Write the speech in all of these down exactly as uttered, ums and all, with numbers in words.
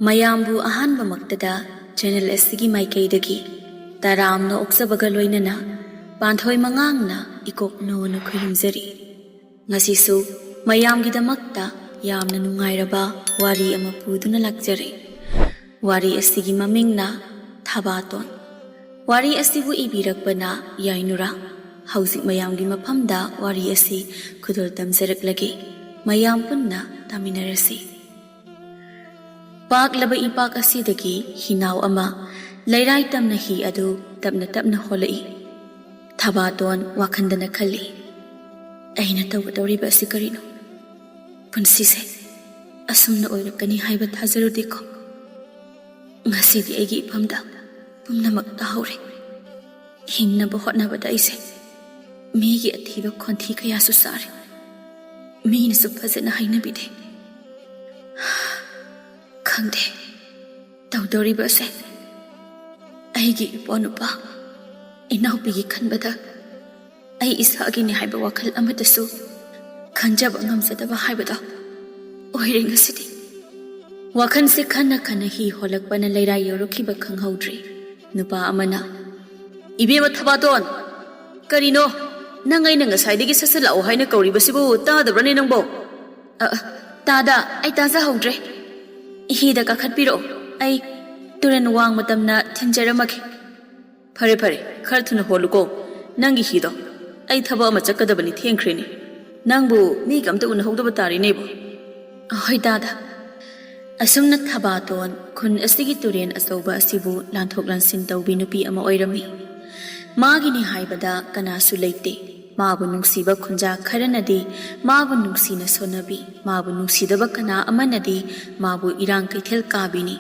ꯃꯌꯥꯝꯕꯨ ꯑꯍꯥꯟꯕꯃꯛꯇꯗ ꯆꯦꯅꯦꯜ ꯑꯁꯤꯒꯤ ꯃꯥꯏꯀꯩꯗꯒꯤ ꯇꯔꯥꯝꯅ ꯑꯣꯛꯆꯕꯒ ꯂꯣꯏꯅꯅ ꯄꯥꯟꯊꯣꯏ ꯃꯉꯥꯡꯅ ꯏꯀꯣꯛ ꯅꯣꯅ ꯈꯨꯔꯨꯝꯖꯔꯤ꯫ ꯉꯁꯤꯁꯨ ꯃꯌꯥꯝꯒꯤꯗꯃꯛꯇ ꯌꯥꯝꯅ ꯅꯨꯡꯉꯥꯏꯔꯕ ꯋꯥꯔꯤ ꯑꯃ ꯄꯨꯗꯨꯅ ꯂꯥꯛꯆꯔꯦ꯫ ꯋꯥꯔꯤ ꯑꯁꯤꯒꯤ ꯃꯃꯤꯡꯅ ꯊꯕꯥꯇꯣꯟ꯫ ꯋꯥꯔꯤ ꯑꯁꯤꯕꯨ ꯏꯕꯤꯔꯛꯄꯅ ꯌꯥꯏꯅꯨꯔꯥ꯫ ꯍꯧꯖꯤꯛ ꯃꯌꯥꯝꯒꯤ ꯃꯐꯝꯗ ꯋꯥꯔꯤ ꯑꯁꯤ ꯈꯨꯗꯣꯜ ꯇꯝꯖꯔꯛꯂꯒꯦ꯫ ꯃꯌꯥꯝ ꯄꯨꯟꯅ ꯇꯥꯃꯤꯟꯅꯔꯁꯤ꯫ ꯄꯥꯛꯂꯕ ꯏꯄꯥꯛ ꯑꯁꯤꯗꯒꯤ ꯍꯤꯅꯥꯎ ꯑꯃ ꯂꯩꯔꯥꯏ ꯇꯝꯅ ꯍꯤ ꯑꯗꯨ ꯇꯞꯅ ꯇꯞꯅ ꯍꯣꯜꯂꯛꯏ꯫ ꯊꯕꯥꯇꯣꯟ ꯋꯥꯈꯟꯗꯅ ꯈꯜꯂꯤ, "ꯑꯩꯅ ꯇꯧꯒꯗꯧꯔꯤꯕ ꯑꯁꯤ ꯀꯔꯤꯅꯣ? ꯄꯨꯟꯁꯤꯁꯦ ꯑꯁꯨꯝꯅ ꯑꯣꯏꯔꯛꯀꯅꯤ ꯍꯥꯏꯕ ꯊꯥꯖꯔꯨꯗꯦꯀꯣ꯫ ꯉꯁꯤꯗꯤ ꯑꯩꯒꯤ ꯏꯐꯝꯗ ꯄꯨꯝꯅꯃꯛ ꯇꯥꯍꯧꯔꯦ꯫ ꯍꯤꯡꯅꯕ ꯍꯣꯠꯅꯕꯗ ꯑꯩꯁꯦ ꯃꯤꯒꯤ ꯑꯊꯤꯕ ꯈꯣꯟꯊꯤ ꯀꯌꯥꯁꯨ ꯆꯥꯔꯦ꯫ ꯃꯤꯅꯁꯨ ꯐꯖꯅ ꯍꯥꯏꯅꯕꯤꯗꯦ꯫ ꯈꯪꯗꯦ, ꯇꯧꯗꯧꯔꯤꯕ ꯑꯁꯦ꯫ ꯑꯩꯒꯤ ꯏꯄ꯭ꯋꯥ ꯅꯨꯄꯥ, ꯏꯅꯥꯎꯄꯤꯒꯤ ꯈꯟꯕꯗ ꯑꯩ ꯏꯁꯥꯒꯤꯅꯤ ꯍꯥꯏꯕ ꯋꯥꯈꯜ ꯑꯃꯠꯇꯁꯨ ꯈꯟꯖꯕ ꯉꯝꯖꯗꯕ ꯍꯥꯏꯕꯗꯣ ꯑꯣꯏꯔꯦ ꯉꯁꯤꯗꯤ꯫" ꯋꯥꯈꯜꯁꯦ ꯈꯟꯅ ꯈꯟꯅ ꯍꯤ ꯍꯣꯜꯂꯛꯄꯅ ꯂꯩꯔꯥꯏ ꯌꯧꯔꯛꯈꯤꯕ ꯈꯪꯍꯧꯗ꯭ꯔꯦ꯫ ꯅꯨꯄꯥ ꯑꯃꯅ, "ꯏꯕꯦꯝꯃ ꯊꯕꯥꯇꯣꯟ, ꯀꯔꯤꯅꯣ? ꯅꯪ ꯑꯩꯅ ꯉꯁꯥꯏꯗꯒꯤ ꯁꯠ ꯁꯠ ꯂꯥꯛꯑꯣ ꯍꯥꯏꯅ ꯀꯧꯔꯤꯕꯁꯤꯕꯨ ꯇꯥꯗꯕ꯭ꯔꯅꯦ ꯅꯪꯕꯣ?" "ꯑ, ꯑ, ꯇꯥꯗ, ꯑꯩ ꯇꯥꯖꯍꯧꯗ꯭ꯔꯦ꯫ ꯍꯤꯗ ꯀꯥꯈꯠꯄꯤꯔꯛꯑꯣ, ꯑꯩ ꯇꯨꯔꯦꯜ ꯋꯥꯡꯃ ꯇꯝꯅ ꯊꯤꯟꯖꯔꯝꯃꯒꯦ꯫" "ꯐꯔꯦ, ꯐꯔꯦ, ꯈꯔ ꯊꯨꯅ ꯍꯣꯜꯂꯨꯀꯣ꯫ ꯅꯪꯒꯤ ꯍꯤꯗꯣ꯫ ꯑꯩ ꯊꯕꯛ ꯑꯃ ꯆꯠꯀꯗꯕꯅꯤ, ꯊꯦꯡꯈ꯭ꯔꯦꯅꯦ꯫ ꯅꯪꯕꯨ ꯃꯤꯒ ꯑꯝꯇ ꯎꯅꯍꯧꯗꯕ ꯇꯥꯔꯦꯅꯦꯕꯣ꯫" "ꯑꯍꯣꯏ ꯗꯥꯗꯥ꯫" ꯑꯁꯨꯝꯅ ꯊꯕꯥꯇꯣꯟ ꯈꯨꯟ ꯑꯁꯤꯒꯤ ꯇꯨꯔꯦꯟ ꯑꯆꯧꯕ ꯑꯁꯤꯕꯨ ꯂꯥꯟꯊꯣꯛ ꯂꯥꯟꯁꯤꯟ ꯇꯧꯕꯤ ꯅꯨꯄꯤ ꯑꯃ ꯑꯣꯏꯔꯝꯃꯤ꯫ ꯃꯥꯒꯤꯅꯤ ꯍꯥꯏꯕꯗ ꯀꯅꯥꯁꯨ ꯂꯩꯇꯦ꯫ ꯃꯥꯕꯨ ꯅꯨꯡꯁꯤꯕ ꯈꯨꯟꯖꯥ ꯈꯔꯅꯗꯤ ꯃꯥꯕꯨ ꯅꯨꯡꯁꯤꯅ ꯁꯣꯟꯅꯕꯤ, ꯃꯥꯕꯨ ꯅꯨꯡꯁꯤꯗꯕ ꯀꯅꯥ ꯑꯃꯅꯗꯤ ꯃꯥꯕꯨ ꯏꯔꯥꯡ ꯀꯩꯊꯦꯜ ꯀꯥꯕꯤꯅꯤ꯫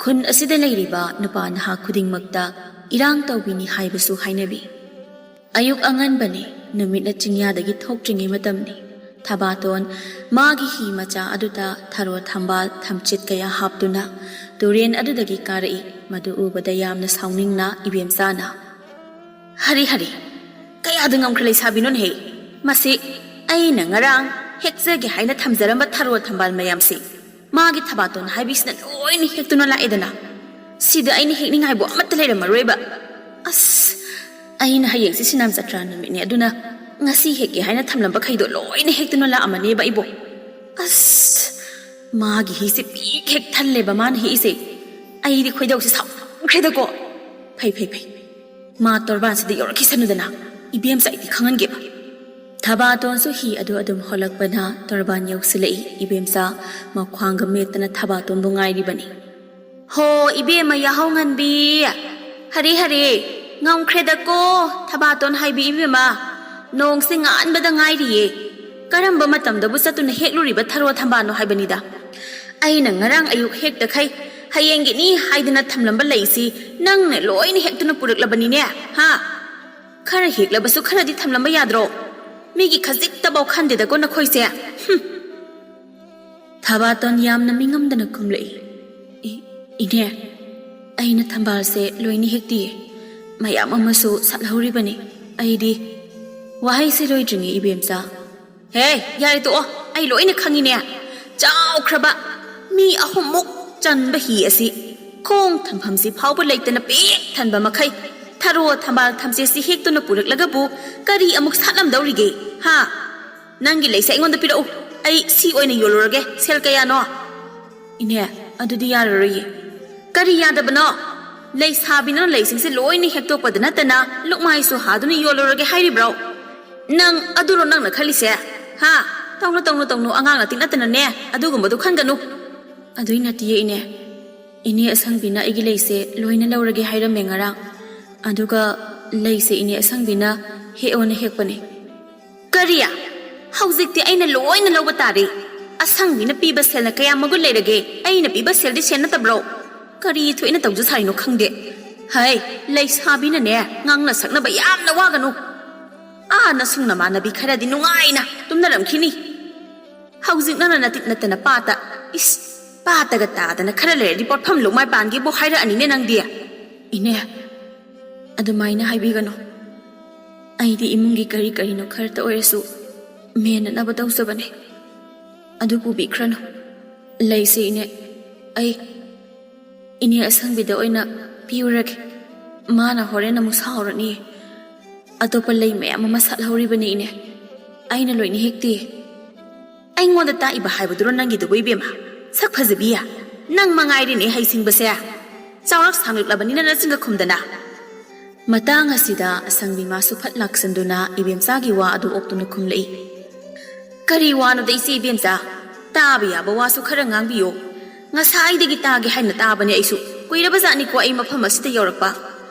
ꯈꯨꯟ ꯑꯁꯤꯗ ꯂꯩꯔꯤꯕ ꯅꯨꯄꯥ ꯅꯍꯥ ꯈꯨꯗꯤꯡꯃꯛꯇ ꯏꯔꯥꯡ ꯇꯧꯕꯤꯅꯤ ꯍꯥꯏꯕꯁꯨ ꯍꯥꯏꯅꯕꯤ꯫ ꯑꯌꯨꯛ ꯑꯉꯟꯕꯅꯤ, ꯅꯨꯃꯤꯠꯅ ꯆꯤꯡꯌꯥꯗꯒꯤ ꯊꯣꯛꯇ꯭ꯔꯤꯉꯩ ꯃꯇꯝꯅꯤ꯫ ꯊꯕꯥꯇꯣꯟ ꯃꯥꯒꯤ ꯍꯤ ꯃꯆꯥ ꯑꯗꯨꯗ ꯊꯔꯣ ꯊꯝꯕꯥꯜ ꯊꯝꯆꯦꯠ ꯀꯌꯥ ꯍꯥꯞꯇꯨꯅ ꯇꯨꯔꯦꯟ ꯑꯗꯨꯗꯒꯤ ꯀꯥꯔꯛꯏ꯫ ꯃꯗꯨ ꯎꯕꯗ ꯌꯥꯝꯅ ꯁꯥꯎꯅꯤꯡꯅ ꯏꯕꯦꯝꯆꯥꯅ, "ꯍꯔꯤ ꯍꯔꯤ, ꯀꯌꯥꯗ ꯉꯝꯈ꯭ꯔ ꯂꯩꯁꯥꯕꯤꯅꯣꯅꯦꯍꯦ? ꯃꯁꯤ ꯑꯩꯅ ꯉꯔꯥꯡ ꯍꯦꯛꯆꯒꯦ ꯍꯥꯏꯅ ꯊꯝꯖꯔꯝꯕ ꯊꯔꯣ ꯊꯝꯕꯥꯜ ꯃꯌꯥꯝꯁꯤ ꯃꯥꯒꯤ ꯊꯕꯥꯇꯣꯟ ꯍꯥꯏꯕꯤꯁꯤꯅ ꯂꯣꯏꯅ ꯍꯦꯛꯇꯨꯅ ꯂꯥꯛꯑꯦꯗꯅ꯫ ꯁꯤꯗ ꯑꯩꯅ ꯍꯦꯛꯅꯤꯡꯉꯥꯏꯕꯨ ꯑꯃꯠꯇ ꯂꯩꯔꯝꯃꯔꯣꯏꯕ꯫ ꯑꯁ, ꯑꯩꯅ ꯍꯌꯦꯡꯁꯤ ꯁꯤꯅꯥꯝ ꯆꯇ꯭ꯔꯥ ꯅꯨꯃꯤꯠꯅꯦ, ꯑꯗꯨꯅ ꯉꯁꯤ ꯍꯦꯛꯀꯦ ꯍꯥꯏꯅ ꯊꯝꯂꯝꯕꯈꯩꯗꯣ ꯂꯣꯏꯅ ꯍꯦꯛꯇꯨꯅ ꯂꯥꯛꯑꯝꯃꯅꯦꯕ ꯑꯩꯕꯣ꯫ ꯑꯁ, ꯃꯥꯒꯤ ꯍꯤꯁꯦ ꯄꯤꯛ ꯍꯦꯛ ꯊꯜꯂꯦꯕ ꯃꯥꯅ ꯍꯦꯛꯏꯁꯦ꯫ ꯑꯩꯗꯤ ꯈꯣꯏꯗꯧꯁꯦ ꯁꯥꯎꯈ꯭ꯔꯦꯗꯀꯣ꯫ ꯐꯩ, ꯐꯩ, ꯐꯩ꯫ ꯃꯥ ꯇꯣꯔꯕꯥꯟꯁꯤꯗ ꯌꯧꯔꯛꯈꯤꯁꯅꯨꯗꯅ꯫ ꯏꯕꯦꯝꯆꯥ, ꯑꯩꯗꯤ ꯈꯪꯍꯟꯒꯦꯕ꯫ ꯊꯕꯥꯇꯣꯟꯁꯨ ꯍꯤ ꯑꯗꯨ ꯑꯗꯨꯝ ꯍꯣꯜꯂꯛꯄꯅ ꯇꯣꯔꯕꯥꯟ ꯌꯧꯁꯤꯜꯂꯛꯏ꯫ ꯏꯕꯦꯝꯆꯥ ꯃꯈ꯭ꯋꯥꯡꯒ ꯃꯦꯠꯇꯅ ꯊꯕꯥꯇꯣꯟꯕꯨ ꯉꯥꯏꯔꯤꯕꯅꯤ꯫ ꯍꯣ, ꯏꯕꯦꯝꯃ ꯌꯥꯍꯧ ꯉꯟꯕꯤ꯫ ꯍꯔꯦ, ꯍꯔꯦ, ꯉꯝꯈ꯭ꯔꯦꯗꯀꯣ, ꯊꯕꯥꯇꯣꯟ ꯍꯥꯏꯕꯤ ꯏꯕꯦꯝꯃ꯫ ꯅꯣꯡꯁꯦ ꯉꯥꯟꯕꯗ ꯉꯥꯏꯔꯤꯌꯦ꯫ ꯀꯔꯝꯕ ꯃꯇꯝꯗꯕꯨ ꯆꯠꯇꯨꯅ ꯍꯦꯛꯂꯨꯔꯤꯕ ꯊꯔꯣ ꯊꯝꯕꯥꯜꯅꯣ ꯍꯥꯏꯕꯅꯤꯗ꯫ ꯑꯩꯅ ꯉꯔꯥꯡ ꯑꯌꯨꯛ ꯍꯦꯛꯇꯈꯩ ꯍꯌꯦꯡꯒꯤꯅꯤ ꯍꯥꯏꯗꯅ ꯊꯝꯂꯝꯕ ꯂꯩꯁꯤ ꯅꯪꯅ ꯂꯣꯏꯅ ꯍꯦꯛꯇꯨꯅ ꯄꯨꯔꯛꯂꯕꯅꯤꯅꯦ, ꯍꯥ? ꯈꯔ ꯍꯦꯛꯂꯕꯁꯨ ꯈꯔꯗꯤ ꯊꯝꯂꯝꯕ ꯌꯥꯗ꯭ꯔꯣ? ꯃꯤꯒꯤ ꯈꯖꯤꯛꯇꯐꯥꯎ ꯈꯟꯗꯦꯗꯀꯣ ꯅꯈꯣꯏꯁꯦ꯫ ꯍꯨꯝ꯫ ꯊꯕꯥꯇꯣꯟ ꯌꯥꯝꯅ ꯃꯤꯉꯝꯗꯅ ꯈꯨꯝꯂꯛꯏ꯫ "ꯏ-, ꯏꯅꯦ, ꯑꯩꯅ ꯊꯝꯕꯥꯜꯁꯦ ꯂꯣꯏꯅ ꯍꯦꯛꯇꯤꯌꯦ꯫ ꯃꯌꯥꯝ ꯑꯃꯁꯨ ꯁꯥꯠꯍꯧꯔꯤꯕꯅꯤ꯫ ꯑꯩꯗꯤ" ꯋꯥꯍꯩꯁꯦ ꯂꯣꯏꯗ꯭ꯔꯤꯉꯩ ꯏꯕꯦꯝꯆꯥ꯫ "ꯍꯦ, ꯌꯥꯔꯦ ꯇꯣꯛꯑꯣ, ꯑꯩ ꯂꯣꯏꯅ ꯈꯪꯉꯤꯅꯦ꯫ ꯆꯥꯎꯈ꯭ꯔꯕ ꯃꯤ ꯑꯍꯨꯝꯃꯨꯛ ꯆꯟꯕ ꯍꯤ ꯑꯁꯤ ꯈꯣꯡ ꯊꯝꯐꯝꯁꯤ ꯐꯥꯎꯕ ꯂꯩꯇꯅ ꯄꯤꯛ ꯊꯟꯕ ꯃꯈꯩ ꯊꯔꯣ ꯊꯝꯕꯥꯜ ꯊꯝꯆꯦꯠꯁꯤ ꯍꯦꯛꯇꯨꯅ ꯄꯨꯔꯛꯂꯒꯕꯨ ꯀꯔꯤ ꯑꯃꯨꯛ ꯁꯥꯠꯂꯝꯗꯧꯔꯤꯒꯦ, ꯍꯥ? ꯅꯪꯒꯤ ꯂꯩꯁꯦ ꯑꯩꯉꯣꯟꯗ ꯄꯤꯔꯛꯎ, ꯑꯩ ꯁꯤ ꯑꯣꯏꯅ ꯌꯣꯜꯂꯨꯔꯒꯦ, ꯁꯦꯜ ꯀꯌꯥꯅꯣ?" "ꯏꯅꯦ, ꯑꯗꯨꯗꯤ ꯌꯥꯔꯔꯣꯏꯌꯦ꯫" "ꯀꯔꯤ ꯌꯥꯗꯕꯅꯣ? ꯂꯩꯁꯥꯕꯤꯅ ꯂꯩꯁꯤꯡꯁꯦ ꯂꯣꯏꯅ ꯍꯦꯛꯇꯣꯛꯄꯗ ꯅꯠꯇꯅ ꯂꯨꯛꯃꯥꯏꯁꯨ ꯍꯥꯗꯨꯅ ꯌꯣꯜꯂꯨꯔꯒꯦ ꯍꯥꯏꯔꯤꯕ꯭ꯔꯣ? ꯅꯪ ꯑꯗꯨꯔꯣ ꯅꯪꯅ ꯈꯜꯂꯤꯁꯦ? ꯍꯥ? ꯇꯧꯅꯨ, ꯇꯧꯅꯨ, ꯇꯧꯅꯨ, ꯑꯉꯥꯡ ꯅꯇꯤꯛ ꯅꯠꯇꯅꯅꯦ ꯑꯗꯨꯒꯨꯝꯕꯗꯨ ꯈꯟꯒꯅꯨ꯫" "ꯑꯗꯨꯏ ꯅꯠꯇꯤꯌꯦ ꯏꯅꯦ꯫ ꯏꯅꯦ ꯑꯁꯪꯕꯤꯅ ꯑꯩꯒꯤ ꯂꯩꯁꯦ ꯂꯣꯏꯅ ꯂꯧꯔꯒꯦ ꯍꯥꯏꯔꯝꯃꯦ ꯉꯔꯥꯡ꯫ ꯑꯗꯨꯒ ꯂꯩꯁꯦ ꯏꯅꯦ ꯑꯁꯪꯕꯤꯅ ꯍꯦꯛꯑꯣꯅ ꯍꯦꯛꯄꯅꯦ꯫" "ꯀꯔꯤ? ꯍꯧꯖꯤꯛꯇꯤ ꯑꯩꯅ ꯂꯣꯏꯅ ꯂꯧꯕ ꯇꯥꯔꯦ꯫ ꯑꯁꯪꯕꯤꯅ ꯄꯤꯕ ꯁꯦꯜꯅ ꯀꯌꯥ ꯃꯒꯨꯟ ꯂꯩꯔꯒꯦ? ꯑꯩꯅ ꯄꯤꯕ ꯁꯦꯜꯗꯤ ꯁꯦꯜ ꯅꯠꯇꯕ꯭ꯔꯣ? ꯀꯔꯤ ꯊꯣꯛꯏꯅ ꯇꯧꯖ ꯁꯥꯔꯤꯅꯣ ꯈꯪꯗꯦ꯫ ꯍꯩ, ꯂꯩꯁꯥꯕꯤꯅꯅꯦ, ꯉꯥꯡꯅ ꯁꯛꯅꯕ ꯌꯥꯝꯅ ꯋꯥꯒꯅꯨ꯫ ꯑꯥ, ꯅꯁꯨꯡ ꯅꯃꯥꯟꯅꯕꯤ ꯈꯔꯗꯤ ꯅꯨꯡꯉꯥꯏꯅ ꯇꯨꯝꯅꯔꯝꯈꯤꯅꯤ꯫ ꯍꯧꯖꯤꯛ ꯅꯪꯅ ꯅꯇꯤꯛ ꯅꯠꯇꯅ ꯄꯥꯠꯇ, ꯏꯁ, ꯄꯥꯠꯇꯒ ꯇꯥꯗꯅ ꯈꯔ ꯂꯩꯔꯗꯤ ꯄꯣꯠꯐꯝ ꯂꯨꯛꯃꯥꯏ ꯄꯥꯟꯒꯦꯕꯨ ꯍꯥꯏꯔꯛꯑꯅꯤꯅꯦ ꯅꯪꯗꯤ꯫" "ꯏꯅꯦ, ꯑꯗꯨꯃꯥꯏꯅ ꯍꯥꯏꯕꯤꯒꯅꯨ꯫ ꯑꯩꯗꯤ ꯏꯃꯨꯡꯒꯤ ꯀꯔꯤ ꯀꯔꯤꯅꯣ ꯈꯔꯇ ꯑꯣꯏꯔꯁꯨ ꯃꯦꯟꯅꯅꯕ ꯇꯧꯖꯕꯅꯦ꯫ ꯑꯗꯨ ꯄꯨꯕꯤꯈ꯭ꯔꯅꯨ꯫" "ꯂꯩꯁꯦ, ꯏꯅꯦ, ꯑꯩ ꯏꯅꯦ ꯑꯁꯪꯕꯤꯗ ꯑꯣꯏꯅ ꯄꯤꯔꯨꯔꯒꯦ꯫ ꯃꯥꯅ ꯍꯣꯔꯦꯟ ꯑꯃꯨꯛ ꯁꯥꯎꯔꯅꯤ꯫ ꯑꯇꯣꯞꯄ ꯂꯩ ꯃꯌꯥꯝ ꯑꯃ ꯁꯥꯠꯍꯧꯔꯤꯕꯅꯤ, ꯏꯅꯦ꯫ ꯑꯩꯅ ꯂꯣꯏꯅ ꯍꯦꯛꯇꯦ꯫" "ꯑꯩꯉꯣꯟꯗ ꯇꯥꯛꯏꯕ ꯍꯥꯏꯕꯗꯨꯔꯣ ꯅꯪꯒꯤꯗꯨꯕꯨ, ꯏꯕꯦꯝꯃ? ꯁꯛ ꯐꯖꯕꯤ, ꯅꯪ ꯃꯉꯥꯏꯔꯦꯅꯦ ꯍꯩꯁꯤꯡꯕꯁꯦ꯫ ꯆꯥꯎꯔꯛ ꯁꯥꯡꯂꯛꯂꯕꯅꯤꯅ ꯅꯆꯤꯟꯒ ꯈꯨꯝꯗꯅ꯫" ꯃꯇꯥꯡ ꯑꯁꯤꯗ ꯑꯁꯪꯕꯤ ꯃꯥꯁꯨ ꯐꯠ ꯂꯥꯛꯁꯟꯗꯨꯅ ꯏꯕꯦꯝꯆꯥꯒꯤ ꯋꯥ ꯑꯗꯨ ꯑꯣꯛꯇꯨꯅ ꯈꯨꯝꯂꯛꯏ꯫ "ꯀꯔꯤ ꯋꯥꯅꯣꯗ, ꯏꯆꯦ ꯏꯕꯦꯝꯆꯥ? ꯇꯥꯕ ꯌꯥꯕ ꯋꯥꯁꯨ ꯈꯔ ꯉꯥꯡꯕꯤꯌꯣ꯫ ꯉꯁꯥꯏꯗꯒꯤ ꯇꯥꯒꯦ ꯍꯥꯏꯅ ꯇꯥꯕꯅꯦ ꯑꯩꯁꯨ꯫ ꯀꯨꯏꯔꯕꯖꯥꯠꯅꯤꯀꯣ ꯑꯩ ꯃꯐꯝ ꯑꯁꯤꯗ ꯌꯧꯔꯛꯄ꯫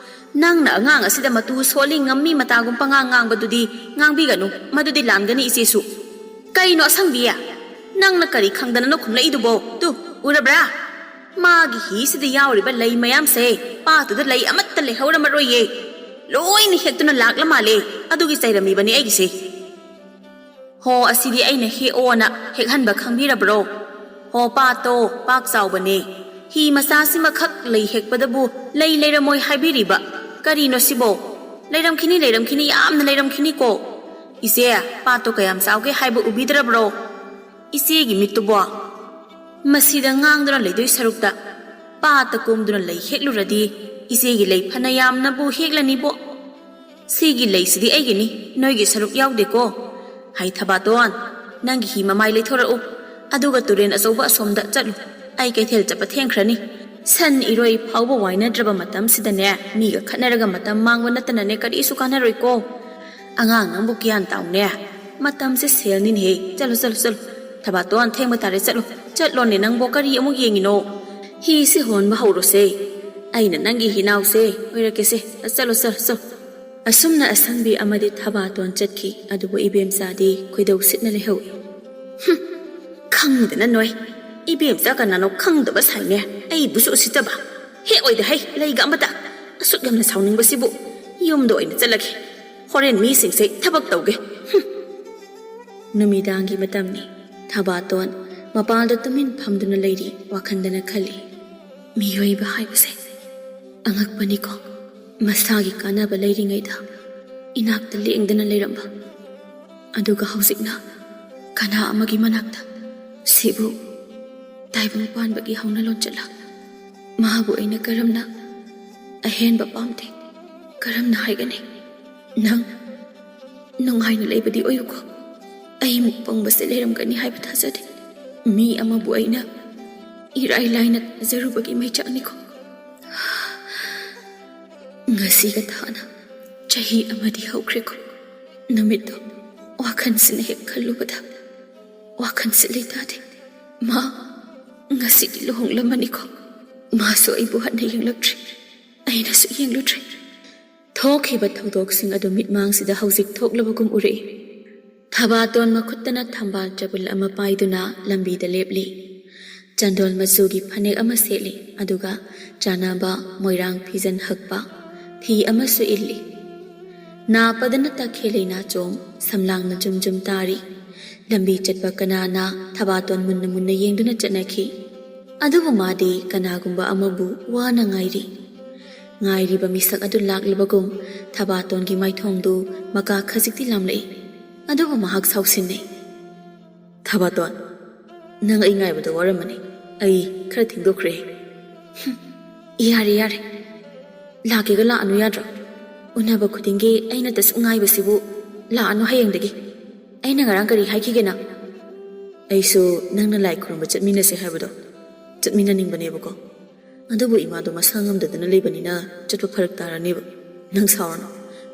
ꯅꯪꯅ ꯑꯉꯥꯡ ꯑꯁꯤꯗ ꯃꯇꯨ ꯁꯣꯜꯂꯤ ꯉꯝꯃꯤ ꯃꯇꯥꯒꯨꯝ ꯄꯉꯥꯡ ꯉꯥꯡꯕꯗꯨꯗꯤ ꯉꯥꯡꯕꯤꯒꯅꯨ꯫ ꯃꯗꯨꯗꯤ ꯂꯥꯟꯒꯅꯤ ꯏꯆꯦꯁꯨ꯫" "ꯀꯩꯅꯣ ꯑꯁꯪꯕꯤ? ꯅꯪꯅ ꯀꯔꯤ ꯈꯪꯗꯅꯅꯣ ꯈꯨꯝꯂꯛꯏꯗꯨꯕꯣ? ꯇꯨ, ꯎꯔꯕ꯭ꯔꯥ? ꯃꯥꯒꯤ ꯍꯤꯁꯤꯗ ꯌꯥꯎꯔꯤꯕ ꯂꯩ ꯃꯌꯥꯝꯁꯦ ꯄꯥꯠꯇꯨꯗ ꯂꯩ ꯑꯃꯠꯇ ꯂꯩꯍꯧꯔꯝꯃꯔꯣꯏꯌꯦ꯫ ꯂꯣꯏꯅ ꯍꯦꯛꯇꯨꯅ ꯂꯥꯛꯂ ꯃꯥꯜꯂꯦ꯫ ꯑꯗꯨꯒꯤ ꯆꯩꯔꯝꯃꯤꯕꯅꯤ ꯑꯩꯒꯤꯁꯦ꯫" "ꯍꯣ, ꯑꯁꯤꯗꯤ ꯑꯩꯅ ꯍꯦꯛꯑꯣꯅ ꯍꯦꯛꯍꯟꯕ ꯈꯪꯕꯤꯔꯕ꯭ꯔꯣ? ꯍꯣ, ꯄꯥꯠꯇꯣ ꯄꯥꯛ ꯆꯥꯎꯕꯅꯦ꯫ ꯍꯤ ꯃꯆꯥꯁꯤꯃꯈꯛ ꯂꯩ ꯍꯦꯛꯄꯗꯕꯨ ꯂꯩ ꯂꯩꯔꯝꯃꯣꯏ ꯍꯥꯏꯕꯤꯔꯤꯕ? ꯀꯔꯤꯅꯣ ꯁꯤꯕꯣ? ꯂꯩꯔꯝꯈꯤꯅꯤ, ꯂꯩꯔꯝꯈꯤꯅꯤ, ꯌꯥꯝꯅ ꯂꯩꯔꯝꯈꯤꯅꯤꯀꯣ꯫ ꯏꯆꯦ, ꯄꯥꯠꯇꯣ ꯀꯌꯥꯝ ꯆꯥꯎꯒꯦ ꯍꯥꯏꯕ ꯎꯕꯤꯗ꯭ꯔꯕ꯭ꯔꯣ? ꯏꯆꯦꯒꯤ ꯃꯤꯠꯇꯨꯕꯣ? ꯃꯁꯤꯗ ꯉꯥꯡꯗꯨꯅ ꯂꯩꯗꯣꯏ ꯁꯔꯨꯛꯇ ꯄꯥꯠꯇ ꯀꯨꯝꯗꯨꯅ ꯂꯩ ꯍꯦꯛꯂꯨꯔꯗꯤ ꯏꯆꯦꯒꯤ ꯂꯩ ꯐꯅ ꯌꯥꯝꯅꯕꯨ ꯍꯦꯛꯂꯅꯤꯕꯣ꯫ ꯁꯤꯒꯤ ꯂꯩꯁꯤꯗꯤ ꯑꯩꯒꯤꯅꯤ, ꯅꯣꯏꯒꯤ ꯁꯔꯨꯛ ꯌꯥꯎꯗꯦꯀꯣ꯫ ꯍꯥꯏ ꯊꯕꯥꯇꯣꯟ, ꯅꯪꯒꯤ ꯍꯤ ꯃꯃꯥꯏ ꯂꯩꯊꯣꯔꯛꯎ, ꯑꯗꯨꯒ ꯇꯨꯔꯦꯟ ꯑꯆꯧꯕ ꯑꯁꯣꯝꯗ ꯆꯠꯂꯨ꯫ ꯑꯩ ꯀꯩꯊꯦꯜ ꯆꯠꯄ ꯊꯦꯡꯈ꯭ꯔꯅꯤ꯫ ꯁꯟ ꯏꯔꯣꯏ ꯐꯥꯎꯕ ꯋꯥꯏꯅꯗ꯭ꯔꯕ ꯃꯇꯝꯁꯤꯗꯅꯦ, ꯃꯤꯒ ꯈꯠꯅꯔꯒ ꯃꯇꯝ ꯃꯥꯡꯕ ꯅꯠꯇꯅꯅꯦ ꯀꯔꯤꯁꯨ ꯀꯥꯟꯅꯔꯣꯏꯀꯣ꯫ ꯑꯉꯥꯡ ꯅꯪꯕꯨ ꯒ꯭ꯌꯥꯟ ꯇꯥꯎꯅꯦ꯫ ꯃꯇꯝꯁꯦ ꯁꯦꯜꯅꯤꯅꯦꯍꯦ꯫ ꯆꯠꯂꯣ, ꯆꯠꯂꯣ, ꯆꯠꯂꯣ꯫ ꯊꯕꯥꯇꯣꯟ, ꯊꯦꯡꯕ ꯇꯥꯔꯦ, ꯆꯠꯂꯣ꯫ ꯆꯠꯂꯣꯅꯦ ꯅꯪꯕꯣ, ꯀꯔꯤ ꯑꯃꯨꯛ ꯌꯦꯡꯉꯤꯅꯣ? ꯍꯤꯁꯤ ꯍꯣꯟꯕ ꯍꯧꯔꯣꯁꯦ꯫ ꯑꯩꯅ ꯅꯪꯒꯤ ꯍꯤꯅꯥꯎꯁꯦ ꯑꯣꯏꯔꯛꯀꯦꯁꯦ꯫ ꯆꯠꯂꯣ, ꯆꯠꯂꯣ, ꯆꯠꯂꯣ꯫ ꯑꯁꯨꯝꯅ ꯑꯁꯪꯕꯤ ꯑꯃꯗꯤ ꯊꯕꯥꯇꯣꯟ ꯆꯠꯈꯤ, ꯑꯗꯨꯕꯨ ꯏꯕꯦꯝꯆꯥꯗꯤ ꯈꯣꯏꯗꯧ ꯁꯤꯠꯅ ꯂꯩꯍꯧꯏ꯫ ꯍꯨꯝ, ꯈꯪꯗꯅ ꯅꯣꯏ꯫ ꯏꯕꯦꯝꯆꯥ ꯀꯅꯥꯅꯣ ꯈꯪꯗꯕ ꯁꯥꯏꯅꯦ꯫ ꯑꯩꯕꯨꯁꯨ ꯎꯁꯤꯠꯇꯕ꯫ ꯍꯦꯛ ꯑꯣꯏꯗ ꯍꯩ, ꯂꯩꯒ ꯑꯃꯇ꯫ ꯑꯁꯨꯛ ꯌꯥꯝꯅ ꯁꯥꯎꯅꯤꯡꯕꯁꯤꯕꯨ꯫ ꯌꯨꯝꯗ ꯑꯣꯏꯅ ꯆꯠꯂꯒꯦ꯫ ꯍꯣꯔꯦꯟ ꯃꯤꯁꯤꯡꯁꯦ ꯊꯕꯛ ꯇꯧꯒꯦ꯫ ꯍꯨꯝ꯫ ꯅꯨꯃꯤꯗꯥꯡꯒꯤ ꯃꯇꯝꯅꯤ꯫ ꯊꯕꯥꯇꯣꯟ ꯃꯄꯥꯜꯗ ꯇꯨꯃꯤꯟ ꯐꯝꯗꯨꯅ ꯂꯩꯔꯤ, ꯋꯥꯈꯟꯗꯅ ꯈꯜꯂꯤ꯫ ꯃꯤꯑꯣꯏꯕ ꯍꯥꯏꯕꯁꯦ ꯑꯉꯛꯄꯅꯤꯀꯣ꯫ ꯃꯁꯥꯒꯤ ꯀꯥꯟꯅꯕ ꯂꯩꯔꯤꯉꯩꯗ ꯏꯅꯥꯛꯇ ꯂꯦꯡꯗꯅ ꯂꯩꯔꯝꯕ, ꯑꯗꯨꯒ ꯍꯧꯖꯤꯛꯅ ꯀꯅꯥ ꯑꯃꯒꯤ ꯃꯅꯥꯛꯇ꯫ ꯁꯤꯕꯨ ꯇꯥꯏꯕꯪ ꯄꯥꯟꯕꯒꯤ ꯍꯧꯅ ꯂꯣꯟꯆꯠꯂ ꯃꯍꯥꯛꯄꯨ ꯑꯩꯅ ꯀꯔꯝꯅ ꯑꯍꯦꯟꯕ ꯄꯥꯝꯗꯦ? ꯀꯔꯝꯅ ꯍꯥꯏꯒꯅꯤ? ꯅꯪ ꯅꯨꯡꯉꯥꯏꯅ ꯂꯩꯕꯗꯤ ꯑꯣꯏꯌꯨꯀꯣ꯫ ꯑꯩꯃꯨꯛ ꯄꯪꯕꯁꯦ ꯂꯩꯔꯝꯒꯅꯤ ꯍꯥꯏꯕ ꯊꯥꯖꯗꯦ꯫ ꯃꯤ ꯑꯃꯕꯨ ꯑꯩꯅ ꯏꯔꯥꯏ ꯂꯥꯏꯅ ꯊꯥꯖꯔꯨꯕꯒꯤ ꯃꯩꯆꯥꯛꯅꯤꯀꯣ꯫ ꯉꯁꯤꯒ ꯊꯥꯅ ꯆꯍꯤ ꯑꯃꯗꯤ ꯍꯧꯈ꯭ꯔꯦꯀꯣ꯫ ꯅꯨꯃꯤꯠꯇꯣ ꯋꯥꯈꯜꯁꯤꯅ ꯍꯦꯛ ꯈꯜꯂꯨꯕꯗ ꯋꯥꯈꯜꯁꯦ ꯂꯩꯇꯥꯗꯦ꯫ ꯃꯥ ꯉꯁꯤꯗꯤ ꯂꯨꯍꯣꯡꯂꯝꯃꯅꯤꯀꯣ꯫ ꯃꯥꯁꯨ ꯑꯩꯕꯨ ꯍꯟꯅ ꯌꯦꯡꯂꯛꯇ꯭ꯔꯤ, ꯑꯩꯅꯁꯨ ꯌꯦꯡꯂꯨꯗ꯭ꯔꯤ꯫ ꯊꯣꯛꯈꯤꯕ ꯊꯧꯗꯣꯛꯁꯤꯡ ꯑꯗꯨ ꯃꯤꯠꯃꯥꯡꯁꯤꯗ ꯍꯧꯖꯤꯛ ꯊꯣꯛꯂꯕꯒꯨꯝ ꯎꯔꯛꯏ꯫ ꯊꯕꯥꯇꯣꯟ ꯃꯈꯨꯠꯇꯅ ꯊꯝꯕꯥꯜ ꯆꯕꯨꯜ ꯑꯃ ꯄꯥꯏꯗꯨꯅ ꯂꯝꯕꯤꯗ ꯂꯦꯞꯂꯤ꯫ ꯆꯟꯗꯣꯜ ꯃꯆꯨꯒꯤ ꯐꯅꯦꯛ ꯑꯃ ꯁꯦꯠꯂꯤ, ꯑꯗꯨꯒ ꯆꯥꯅꯕ ꯃꯣꯏꯔꯥꯡ ꯐꯤꯖꯟ ꯍꯛꯄ ꯐꯤ ꯑꯃꯁꯨ ꯏꯜꯂꯤ꯫ ꯅꯥꯄꯗꯅ ꯇꯈꯦꯜ ꯂꯩꯅꯥꯆꯣꯝ ꯁꯝꯂꯥꯡꯅ ꯖꯨꯝ ꯖꯨꯝ ꯇꯥꯔꯤ꯫ ꯂꯝꯕꯤ ꯆꯠꯄ ꯀꯅꯥꯅ ꯊꯕꯥꯇꯣꯟ ꯃꯨꯟꯅ ꯃꯨꯟꯅ ꯌꯦꯡꯗꯨꯅ ꯆꯠꯅꯈꯤ꯫ ꯑꯗꯨꯕꯨ ꯃꯥꯗꯤ ꯀꯅꯥꯒꯨꯝꯕ ꯑꯃꯕꯨ ꯋꯥꯅ ꯉꯥꯏꯔꯤ꯫ ꯉꯥꯏꯔꯤꯕ ꯃꯤꯁꯛ ꯑꯗꯨ ꯂꯥꯛꯂꯕꯒꯨꯝ ꯊꯕꯥꯇꯣꯟꯒꯤ ꯃꯥꯏꯊꯣꯡꯗꯨ ꯃꯀꯥ ꯈꯖꯤꯛꯇꯤ ꯂꯥꯝꯂꯛꯏ꯫ ꯑꯗꯨꯕꯨ ꯃꯍꯥꯛ ꯁꯥꯎꯁꯤꯟꯅꯩ꯫ "ꯊꯕꯥꯇꯣꯟ, ꯅꯪ ꯑꯩ ꯉꯥꯏꯕꯗ ꯋꯥꯔꯝꯃꯅꯤ꯫ ꯑꯩ ꯈꯔ ꯊꯦꯡꯗꯣꯛꯈ꯭ꯔꯦ꯫" "ꯍꯨꯝ, ꯌꯥꯔꯦ, ꯌꯥꯔꯦ꯫ ꯂꯥꯛꯀꯦꯒ ꯂꯥꯛꯑꯅꯨ ꯌꯥꯗ꯭ꯔꯣ? ꯎꯅꯕ ꯈꯨꯗꯤꯡꯒꯤ ꯑꯩꯅ ꯇꯁꯨꯛ ꯉꯥꯏꯕꯁꯤꯕꯨ꯫ ꯂꯥꯛꯑꯅꯨ ꯍꯌꯦꯡꯗꯒꯤ꯫ ꯑꯩꯅ ꯉꯔꯥꯡ ꯀꯔꯤ ꯍꯥꯏꯈꯤꯒꯦ ꯅꯪ?" "ꯑꯩꯁꯨ ꯅꯪꯅ ꯂꯥꯏ ꯈꯨꯔꯨꯝꯕ ꯆꯠꯃꯤꯟꯅꯁꯦ ꯍꯥꯏꯕꯗꯣ ꯆꯠꯃꯤꯟꯅꯅꯤꯡꯕꯅꯦꯕꯀꯣ꯫ ꯑꯗꯨꯕꯨ ꯏꯃꯥꯗꯣ ꯃꯁꯥ ꯉꯝꯗꯗꯅ ꯂꯩꯕꯅꯤꯅ ꯆꯠꯄ ꯐꯔꯛ ꯇꯥꯔꯅꯦꯕ꯫ ꯅꯪ ꯁꯥꯎꯔꯅꯨ,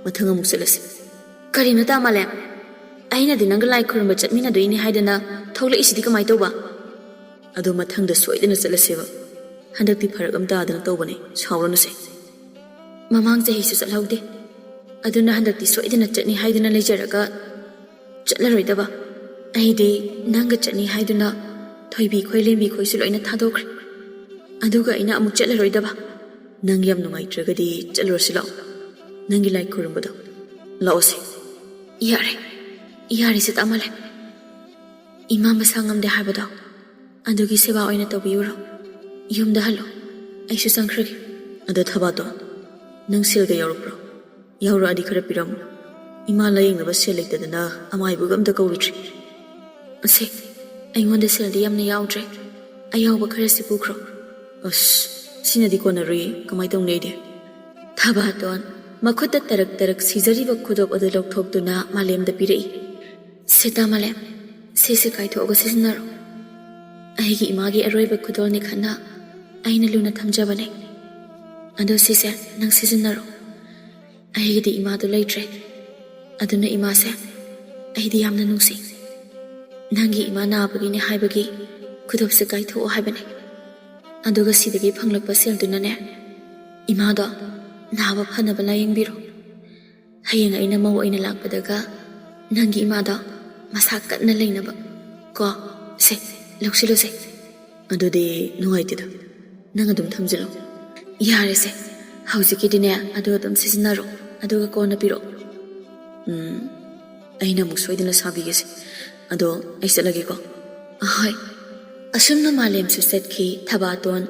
ꯃꯊꯪ ꯑꯃꯨꯛ ꯆꯠꯂꯁꯤ꯫" "ꯀꯔꯤꯅꯣ ꯇꯥꯃꯥꯂꯦꯝ? ꯑꯩꯅꯗꯤ ꯅꯪꯒ ꯂꯥꯏ ꯈꯨꯔꯨꯝꯕ ꯆꯠꯃꯤꯟꯅꯗꯣꯏꯅꯤ ꯍꯥꯏꯗꯅ ꯊꯣꯛꯂꯛꯏꯁꯤꯗꯤ ꯀꯃꯥꯏ ꯇꯧꯕ?" "ꯑꯗꯣ ꯃꯊꯪꯗ ꯁꯣꯏꯗꯅ ꯆꯠꯂꯁꯦꯕ꯫ ꯍꯟꯗꯛꯇꯤ ꯐꯔꯛ ꯑꯃ ꯇꯥꯗꯅ ꯇꯧꯕꯅꯦ, ꯁꯥꯎꯔꯅꯨꯁꯦ꯫" "ꯃꯃꯥꯡ ꯆꯍꯤꯁꯨ ꯆꯠꯍꯧꯗꯦ, ꯑꯗꯨꯅ ꯍꯟꯗꯛꯇꯤ ꯁꯣꯏꯗꯅ ꯆꯠꯅꯤ ꯍꯥꯏꯗꯨꯅ ꯂꯩꯖꯔꯒ ꯆꯠꯂꯔꯣꯏꯗꯕ? ꯑꯩꯗꯤ ꯅꯪꯒ ꯆꯠꯅꯤ ꯍꯥꯏꯗꯨꯅ ꯊꯣꯏꯕꯤ ꯈꯣꯏ, ꯂꯦꯝꯕꯤ ꯈꯣꯏꯁꯨ ꯂꯣꯏꯅ ꯊꯥꯗꯣꯛꯈ꯭ꯔꯦ, ꯑꯗꯨꯒ ꯑꯩꯅ ꯑꯃꯨꯛ ꯆꯠꯂꯔꯣꯏꯗꯕ?" "ꯅꯪ ꯌꯥꯝ ꯅꯨꯡꯉꯥꯏꯇ꯭ꯔꯒꯗꯤ ꯆꯠꯂꯨꯔꯁꯤ ꯂꯥꯛꯑꯣ, ꯅꯪꯒꯤ ꯂꯥꯏ ꯈꯨꯔꯨꯝꯕꯗꯣ꯫ ꯂꯥꯛꯑꯣꯁꯦ꯫" "ꯌꯥꯔꯦ, ꯌꯥꯔꯦꯁꯦ ꯇꯥꯃꯥꯂꯦꯝ꯫ ꯏꯃꯥ ꯃꯁꯥ ꯉꯝꯗꯦ ꯍꯥꯏꯕꯗꯣ, ꯑꯗꯨꯒꯤ ꯁꯦꯕꯥ ꯑꯣꯏꯅ ꯇꯧꯕꯤꯌꯨꯔꯣ? ꯌꯨꯝꯗ ꯍꯜꯂꯣ, ꯑꯩꯁꯨ ꯆꯪꯈ꯭ꯔꯒꯦ꯫" "ꯑꯗꯣ ꯊꯕꯥꯇꯣꯟ, ꯅꯪ ꯁꯦꯜꯒ ꯌꯥꯎꯔꯛꯄ꯭ꯔꯣ? ꯌꯥꯎꯔꯛꯑꯗꯤ ꯈꯔ ꯄꯤꯔꯝꯃꯨ꯫ ꯏꯃꯥ ꯂꯥꯌꯦꯡꯅꯕ ꯁꯦꯜ ꯂꯩꯇꯗꯅ ꯑꯃꯥꯏꯕꯒ ꯑꯝꯇ ꯀꯧꯔꯨꯗ꯭ꯔꯤ꯫" "ꯑꯁꯦ, ꯑꯩꯉꯣꯟꯗ ꯁꯦꯜꯗꯤ ꯌꯥꯝꯅ ꯌꯥꯎꯗ꯭ꯔꯦ꯫ ꯑꯌꯥꯎꯕ ꯈꯔꯁꯤ ꯄꯨꯈ꯭ꯔꯣ꯫ ꯑꯁ, ꯁꯤꯅꯗꯤ ꯀꯣꯟꯅꯔꯨꯏ꯫ ꯀꯃꯥꯏ ꯇꯧꯅꯤ ꯑꯩꯗꯤ? ꯊꯕꯥꯇꯣꯟ ꯃꯈꯨꯠꯇ ꯇꯔꯛ ꯇꯔꯛ ꯁꯤꯖꯔꯤꯕ ꯈꯨꯗꯣꯞ ꯑꯗꯨ ꯂꯧꯊꯣꯛꯇꯨꯅ ꯃꯥꯂꯦꯝꯗ ꯄꯤꯔꯛꯏ꯫ "ꯁꯤꯇꯥ ꯃꯥꯂꯦꯝ, ꯁꯤꯁꯦ ꯀꯥꯏꯊꯣꯛꯑꯒ ꯁꯤꯖꯤꯟꯅꯔꯣ꯫ ꯑꯩꯒꯤ ꯏꯃꯥꯒꯤ ꯑꯔꯣꯏꯕ ꯈꯨꯗꯣꯜꯅꯤ ꯈꯟꯅ ꯑꯩꯅ ꯂꯨꯅ ꯊꯝꯖꯕꯅꯦ꯫ ꯑꯗꯣ ꯁꯤꯁꯦ ꯅꯪ ꯁꯤꯖꯤꯟꯅꯔꯣ꯫ ꯑꯩꯒꯤꯗꯤ ꯏꯃꯥꯗꯣ ꯂꯩꯇ꯭ꯔꯦ꯫ ꯑꯗꯨꯅ ꯏꯃꯥꯁꯦ ꯑꯩꯗꯤ ꯌꯥꯝꯅ ꯅꯨꯡꯁꯤ꯫ ꯅꯪꯒꯤ ꯏꯃꯥ ꯅꯥꯕꯒꯤꯅꯦ ꯍꯥꯏꯕꯒꯤ ꯈꯨꯗꯣꯞꯁꯦ ꯀꯥꯏꯊꯣꯛꯑꯣ ꯍꯥꯏꯕꯅꯦ꯫ ꯑꯗꯨꯒ ꯁꯤꯗꯒꯤ ꯐꯪꯂꯛꯄ ꯁꯦꯜꯗꯨꯅꯅꯦ ꯏꯃꯥꯗꯣ ꯅꯥꯕ ꯐꯅꯕ ꯂꯥꯌꯦꯡꯕꯤꯔꯣ꯫ ꯍꯌꯦꯡ ꯑꯩꯅ ꯃꯧ ꯑꯣꯏꯅ ꯂꯥꯛꯄꯗꯒ ꯅꯪꯒꯤ ꯏꯃꯥꯗꯣ ꯃꯁꯥ ꯀꯟꯅ ꯂꯩꯅꯕ ꯀꯣ꯫ ꯁꯦ, ꯂꯧꯁꯤꯜꯂꯨꯁꯦ꯫" "ꯑꯗꯨꯗꯤ ꯅꯨꯡꯉꯥꯏꯇꯦꯗ, ꯅꯪ ꯑꯗꯨꯝ ꯊꯝꯖꯤꯜꯂꯣ꯫" "ꯌꯥꯔꯦꯁꯦ, ꯍꯧꯖꯤꯛꯀꯤꯗꯤꯅꯦ ꯑꯗꯨ ꯑꯗꯨꯝ ꯁꯤꯖꯤꯟꯅꯔꯣ, ꯑꯗꯨꯒ ꯀꯣꯟꯅ ꯄꯤꯔꯛꯑꯣ꯫" "ꯎꯝ, ꯑꯩꯅ ꯑꯃꯨꯛ ꯁꯣꯏꯗꯅ ꯁꯥꯕꯤꯒꯦꯁꯦ꯫ ꯑꯗꯣ ꯑꯩ ꯆꯠꯂꯒꯦꯀꯣ꯫" "ꯑꯍꯣꯏ꯫" ꯑꯁꯨꯝꯅ ꯃꯥꯂꯦꯝꯁꯨ ꯆꯠꯈꯤ꯫ ꯊꯕꯥꯇꯣꯟ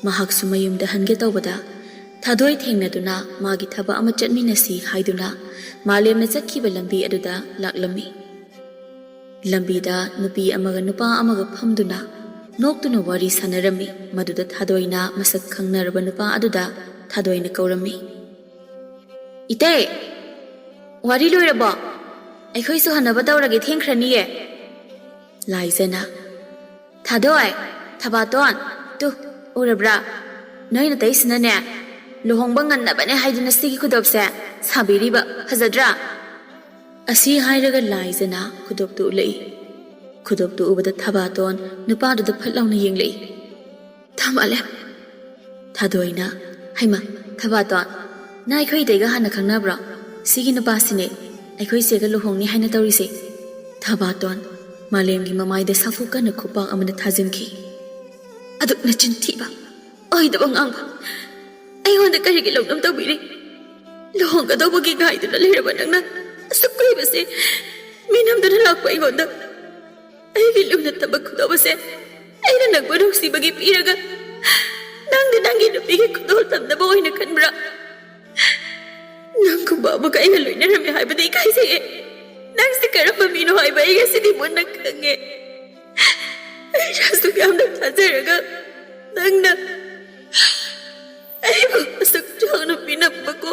ꯃꯍꯥꯛꯁꯨ ꯃꯌꯨꯝꯗ ꯍꯟꯒꯦ ꯇꯧꯕꯗ, ꯊꯥꯗꯣꯏ ꯊꯦꯡꯅꯗꯨꯅ ꯃꯥꯒꯤ ꯊꯕꯛ ꯑꯃ ꯆꯠꯃꯤꯟꯅꯁꯤ ꯍꯥꯏꯗꯨꯅ ꯃꯥꯂꯦꯝꯅ ꯆꯠꯈꯤꯕ ꯂꯝꯕꯤ ꯑꯗꯨꯗ ꯂꯥꯛꯂꯝꯃꯤ꯫ ꯂꯝꯕꯤꯗ ꯅꯨꯄꯤ ꯑꯃꯒ ꯅꯨꯄꯥ ꯑꯃꯒ ꯐꯝꯗꯨꯅ ꯅꯣꯛꯇꯨꯅ ꯋꯥꯔꯤ ꯁꯥꯟꯅꯔꯝꯃꯤ꯫ ꯃꯗꯨꯗ ꯊꯥꯗꯣꯏꯅ ꯃꯁꯛ ꯈꯪꯅꯔꯕ ꯅꯨꯄꯥ ꯑꯗꯨꯗ ꯊꯥꯗꯣꯏꯅ ꯀꯧꯔꯝꯃꯤ꯫ "ꯏꯇꯩ, ꯋꯥꯔꯤ ꯂꯣꯏꯔꯕꯣ? ꯑꯩꯈꯣꯏꯁꯨ ꯍꯟꯅꯕ ꯇꯧꯔꯒꯦ, ꯊꯦꯡꯈ꯭ꯔꯅꯤꯌꯦ꯫" ꯂꯥꯏꯖꯅ, "ꯊꯥꯗꯣꯏ, ꯊꯕꯥꯇꯣꯟ, ꯇꯨ, ꯎꯔꯕ꯭ꯔꯥ? ꯅꯣꯏ ꯅꯇꯩꯁꯤꯅꯅꯦ, ꯂꯨꯍꯣꯡꯕ ꯉꯟꯅꯕꯅꯦ ꯍꯥꯏꯗꯨꯅ ꯁꯤꯒꯤ ꯈꯨꯗꯣꯞꯁꯦ ꯁꯥꯕꯤꯔꯤꯕ, ꯐꯖꯗ꯭ꯔꯥ?" ꯑꯁꯤ ꯍꯥꯏꯔꯒ ꯂꯥꯏꯖꯅ ꯈꯨꯗꯣꯞꯇꯨ ꯎꯠꯂꯛꯏ꯫ ꯈꯨꯗꯣꯞꯇꯨ ꯎꯕꯗ ꯊꯕꯥꯇꯣꯟ ꯅꯨꯄꯥꯗꯨꯗ ꯐꯠ ꯂꯥꯎꯅ ꯌꯦꯡꯂꯛꯏ꯫ "ꯊꯥ ꯃꯥꯂꯦꯝ꯫" ꯊꯥꯗꯣꯏꯅ, "ꯍꯩꯃ, ꯊꯕꯥꯇꯣꯟ, ꯅꯪ ꯑꯩꯈꯣꯏ ꯏꯇꯩꯒ ꯍꯥꯟꯅ ꯈꯪꯅꯕ꯭ꯔꯣ? ꯁꯤꯒꯤ ꯅꯨꯄꯥꯁꯤꯅꯦ ꯑꯩꯈꯣꯏ ꯏꯆꯦꯒ ꯂꯨꯍꯣꯡꯅꯤ ꯍꯥꯏꯅ ꯇꯧꯔꯤꯁꯦ꯫" ꯊꯕꯥꯇꯣꯟ ꯃꯥꯂꯦꯝꯒꯤ ꯃꯃꯥꯏꯗ ꯁꯥꯐꯨ ꯀꯟꯅ ꯈꯨꯄꯥꯛ ꯑꯃꯅ ꯊꯥꯖꯤꯟꯈꯤ꯫ "ꯑꯗꯨꯛ ꯅꯆꯤꯟ ꯊꯤꯕ, ꯑꯣꯏꯗꯕ ꯉꯥꯡꯕ, ꯑꯩꯉꯣꯟꯗ ꯀꯔꯤꯒꯤ ꯂꯧꯅꯝ ꯇꯧꯕꯤꯔꯤ? ꯂꯨꯍꯣꯡꯒꯗꯧꯕꯒꯤ ꯉꯥꯏꯗꯨꯅ ꯂꯩꯔꯕ ꯅꯪꯅ ꯑꯁꯨꯛ ꯀꯨꯏꯕꯁꯦ ꯃꯤꯅꯝꯗꯨꯅ ꯂꯥꯛꯄ ꯑꯩꯉꯣꯟꯗ ꯑꯩꯒꯤ ꯂꯨꯅ ꯇꯝꯕ ꯈꯨꯗꯣꯞ ꯑꯁꯦ ꯑꯩꯅ ꯅꯪꯕꯨ ꯅꯨꯡꯁꯤꯕꯒꯤ ꯄꯤꯔꯒ, ꯅꯪꯗꯤ ꯅꯪꯒꯤ ꯅꯨꯄꯤꯒꯤ ꯈꯨꯗꯣꯜ ꯇꯝꯅꯕ ꯑꯣꯏꯅ ꯈꯟꯕ꯭ꯔꯥ? ꯅꯪꯒꯨꯝꯕ ꯑꯃꯒ ꯑꯩꯒ ꯂꯣꯏꯅꯔꯝꯃꯦ ꯍꯥꯏꯕꯗ ꯏꯀꯥꯏꯖꯩꯌꯦ꯫ ꯅꯪꯁꯦ ꯀꯔꯝꯕ ꯃꯤꯅꯣ ꯍꯥꯏꯕ ꯑꯩ ꯉꯁꯤꯗꯤ ꯃꯨꯟꯅ ꯈꯪꯉꯦ꯫ ꯑꯁꯨꯛ ꯌꯥꯝꯅ ꯊꯥꯖꯔꯒ ꯅꯪꯅ ꯑꯩꯕꯨ ꯑꯁꯨꯛ ꯆꯥꯎꯅ ꯄꯤꯅꯕꯀꯣ꯫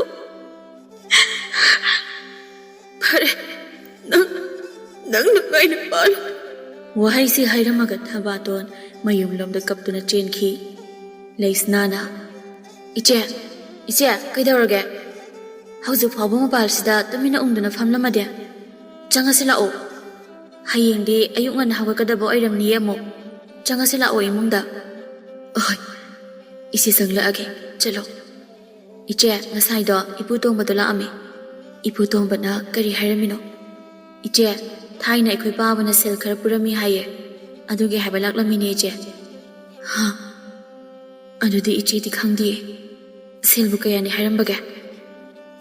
ꯐꯔꯦ, ꯅꯪ, ꯅꯪ ꯅꯨꯡꯉꯥꯏꯅ ꯄꯥꯜꯂꯨ꯫ ꯋꯥꯍꯩꯁꯤ ꯍꯥꯏꯔꯝꯃꯒ ꯊꯕꯥꯇꯣꯟ ꯃꯌꯨꯝꯂꯣꯝꯗ ꯀꯞꯇꯨꯅ ꯆꯦꯟꯈꯤ꯫ ꯂꯩꯁꯅꯥꯅ, "ꯏꯆꯦ, ꯏꯆꯦ, ꯀꯩꯗꯧꯔꯒꯦ? ꯍꯧꯖꯤꯛ ꯐꯥꯎꯕ ꯃꯄꯥꯜꯁꯤꯗ ꯇꯨꯃꯤꯟꯅ ꯎꯪꯗꯨꯅ ꯐꯝꯂꯝꯃꯗꯤ? ꯆꯪꯉꯁꯤ ꯂꯥꯛꯑꯣ꯫ ꯍꯌꯦꯡꯗꯤ ꯑꯌꯨꯛ ꯉꯟꯅ ꯍꯧꯒꯠꯀꯗꯕ ꯑꯣꯏꯔꯝꯅꯤꯌꯦ ꯑꯃꯨꯛ꯫ ꯆꯪꯉꯁꯤ ꯂꯥꯛꯑꯣ ꯏꯃꯨꯡꯗ꯫" "ꯑꯍꯣꯏ, ꯏꯆꯦ ꯆꯪꯂꯛꯑꯒꯦ, ꯆꯠꯂꯣ꯫" "ꯏꯆꯦ, ꯉꯁꯥꯏꯗꯣ ꯏꯄꯨ ꯇꯣꯝꯕꯗꯣ ꯂꯥꯛꯑꯝꯃꯤ꯫" "ꯏꯄꯨ ꯇꯣꯝꯕꯅ ꯀꯔꯤ ꯍꯥꯏꯔꯝꯃꯤꯅꯣ?" "ꯏꯆꯦ, ꯊꯥꯏꯅ ꯑꯩꯈꯣꯏ ꯄꯥꯕꯅ ꯁꯦꯜ ꯈꯔ ꯄꯨꯔꯝꯃꯤ ꯍꯥꯏꯌꯦ, ꯑꯗꯨꯒꯤ ꯍꯥꯏꯕ ꯂꯥꯛꯂꯝꯃꯤꯅꯦ ꯏꯆꯦ꯫" "ꯍꯥ? ꯑꯗꯨꯗꯤ ꯏꯆꯦꯗꯤ ꯈꯪꯗꯤꯌꯦ꯫ ꯁꯦꯜꯕꯨ ꯀꯌꯥꯅꯤ ꯍꯥꯏꯔꯝꯕꯒꯦ?"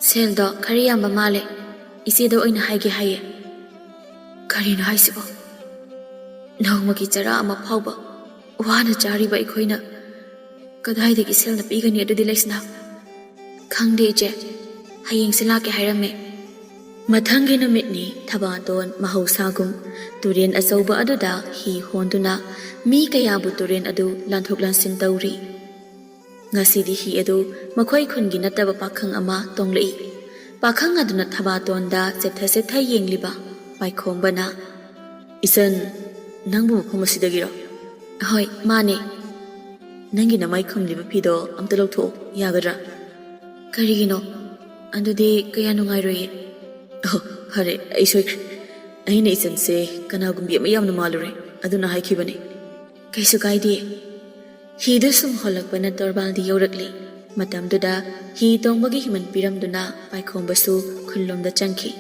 "ꯁꯦꯜꯗꯣ ꯈꯔ ꯌꯥꯝꯕ ꯃꯥꯜꯂꯦ, ꯏꯆꯦꯗ ꯑꯣꯏꯅ ꯍꯥꯏꯒꯦ ꯍꯥꯏꯌꯦ꯫" "ꯀꯔꯤꯅꯣ ꯍꯥꯏꯁꯤꯕꯣ? ꯅꯣꯡꯃꯒꯤ ꯆꯔꯥ ꯑꯃ ꯐꯥꯎꯕ ꯋꯥꯅ ꯆꯥꯔꯤꯕ ꯑꯩꯈꯣꯏꯅ ꯀꯗꯥꯏꯗꯒꯤ ꯁꯦꯜꯅ ꯄꯤꯒꯅꯤ ꯑꯗꯨꯗꯤ ꯂꯩꯁꯅꯥ?" "ꯈꯪꯗꯦ ꯏꯆꯦ, ꯍꯌꯦꯡꯁꯦ ꯂꯥꯛꯀꯦ ꯍꯥꯏꯔꯝꯃꯦ꯫" ꯃꯊꯪꯒꯤ ꯅꯨꯃꯤꯠꯅꯤ꯫ ꯊꯕꯥꯇꯣꯟ ꯃꯍꯧꯁꯥꯒꯨꯝ ꯇꯨꯔꯦꯟ ꯑꯆꯧꯕ ꯑꯗꯨꯗ ꯍꯤ ꯍꯣꯟꯗꯨꯅ ꯃꯤ ꯀꯌꯥꯕꯨ ꯇꯨꯔꯦꯟ ꯑꯗꯨ ꯂꯥꯟꯊꯣꯛ ꯂꯥꯟꯁꯤꯟ ꯇꯧꯔꯤ꯫ ꯉꯁꯤꯗꯤ ꯍꯤ ꯑꯗꯨ ꯃꯈꯣꯏ ꯈꯨꯟꯒꯤ ꯅꯠꯇꯕ ꯄꯥꯈꯪ ꯑꯃ ꯇꯣꯡꯂꯛꯏ꯫ ꯄꯥꯈꯪ ꯑꯗꯨꯅ ꯊꯕꯥꯇꯣꯟꯗ ꯆꯦꯠꯊ ꯆꯦꯠꯊ ꯌꯦꯡꯂꯤꯕ꯫ ꯄꯥꯏꯈꯣꯝꯕꯅ, "ꯏꯆꯟ, ꯅꯪꯕꯨ ꯃꯐꯝ ꯑꯁꯤꯗꯒꯤꯔꯣ?" "ꯍꯣꯏ, ꯃꯥꯅꯦ꯫" "ꯅꯪꯒꯤ ꯅꯃꯥꯏ ꯈꯨꯝꯂꯤꯕ ꯐꯤꯗꯣ ꯑꯝꯇ ꯂꯧꯊꯣꯛꯑꯣ, ꯌꯥꯒꯗ꯭ꯔꯥ?" "ꯀꯔꯤꯒꯤꯅꯣ? ꯑꯗꯨꯗꯤ ꯀꯌꯥ ꯅꯨꯡꯉꯥꯏꯔꯣꯏꯌꯦ꯫" "ꯑꯣ, ꯐꯔꯦ, ꯑꯩ ꯁꯣꯏꯈ꯭ꯔꯦ꯫ ꯑꯩꯅ ꯏꯆꯟꯁꯦ ꯀꯅꯥꯒꯨꯝꯕꯤ ꯑꯃ ꯌꯥꯝꯅ ꯃꯥꯜꯂꯨꯔꯦ, ꯑꯗꯨꯅ ꯍꯥꯏꯈꯤꯕꯅꯦ꯫" "ꯀꯩꯁꯨ ꯀꯥꯏꯗꯦ꯫" ꯍꯤꯗꯨ ꯁꯨꯝ ꯍꯣꯜꯂꯛꯄꯅ ꯇꯣꯔꯕꯥꯜꯗꯤ ꯌꯧꯔꯛꯂꯤ꯫ ꯃꯇꯝꯗꯨꯗ ꯍꯤ ꯇꯣꯡꯕꯒꯤ ꯍꯤꯃꯟ ꯄꯤꯔꯝꯗꯨꯅ ꯄꯥꯏꯈꯣꯝꯕꯁꯨ ꯈꯨꯜꯂꯣꯝꯗ ꯆꯪꯈꯤ꯫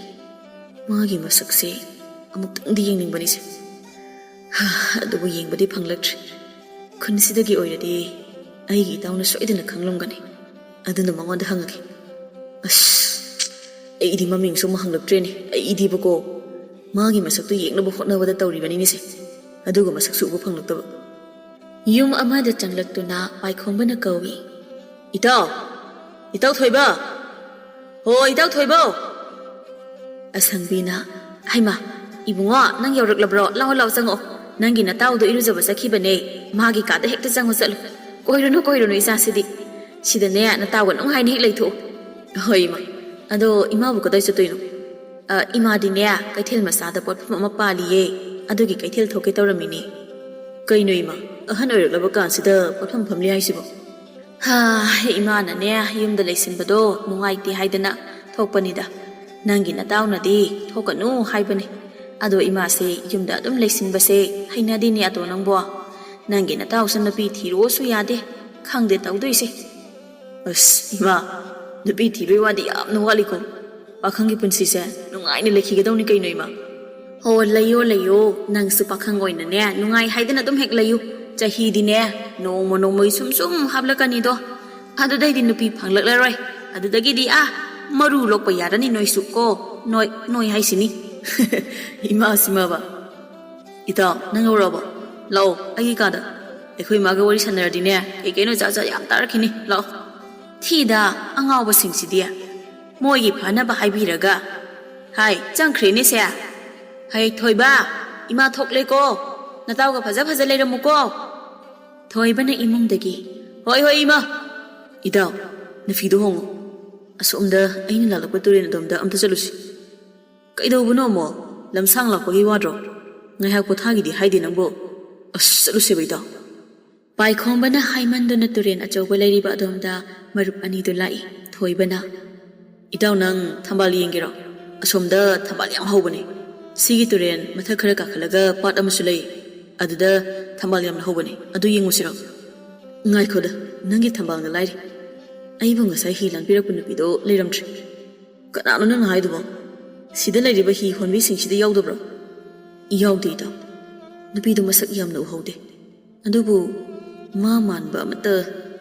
"ꯃꯥꯒꯤ ꯃꯁꯛꯁꯦ ꯑꯃꯨꯛꯇꯪꯗꯤ ꯌꯦꯡꯅꯤꯡꯕꯅꯤꯁꯦ꯫ ꯍꯥ, ꯑꯗꯨꯕꯨ ꯌꯦꯡꯕꯗꯤ ꯐꯪꯂꯛꯇ꯭ꯔꯤ꯫ ꯈꯨꯟꯁꯤꯗꯒꯤ ꯑꯣꯏꯔꯗꯤ ꯑꯩꯒꯤ ꯏꯇꯥꯎꯅ ꯁꯣꯏꯗꯅ ꯈꯪꯂꯝꯒꯅꯤ꯫ ꯑꯗꯨꯅ ꯃꯉꯣꯟꯗ ꯍꯪꯉꯒꯦ꯫ ꯑꯁ, ꯑꯩꯗꯤ ꯃꯃꯤꯡꯁꯨ ꯑꯃꯨꯛ ꯍꯪꯂꯛꯇ꯭ꯔꯦꯅꯦ꯫ ꯑꯩꯗꯤꯕꯀꯣ, ꯃꯥꯒꯤ ꯃꯁꯛꯇꯨ ꯌꯦꯡꯅꯕ ꯍꯣꯠꯅꯕꯗ ꯇꯧꯔꯤꯕꯅꯤꯅꯦꯁꯦ꯫ ꯑꯗꯨꯒ ꯃꯁꯛꯁꯨ ꯎꯕ ꯐꯪꯂꯛꯇꯕ꯫" ꯌꯨꯝ ꯑꯃꯗ ꯆꯪꯂꯛꯇꯨꯅ ꯄꯥꯏꯈꯣꯝꯕꯅ ꯀꯧꯏ꯫ "ꯏꯇꯥꯎ! ꯏꯇꯥꯎ ꯊꯣꯏꯕ! ꯍꯣ, ꯏꯇꯥꯎ ꯊꯣꯏꯕ!" ꯑꯁꯪꯕꯤꯅ, "ꯍꯩꯃꯥ, ꯏꯕꯨꯡꯉꯣ, ꯅꯪ ꯌꯧꯔꯛꯂꯕ꯭ꯔꯣ? ꯂꯥꯛꯑꯣ, ꯂꯥꯛꯑꯣ, ꯆꯪꯉꯛꯑꯣ꯫" "ꯅꯪꯒꯤ ꯅꯇꯥꯎꯗꯣ ꯏꯔꯨꯖꯕ ꯆꯠꯈꯤꯕꯅꯦ, ꯃꯥꯒꯤ ꯀꯥꯗ ꯍꯦꯛꯇ ꯆꯪꯉꯨ ꯆꯠꯂꯨ꯫ ꯀꯣꯏꯔꯨꯅꯨ, ꯀꯣꯏꯔꯨꯅꯨ ꯏꯆꯥꯁꯤꯗꯤ꯫ ꯁꯤꯗꯅꯦ ꯅꯇꯥꯎꯒ ꯅꯨꯡꯉꯥꯏꯅ ꯍꯦꯛ ꯂꯩꯊꯣꯛꯎ꯫" "ꯍꯣꯏ ꯏꯃꯥ꯫ ꯑꯗꯣ ꯏꯃꯥꯕꯨ ꯀꯗꯥꯏ ꯆꯠꯇꯣꯏꯅꯣ?" "ꯑ, ꯏꯃꯥꯗꯤꯅꯦ ꯀꯩꯊꯦꯜ ꯃꯆꯥꯗ ꯄꯣꯠꯐꯝ ꯑꯃ ꯄꯥꯜꯂꯤꯌꯦ, ꯑꯗꯨꯒꯤ ꯀꯩꯊꯦꯜ ꯊꯣꯛꯀꯦ ꯇꯧꯔꯝꯃꯤꯅꯦ꯫" "ꯀꯩꯅꯣ ꯏꯃꯥ, ꯑꯍꯟ ꯑꯣꯏꯔꯛꯂꯕ ꯀꯥꯟꯁꯤꯗ ꯄꯣꯠꯐꯝ ꯐꯝꯂꯤ ꯍꯥꯏꯁꯤꯕꯣ?" "ꯍꯥ, ꯏꯃꯥꯅꯅꯦ ꯌꯨꯝꯗ ꯂꯩꯁꯤꯟꯕꯗꯣ ꯅꯨꯡꯉꯥꯏꯇꯦ ꯍꯥꯏꯗꯅ ꯊꯣꯛꯄꯅꯤꯗ꯫ ꯅꯪꯒꯤ ꯅꯇꯥꯎꯅꯗꯤ ꯊꯣꯛꯀꯅꯨ ꯍꯥꯏꯕꯅꯤ꯫ ꯑꯗꯣ ꯏꯃꯥꯁꯦ ꯌꯨꯝꯗ ꯑꯗꯨꯝ ꯂꯩꯁꯤꯟꯕꯁꯦ ꯍꯩꯅꯗꯦꯅꯦ ꯑꯗꯣ ꯅꯪꯕꯣ꯫ ꯅꯪꯒꯤ ꯅꯇꯥꯎꯁꯨ ꯅꯨꯄꯤ ꯊꯤꯔꯣꯁꯨ ꯌꯥꯗꯦ꯫ ꯈꯪꯗꯦ ꯇꯧꯗꯣꯏꯁꯦ꯫" "ꯑꯁ ꯏꯃꯥ, ꯅꯨꯄꯤ ꯊꯤꯕꯩ ꯋꯥꯗꯤ ꯌꯥꯝꯅ ꯋꯥꯠꯂꯤꯀꯣ꯫ ꯄꯥꯈꯪꯒꯤ ꯄꯨꯟꯁꯤꯁꯦ ꯅꯨꯡꯉꯥꯏꯅ ꯂꯩꯈꯤꯒꯗꯧꯅꯤ ꯀꯩꯅꯣ ꯏꯃꯥ꯫" "ꯍꯣ, ꯂꯩꯌꯣ, ꯂꯩꯌꯣ꯫ ꯅꯪꯁꯨ ꯄꯥꯈꯪ ꯑꯣꯏꯅꯅꯦ ꯅꯨꯡꯉꯥꯏ ꯍꯥꯏꯗꯅ ꯑꯗꯨꯝ ꯍꯦꯛ ꯂꯩꯌꯨ꯫ ꯆꯍꯤꯗꯤꯅꯦ ꯅꯣꯡꯃ ꯅꯣꯡꯃꯒꯤ ꯁꯨꯝ ꯁꯨꯝ ꯍꯥꯞꯂꯛꯀꯅꯤꯗꯣ꯫ ꯑꯗꯨꯗꯩꯗꯤ ꯅꯨꯄꯤ ꯐꯪꯂꯛꯂꯔꯣꯏ꯫ ꯑꯗꯨꯗꯒꯤꯗꯤ ꯑꯥ ꯃꯔꯨ ꯂꯣꯛꯄ ꯌꯥꯔꯅꯤ ꯅꯣꯏꯁꯨ ꯀꯣ꯫ ꯅꯣꯏ, ꯅꯣꯏ ꯍꯥꯏꯁꯤꯅꯤ꯫" "ꯏꯃꯥ ꯁꯤꯃꯕ꯫ ꯏꯇꯥꯎ, ꯅꯪ ꯌꯧꯔꯛꯑꯕꯣ? ꯂꯥꯛꯑꯣ, ꯑꯩꯒꯤ ꯀꯥꯗ꯫ ꯑꯩꯈꯣꯏ ꯏꯃꯥꯒ ꯋꯥꯔꯤ ꯁꯥꯟꯅꯔꯗꯤꯅꯦ, ꯀꯩ ꯀꯩꯅꯣ ꯖꯥꯠ ꯖꯥꯠ ꯌꯥꯝ ꯇꯥꯔꯛꯈꯤꯅꯤ꯫ ꯂꯥꯛꯑꯣ꯫" ꯊꯤꯗ ꯑꯉꯥꯎꯕꯁꯤꯡꯁꯤꯗꯤ꯫ ꯃꯣꯏꯒꯤ ꯐꯅꯕ ꯍꯥꯏꯕꯤꯔꯒ꯫ "ꯍꯥꯏ, ꯆꯪꯈ꯭ꯔꯦꯅꯦ ꯁꯦ꯫ ꯍꯥꯏ, ꯊꯣꯏꯕ, ꯏꯃꯥ ꯊꯣꯛꯂꯦꯀꯣ꯫ ꯅꯇꯥꯎꯒ ꯐꯖ ꯐꯖ ꯂꯩꯔꯝꯃꯨꯀꯣ꯫" ꯊꯣꯏꯕꯅ ꯏꯃꯨꯡꯗꯒꯤ꯫ "ꯍꯣꯏ, ꯍꯣꯏ, ꯏꯃꯥ꯫" "ꯏꯇꯥꯎ, ꯅꯐꯤꯗꯣ ꯍꯣꯡꯉꯨ꯫ ꯑꯁꯣꯝꯗ ꯑꯩꯅ ꯂꯥꯛꯂꯛꯄ ꯇꯨꯔꯦꯟ ꯑꯗꯣꯝꯗ ꯑꯝꯇ ꯆꯠꯂꯨꯁꯤ꯫" "ꯀꯩꯗꯧꯕꯅꯣ ꯑꯃꯨꯛ? ꯂꯝꯁꯥꯡ ꯂꯥꯛꯄꯒꯤ ꯋꯥꯗ꯭ꯔꯣ? ꯉꯥꯏꯍꯥꯛ ꯄꯣꯊꯥꯒꯤꯗꯤ ꯍꯥꯏꯗꯦ ꯅꯪꯕꯨ꯫" "ꯑꯁ, ꯆꯠꯂꯨꯁꯦꯕ ꯏꯇꯥꯎ꯫" ꯄꯥꯏꯈꯣꯝꯕꯅ ꯍꯥꯏꯃꯟꯗꯨꯅ ꯇꯨꯔꯦꯟ ꯑꯆꯧꯕ ꯂꯩꯔꯤꯕ ꯑꯗꯣꯝꯗ ꯃꯔꯨꯞ ꯑꯅꯤꯗꯨ ꯂꯥꯛꯏ꯫ ꯊꯣꯏꯕꯅ, "ꯏꯇꯥꯎ, ꯅꯪ ꯊꯝꯕꯥꯜ ꯌꯦꯡꯒꯦꯔꯣ? ꯑꯁꯣꯝꯗ ꯊꯝꯕꯥꯜ ꯌꯥꯝ ꯍꯧꯕꯅꯦ꯫ ꯁꯤꯒꯤ ꯇꯨꯔꯦꯟ ꯃꯊꯛ ꯈꯔ ꯀꯥꯈꯠꯂꯒ ꯄꯥꯠ ꯑꯃꯁꯨ ꯂꯩ꯫ ꯑꯗꯨꯗ ꯊꯝꯕꯥꯜ ꯌꯥꯝꯅ ꯍꯧꯕꯅꯦ꯫ ꯑꯗꯨ ꯌꯦꯡꯉꯨꯁꯤꯔꯣ?" "ꯉꯥꯏꯈꯣꯗ, ꯅꯪꯒꯤ ꯊꯝꯕꯥꯜꯒ ꯂꯥꯏꯔꯤ꯫ ꯑꯩꯕꯨ ꯉꯁꯥꯏ ꯍꯤ ꯂꯥꯟꯕꯤꯔꯛꯄ ꯅꯨꯄꯤꯗꯣ ꯂꯩꯔꯝꯗ꯭ꯔꯦ꯫" "ꯀꯅꯥꯅꯣ ꯅꯪꯅ ꯍꯥꯏꯗꯨꯕꯣ? ꯁꯤꯗ ꯂꯩꯔꯤꯕ ꯍꯤ ꯍꯣꯟꯕꯤꯁꯤꯡꯁꯤꯗ ꯌꯥꯎꯗꯕ꯭ꯔꯣ?" "ꯌꯥꯎꯗꯦ ꯏꯇꯥꯎ꯫ ꯅꯨꯄꯤꯗꯨ ꯃꯁꯛ ꯌꯥꯝꯅ ꯎꯍꯧꯗꯦ꯫ ꯑꯗꯨꯕꯨ ꯃꯥ ꯃꯥꯟꯕ ꯑꯃꯠꯇ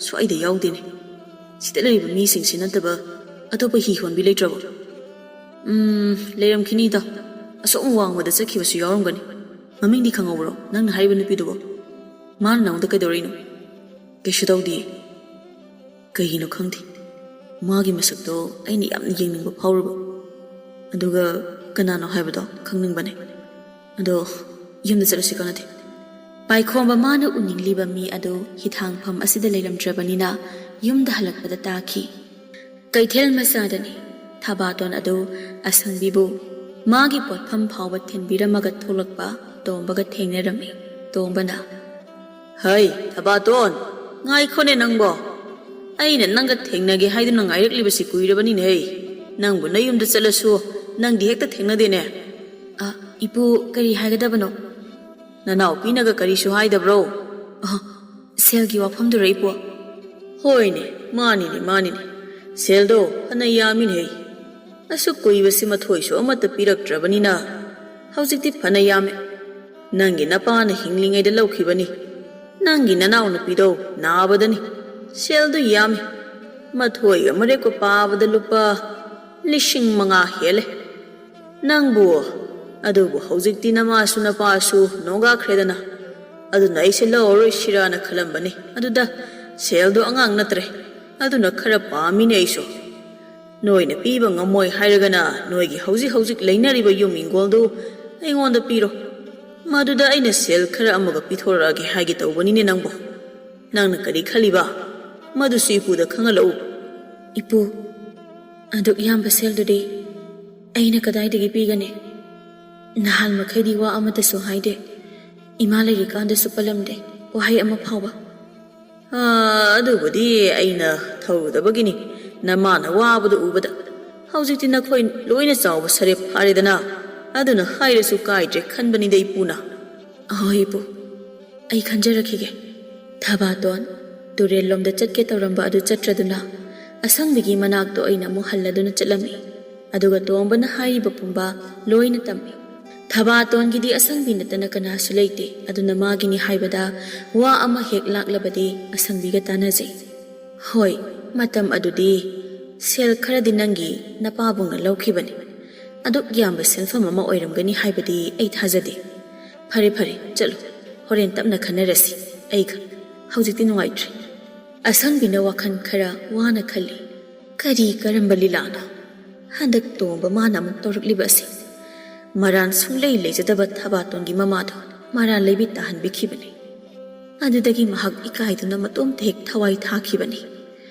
ꯁ꯭ꯋꯥꯏꯗ ꯌꯥꯎꯗꯦꯅꯦ꯫ ꯁꯤꯗ ꯂꯩꯔꯤꯕ ꯃꯤꯁꯤꯡꯁꯤ ꯅꯠꯇꯕ ꯑꯇꯣꯞꯄ ꯍꯤ ꯍꯣꯟꯕꯤ ꯂꯩꯇ꯭ꯔꯕꯣ?" "ꯎꯝ, ꯂꯩꯔꯝꯈꯤꯅꯤ ꯏꯇꯥꯎ꯫ ꯑꯁꯣꯝ ꯋꯥꯡꯃꯗ ꯆꯠꯈꯤꯕꯁꯨ ꯌꯥꯎꯔꯝꯒꯅꯤ꯫ ꯃꯃꯤꯡꯗꯤ ꯈꯪꯍꯧꯕ꯭ꯔꯣ, ꯅꯪꯅ ꯍꯥꯏꯔꯤꯕ ꯅꯨꯄꯤꯗꯨꯕꯣ? ꯃꯥꯅ ꯅꯉꯣꯟꯗ ꯀꯩꯗꯧꯔꯛꯏꯅꯣ?" "ꯀꯩꯁꯨ ꯇꯧꯗꯤꯌꯦ꯫" "ꯀꯩꯒꯤꯅꯣ ꯈꯪꯗꯦ, ꯃꯥꯒꯤ ꯃꯁꯛꯇꯣ ꯑꯩꯅ ꯌꯥꯝꯅ ꯌꯦꯡꯅꯤꯡꯕ ꯐꯥꯎꯔꯨꯕ꯫ ꯑꯗꯨꯒ ꯀꯅꯥꯅꯣ ꯍꯥꯏꯕꯗꯣ ꯈꯪꯅꯤꯡꯕꯅꯦ꯫ ꯑꯗꯣ ꯌꯨꯝꯗ ꯆꯠꯂꯁꯤ ꯀꯥꯟꯅꯗꯦ꯫ ꯄꯥꯏꯈꯣꯝꯕ ꯃꯥꯅ ꯎꯅꯤꯡꯂꯤꯕ ꯃꯤ ꯑꯗꯨ ꯍꯤꯊꯥꯡꯐꯝ ꯑꯁꯤꯗ ꯂꯩꯔꯝꯗ꯭ꯔꯕꯅꯤꯅ ꯌꯨꯝꯗ ꯍꯜꯂꯛꯄꯗ ꯇꯥꯈꯤ꯫ ꯀꯩꯊꯦꯜ ꯃꯆꯥꯗꯅꯤ꯫ ꯊꯕꯥꯇꯣꯟ ꯑꯗꯨ ꯑꯁꯪꯕꯤꯕꯨ ꯃꯥꯒꯤ ꯄꯣꯠꯐꯝ ꯐꯥꯎꯕ ꯊꯤꯟꯕꯤꯔꯝꯃꯒ ꯊꯣꯛꯂꯛꯄ ꯇꯣꯝꯕꯒ ꯊꯦꯡꯅꯔꯝꯃꯤ꯫ ꯇꯣꯝꯕꯅ, "ꯍꯩ, ꯊꯕꯥꯇꯣꯟ, ꯉꯥꯏꯈꯣꯅꯦ ꯅꯪꯕꯣ꯫ ꯑꯩꯅ ꯅꯪꯒ ꯊꯦꯡꯅꯒꯦ ꯍꯥꯏꯗꯨꯅ ꯉꯥꯏꯔꯛꯂꯤꯕꯁꯤ ꯀꯨꯏꯔꯕꯅꯤꯅꯦ ꯍꯩ꯫ ꯅꯪꯕꯨ ꯅꯌꯨꯝꯗ ꯆꯠꯂꯁꯨ ꯅꯪꯗꯤ ꯍꯦꯛꯇ ꯊꯦꯡꯅꯗꯦꯅꯦ꯫" "ꯑ, ꯏꯄꯨ, ꯀꯔꯤ ꯍꯥꯏꯒꯗꯕꯅꯣ?" "ꯅꯅꯥꯎꯄꯤꯅꯒ ꯀꯔꯤꯁꯨ ꯍꯥꯏꯗꯕ꯭ꯔꯣ?" "ꯑ, ꯁꯦꯜꯒꯤ ꯋꯥꯐꯝꯗꯨꯔ ꯏꯄꯨ?" "ꯍꯣꯏꯅꯦ, ꯃꯥꯅꯤꯅꯦ, ꯃꯥꯅꯤꯅꯦ꯫ ꯁꯦꯜꯗꯣ ꯐꯅ ꯌꯥꯝꯃꯤꯅꯦ ꯍꯩ꯫ ꯑꯁꯨꯛ ꯀꯨꯏꯕꯁꯤ ꯃꯊꯣꯏꯁꯨ ꯑꯃꯠꯇ ꯄꯤꯔꯛꯇ꯭ꯔꯕꯅꯤꯅ ꯍꯧꯖꯤꯛꯇꯤ ꯐꯅ ꯌꯥꯝꯃꯦ꯫ ꯅꯪꯒꯤ ꯅꯄꯥꯅ ꯍꯤꯡꯂꯤꯉꯩꯗ ꯂꯧꯈꯤꯕꯅꯤ꯫ ꯅꯪꯒꯤ ꯅꯅꯥꯎꯅꯨꯄꯤꯗꯣ ꯅꯥꯕꯗꯅꯤ꯫ ꯁꯦꯜꯗꯨ ꯌꯥꯝꯃꯤ꯫ ꯃꯊꯣꯏꯒ ꯃꯔꯦꯞꯀ ꯄꯥꯕꯗ ꯂꯨꯄꯥ ꯂꯤꯁꯤꯡ ꯃꯉꯥ ꯍꯦꯜꯂꯦ꯫ ꯅꯪꯕꯨ, ꯑꯗꯨꯕꯨ ꯍꯧꯖꯤꯛꯇꯤ ꯅꯃꯥꯁꯨ ꯅꯄꯥꯁꯨ ꯅꯣꯡꯒꯥꯈ꯭ꯔꯦꯗꯅ꯫ ꯑꯗꯨꯅ ꯑꯩꯁꯦ ꯂꯧꯔꯔꯣꯏꯁꯤꯔꯥꯅ ꯈꯜꯂꯝꯕꯅꯤ꯫ ꯑꯗꯨꯗ ꯁꯦꯜꯗꯣ ꯑꯉꯥꯡ ꯅꯠꯇ꯭ꯔꯦ꯫ ꯑꯗꯨꯅ ꯈꯔ ꯄꯥꯝꯃꯤꯅꯦ ꯑꯩꯁꯨ꯫ ꯅꯣꯏꯅ ꯄꯤꯕ ꯉꯝꯃꯣꯏ ꯍꯥꯏꯔꯒꯅ ꯅꯣꯏꯒꯤ ꯍꯧꯖꯤꯛ ꯍꯧꯖꯤꯛ ꯂꯩꯅꯔꯤꯕ ꯌꯨꯝ ꯏꯪꯒꯣꯜꯗꯨ ꯑꯩꯉꯣꯟꯗ ꯄꯤꯔꯣ꯫ ꯃꯗꯨꯗ ꯑꯩꯅ ꯁꯦꯜ ꯈꯔ ꯑꯃꯒ ꯄꯤꯊꯣꯔꯛꯑꯒꯦ ꯍꯥꯏꯒꯦ ꯇꯧꯕꯅꯤꯅꯦ ꯅꯪꯕꯨ꯫ ꯅꯪꯅ ꯀꯔꯤ ꯈꯜꯂꯤꯕ? ꯃꯗꯨꯁꯨ ꯏꯄꯨꯗ ꯈꯪꯍꯜꯂꯛꯎ꯫" "ꯏꯄꯨ, ꯑꯗꯨꯛ ꯌꯥꯝꯕ ꯁꯦꯜꯗꯨꯗꯤ ꯑꯩꯅ ꯀꯗꯥꯏꯗꯒꯤ ꯄꯤꯒꯅꯤ? ꯅꯍꯥꯟ ꯃꯈꯩꯗꯤ ꯋꯥ ꯑꯃꯠꯇꯁꯨ ꯍꯥꯏꯗꯦ꯫ ꯏꯃꯥ ꯂꯩꯔꯤꯀꯥꯟꯗꯁꯨ ꯄꯜꯂꯝꯗꯦ ꯋꯥꯍꯩ ꯑꯃ ꯐꯥꯎꯕ꯫" "ꯑꯥ, ꯑꯗꯨꯕꯨꯗꯤ ꯑꯩꯅ ꯊꯧꯔꯨꯗꯕꯒꯤꯅꯤ, ꯅꯃꯥꯅ ꯋꯥꯕꯗꯨ ꯎꯕꯗ꯫ ꯍꯧꯖꯤꯛꯇꯤ ꯅꯈꯣꯏ ꯂꯣꯏꯅ ꯆꯥꯎꯕ ꯁꯔꯦꯞ ꯐꯥꯔꯦꯗꯅ, ꯑꯗꯨꯅ ꯍꯥꯏꯔꯁꯨ ꯀꯥꯏꯗ꯭ꯔꯦ ꯈꯟꯕꯅꯤꯗ ꯏꯄꯨꯅ꯫" "ꯑꯍꯣꯏ ꯏꯄꯨ, ꯑꯩ ꯈꯟꯖꯔꯛꯈꯤꯒꯦ꯫" ꯊꯕꯥꯇꯣꯟ ꯇꯨꯔꯦꯜꯂꯣꯝꯗ ꯆꯠꯀꯦ ꯇꯧꯔꯝꯕ ꯑꯗꯨ ꯆꯠꯇ꯭ꯔꯗꯨꯅ ꯑꯁꯪꯕꯤꯒꯤ ꯃꯅꯥꯛꯇ ꯑꯣꯏꯅ ꯑꯃꯨꯛ ꯍꯜꯂꯗꯨꯅ ꯆꯠꯂꯝꯃꯤ꯫ ꯑꯗꯨꯒ ꯇꯣꯝꯕꯅ ꯍꯥꯏꯔꯤꯕ ꯄꯨꯝꯕ ꯂꯣꯏꯅ ꯇꯝꯃꯤ꯫ ꯊꯕꯥꯇꯣꯟꯒꯤꯗꯤ ꯑꯁꯪꯕꯤ ꯅꯠꯇꯅ ꯀꯅꯥꯁꯨ ꯂꯩꯇꯦ, ꯑꯗꯨꯅ ꯃꯥꯒꯤꯅꯤ ꯍꯥꯏꯕꯗ ꯋꯥ ꯑꯃ ꯍꯦꯛ ꯂꯥꯛꯂꯕꯗꯤ ꯑꯁꯪꯕꯤꯒ ꯇꯥꯟꯅꯖꯩ꯫ "ꯍꯣꯏ, ꯃꯇꯝ ꯑꯗꯨꯗꯤ ꯁꯦꯜ ꯈꯔꯗꯤ ꯅꯪꯒꯤ ꯅꯄꯥꯕꯨꯡꯅ ꯂꯧꯈꯤꯕꯅꯤ꯫ ꯑꯗꯨꯛ ꯌꯥꯝꯕ ꯁꯦꯟꯐꯝ ꯑꯃ ꯑꯣꯏꯔꯝꯒꯅꯤ ꯍꯥꯏꯕꯗꯤ ꯑꯩ ꯊꯥꯖꯗꯦ꯫ ꯐꯔꯦ, ꯐꯔꯦ, ꯆꯠꯂꯨ꯫ ꯍꯣꯔꯦꯟ ꯇꯞꯅ ꯈꯟꯅꯔꯁꯤ꯫ ꯑꯩꯒ ꯍꯧꯖꯤꯛꯇꯤ ꯅꯨꯡꯉꯥꯏꯇ꯭ꯔꯦ꯫" ꯑꯁꯪꯕꯤꯅ ꯋꯥꯈꯜ ꯈꯔ ꯋꯥꯅ ꯈꯜꯂꯤ꯫ "ꯀꯔꯤ ꯀꯔꯝꯕ ꯂꯤꯂꯥꯅꯣ ꯍꯟꯗꯛ ꯇꯣꯝꯕ ꯃꯥꯅ ꯑꯃꯨꯛ ꯇꯧꯔꯛꯂꯤꯕ ꯑꯁꯤ? ꯃꯔꯥꯟ ꯁꯨꯡꯂꯩ ꯂꯩꯖꯗꯕ ꯊꯕꯥꯇꯣꯟꯒꯤ ꯃꯃꯥꯗꯣ ꯃꯔꯥꯟ ꯂꯩꯕꯤ ꯇꯥꯍꯟꯕꯤꯈꯤꯕꯅꯤ꯫ ꯑꯗꯨꯗꯒꯤ ꯃꯍꯥꯛ ꯏꯀꯥꯏꯗꯨꯅ ꯃꯇꯣꯝꯇ ꯍꯦꯛ ꯊꯋꯥꯏ ꯊꯥꯈꯤꯕꯅꯤ꯫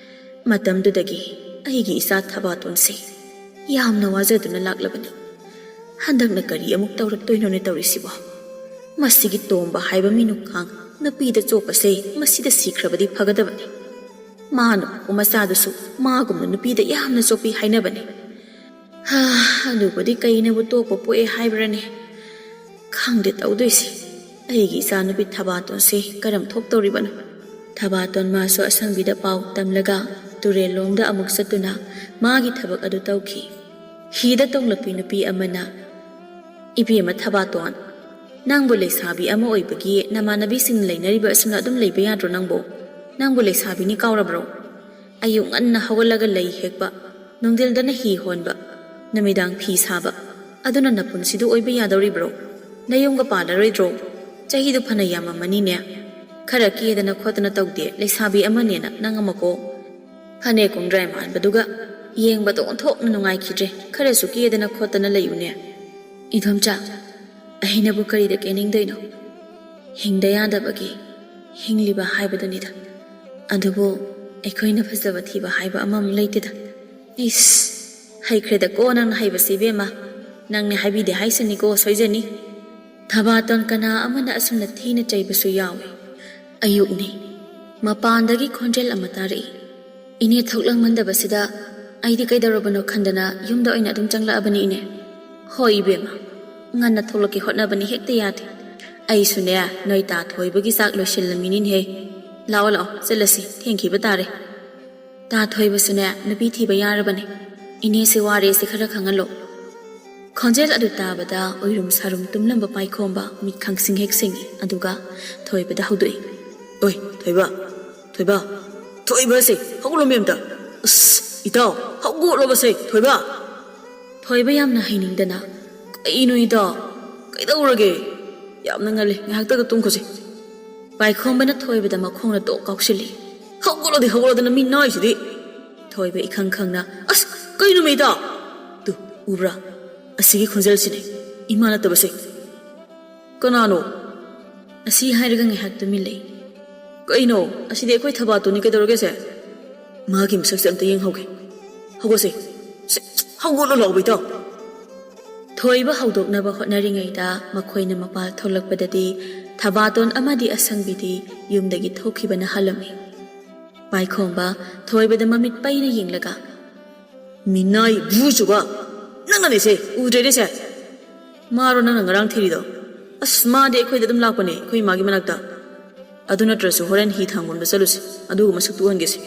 ꯃꯇꯝꯗꯨꯗꯒꯤ ꯑꯩꯒꯤ ꯏꯆꯥ ꯊꯕꯥꯇꯣꯟꯁꯦ ꯌꯥꯝꯅ ꯋꯥꯖꯗꯨꯅ ꯂꯥꯛꯂꯕꯅꯤ꯫ ꯍꯟꯗꯛꯅ ꯀꯔꯤ ꯑꯃꯨꯛ ꯇꯧꯔꯛꯇꯣꯏꯅꯣꯅꯦ ꯇꯧꯔꯤꯁꯤꯕꯣ? ꯃꯁꯤꯒꯤ ꯇꯣꯝꯕ ꯍꯥꯏꯕ ꯃꯤꯅꯨꯈꯥꯡ ꯅꯨꯄꯤꯗ ꯆꯣꯞꯄꯁꯦ ꯃꯁꯤꯗ ꯁꯤꯈ꯭ꯔꯕꯗꯤ ꯐꯒꯗꯕꯅꯤ꯫ ꯃꯥ ꯅꯨꯄꯥ ꯃꯆꯥꯗꯨꯁꯨ ꯃꯥꯒꯨꯝꯅ ꯅꯨꯄꯤꯗ ꯌꯥꯝꯅ ꯆꯣꯞꯄꯤ ꯍꯥꯏꯅꯕꯅꯤ꯫ ꯍꯥ, ꯑꯗꯨꯕꯨꯗꯤ ꯀꯩꯅꯕꯨ ꯇꯣꯛꯄ ꯄꯣꯛꯑꯦ ꯍꯥꯏꯕ꯭ꯔꯅꯦ? ꯈꯪꯗꯦ ꯇꯧꯗꯣꯏꯁꯦ꯫ ꯑꯩꯒꯤ ꯏꯆꯥꯅꯨꯄꯤ ꯊꯕꯥꯇꯣꯟꯁꯦ ꯀꯔꯝ ꯊꯣꯛꯇꯧꯔꯤꯕꯅꯣ? ꯊꯕꯥꯇꯣꯟ ꯃꯥꯁꯨ ꯑꯁꯪꯕꯤꯗ ꯄꯥꯎ ꯇꯝꯂꯒ ꯇꯨꯔꯦꯜꯂꯣꯝꯗ ꯑꯃꯨꯛ ꯆꯠꯇꯨꯅ ꯃꯥꯒꯤ ꯊꯕꯛ ꯑꯗꯨ ꯇꯧꯈꯤ꯫ ꯍꯤꯗ ꯇꯣꯡꯂꯛꯄꯤ ꯅꯨꯄꯤ ꯑꯃꯅ, "ꯏꯕꯦꯝꯃ ꯊꯕꯥꯇꯣꯟ, ꯅꯪꯕꯨ ꯂꯩꯁꯥꯕꯤ ꯑꯃ ꯑꯣꯏꯕꯒꯤ ꯅꯃꯥꯟꯅꯕꯤꯁꯤꯡ ꯂꯩꯅꯔꯤꯕ ꯑꯁꯨꯝꯅ ꯑꯗꯨꯝ ꯂꯩꯕ ꯌꯥꯗ꯭ꯔꯣ ꯅꯪꯕꯨ? ꯅꯪꯕꯨ ꯂꯩꯁꯥꯕꯤꯅꯤ ꯀꯥꯎꯔꯕ꯭ꯔꯣ? ꯑꯌꯨꯛ ꯉꯟꯅ ꯍꯧꯒꯠꯂꯒ ꯂꯩ ꯍꯦꯛꯄ, ꯅꯨꯡꯊꯤꯜꯗꯅ ꯍꯤ ꯍꯣꯟꯕ, ꯅꯨꯃꯤꯗꯥꯡ ꯐꯤ ꯁꯥꯕ, ꯑꯗꯨꯅ ꯅꯄꯨꯟꯁꯤꯗꯨ ꯑꯣꯏꯕ ꯌꯥꯗꯧꯔꯤꯕ꯭ꯔꯣ? ꯅꯌꯨꯝꯒ ꯄꯥꯜꯂꯔꯣꯏꯗ꯭ꯔꯣ? ꯆꯍꯤꯗꯨ ꯐꯅ ꯌꯥꯝꯃꯝꯃꯅꯤꯅꯦ꯫ ꯈꯔ ꯀꯦꯗꯅ ꯈꯣꯠꯇꯅ ꯇꯧꯗꯦ, ꯂꯩꯁꯥꯕꯤ ꯑꯃꯅꯦꯅ ꯅꯪ ꯑꯃꯀꯣ꯫ ꯐꯅꯦꯛ ꯀꯨꯡꯗ꯭ꯔꯥꯏ ꯃꯥꯟꯕꯗꯨꯒ ꯌꯦꯡꯕꯗ ꯑꯣꯟꯊꯣꯛꯅ ꯅꯨꯡꯉꯥꯏꯈꯤꯗ꯭ꯔꯦ꯫ ꯈꯔꯁꯨ ꯀꯦꯗꯅ ꯈꯣꯠꯇꯅ ꯂꯩꯌꯨꯅꯦ꯫ ꯏꯗꯣꯝꯆꯥ, ꯑꯩꯅꯕꯨ ꯀꯔꯤꯗ ꯀꯦꯅꯤꯡꯗꯣꯏꯅꯣ? ꯍꯤꯡꯗ ꯌꯥꯗꯕꯒꯤ ꯍꯤꯡꯂꯤꯕ ꯍꯥꯏꯕꯗꯨꯅꯤꯗ꯫ ꯑꯗꯨꯕꯨ ꯑꯩꯈꯣꯏꯅ ꯐꯖꯕ ꯊꯤꯕ ꯍꯥꯏꯕ ꯑꯃꯃꯨꯛ ꯂꯩꯇꯦꯗ꯫ ꯏꯁ, ꯍꯩꯈ꯭ꯔꯦꯗꯀꯣ ꯅꯪꯅ ꯍꯩꯕꯁꯦ ꯏꯕꯦꯝꯃ꯫ ꯅꯪꯅ ꯍꯥꯏꯕꯤꯗꯦ ꯍꯥꯏꯁꯤꯅꯤꯀꯣ, ꯁꯣꯏꯖꯅꯤ꯫ ꯊꯕꯥꯇꯣꯟ ꯀꯅꯥ ꯑꯃꯅ ꯑꯁꯨꯝꯅ ꯊꯤꯅ ꯆꯩꯕꯁꯨ ꯌꯥꯎꯏ꯫ ꯑꯌꯨꯛꯅꯤ꯫ ꯃꯄꯥꯟꯗꯒꯤ ꯈꯣꯟꯖꯦꯜ ꯑꯃ ꯇꯥꯔꯛꯏ꯫ ꯏꯅꯦ ꯊꯣꯛꯂꯛꯃꯟꯗꯕꯁꯤꯗ ꯑꯩꯗꯤ ꯀꯩꯗꯧꯔꯕꯅꯣ ꯈꯟꯗꯅ ꯌꯨꯝꯗ ꯑꯣꯏꯅ ꯑꯗꯨꯝ ꯆꯪꯂꯛꯑꯕꯅꯤ ꯏꯅꯦ꯫ ꯍꯣꯏ ꯏꯕꯦꯝꯃ, ꯉꯟꯅ ꯊꯣꯛꯂꯛꯀꯦ ꯍꯣꯠꯅꯕꯅꯤ ꯍꯦꯛꯇ ꯌꯥꯗꯦ꯫ ꯑꯩꯁꯨꯅꯦ ꯅꯣꯏ ꯇꯥ ꯊꯣꯏꯕꯒꯤ ꯆꯥꯛ ꯂꯣꯏꯁꯤꯜꯂꯝꯃꯤꯅꯤꯅꯦꯍꯦ꯫ ꯂꯥꯛꯑꯣ ꯂꯥꯛꯑꯣ ꯆꯠꯂꯁꯤ, ꯊꯦꯡꯈꯤꯕ ꯇꯥꯔꯦ꯫ ꯇꯥ ꯊꯣꯏꯕꯁꯨꯅꯦ ꯅꯨꯄꯤ ꯊꯤꯕ ꯌꯥꯔꯕꯅꯦ꯫ ꯏꯅꯦꯁꯦ ꯋꯥꯔꯦꯁꯦ ꯈꯔ ꯈꯪꯍꯜꯂꯣ꯫ ꯈꯣꯟꯖꯦꯜ ꯑꯗꯨ ꯇꯥꯕꯗ ꯎꯏꯔꯨꯝ ꯁꯥꯔꯨꯝ ꯇꯨꯝꯂꯝꯕ ꯄꯥꯏꯈꯣꯝꯕ ꯃꯤꯠ ꯈꯪꯁꯤꯡ ꯍꯦꯛ ꯁꯤꯡꯏ, ꯑꯗꯨꯒ ꯊꯣꯏꯕꯗ ꯍꯧꯗꯣꯛꯏ꯫ ꯑꯣꯏ ꯊꯣꯏꯕ, ꯊꯣꯏꯕ, ꯊꯣꯏꯕꯁꯦ ꯍꯧꯒꯠꯂꯣꯃꯤ ꯑꯝꯇ꯫ ꯑꯁ ꯏꯇꯥꯎ, ꯍꯧꯒꯠꯂꯣꯕꯁꯦ ꯊꯣꯏꯕ꯫ ꯊꯣꯏꯕ ꯌꯥꯝꯅ ꯍꯩꯅꯤꯡꯗꯅ, ꯀꯩꯅꯣ ꯏꯇꯥꯎ, ꯀꯩꯗꯧꯔꯒꯦ? ꯌꯥꯝꯅ ꯉꯜꯂꯤ, ꯉꯥꯏꯍꯥꯛꯇꯒ ꯇꯨꯝꯈꯣꯁꯦ꯫ ꯄꯥꯏꯈꯣꯝꯕꯅ ꯊꯣꯏꯕꯗ ꯃꯈꯣꯡꯅ ꯇꯣꯛ ꯀꯥꯎꯁꯤꯜꯂꯤ꯫ ꯍꯧꯒꯠꯂꯣꯗꯤ ꯍꯧꯒꯠꯂꯣꯗꯅ ꯃꯤ ꯅꯥꯏꯁꯤꯗꯤ꯫ ꯊꯣꯏꯕ ꯏꯈꯪ ꯈꯪꯅ, ꯑꯁ ꯀꯩꯅꯣꯃꯤ ꯏꯇꯥꯎ? ꯇꯨ ꯎꯕ꯭ꯔꯥ? ꯑꯁꯤꯒꯤ ꯈꯣꯟꯖꯦꯜꯁꯤꯅꯦ꯫ ꯏꯃꯥ ꯅꯠꯇꯕꯁꯦ꯫ ꯀꯅꯥꯅꯣ? ꯑꯁꯤ ꯍꯥꯏꯔꯒ ꯉꯥꯏꯍꯥꯛ ꯇꯨꯃꯤꯟ ꯂꯩ꯫ ꯀꯩꯅꯣ? ꯑꯁꯤꯗꯤ ꯑꯩꯈꯣꯏ ꯊꯕꯥꯇꯣꯟꯅꯤ, ꯀꯩꯗꯧꯔꯒꯦꯁꯦ? ꯃꯥꯒꯤ ꯃꯁꯛꯁꯦ ꯑꯝꯇ ꯌꯦꯡꯍꯧꯒꯦ꯫ ꯍꯧꯒꯠꯁꯦ꯫ ꯁꯦ, ꯍꯧꯒꯠꯂꯣ ꯂꯥꯎꯕ ꯏꯇꯥꯎ꯫ ꯊꯣꯏꯕ ꯍꯧꯗꯣꯛꯅꯕ ꯍꯣꯠꯅꯔꯤꯉꯩꯗ ꯃꯈꯣꯏꯅ ꯃꯄꯥꯜ ꯊꯣꯛꯂꯛꯄꯗꯗꯤ ꯊꯕꯥꯇꯣꯟ ꯑꯃꯗꯤ ꯑꯁꯪꯕꯤꯗꯤ ꯌꯨꯝꯗꯒꯤ ꯊꯣꯛꯈꯤꯕꯅ ꯍꯥꯜꯂꯝꯃꯤ꯫ ꯄꯥꯏꯈꯣꯝꯕ ꯊꯣꯏꯕꯗ ꯃꯃꯤꯠ ꯄꯩꯅ ꯌꯦꯡꯂꯒ, "ꯃꯤꯅꯥꯏ ꯕꯨ ꯆꯨꯕ! ꯅꯪꯅꯅꯦꯁꯦ, ꯎꯗ꯭ꯔꯦꯅꯦꯁꯦ! ꯃꯥꯔꯣ ꯅꯪꯅ ꯉꯔꯥꯡ ꯊꯤꯔꯤꯗꯣ? ꯑꯁ, ꯃꯥꯗꯤ ꯑꯩꯈꯣꯏꯗ ꯑꯗꯨꯝ ꯂꯥꯛꯄꯅꯦ, ꯑꯩꯈꯣꯏ ꯏꯃꯥꯒꯤ ꯃꯅꯥꯛꯇ꯫ ꯑꯗꯨ ꯅꯠꯇ꯭ꯔꯁꯨ ꯍꯣꯔꯦꯟ ꯍꯤ ꯊꯥꯡꯕꯝꯗ ꯆꯠꯂꯨꯁꯤ, ꯑꯗꯨꯒ ꯃꯁꯛꯇꯨ ꯎꯍꯟꯒꯦꯁꯦ꯫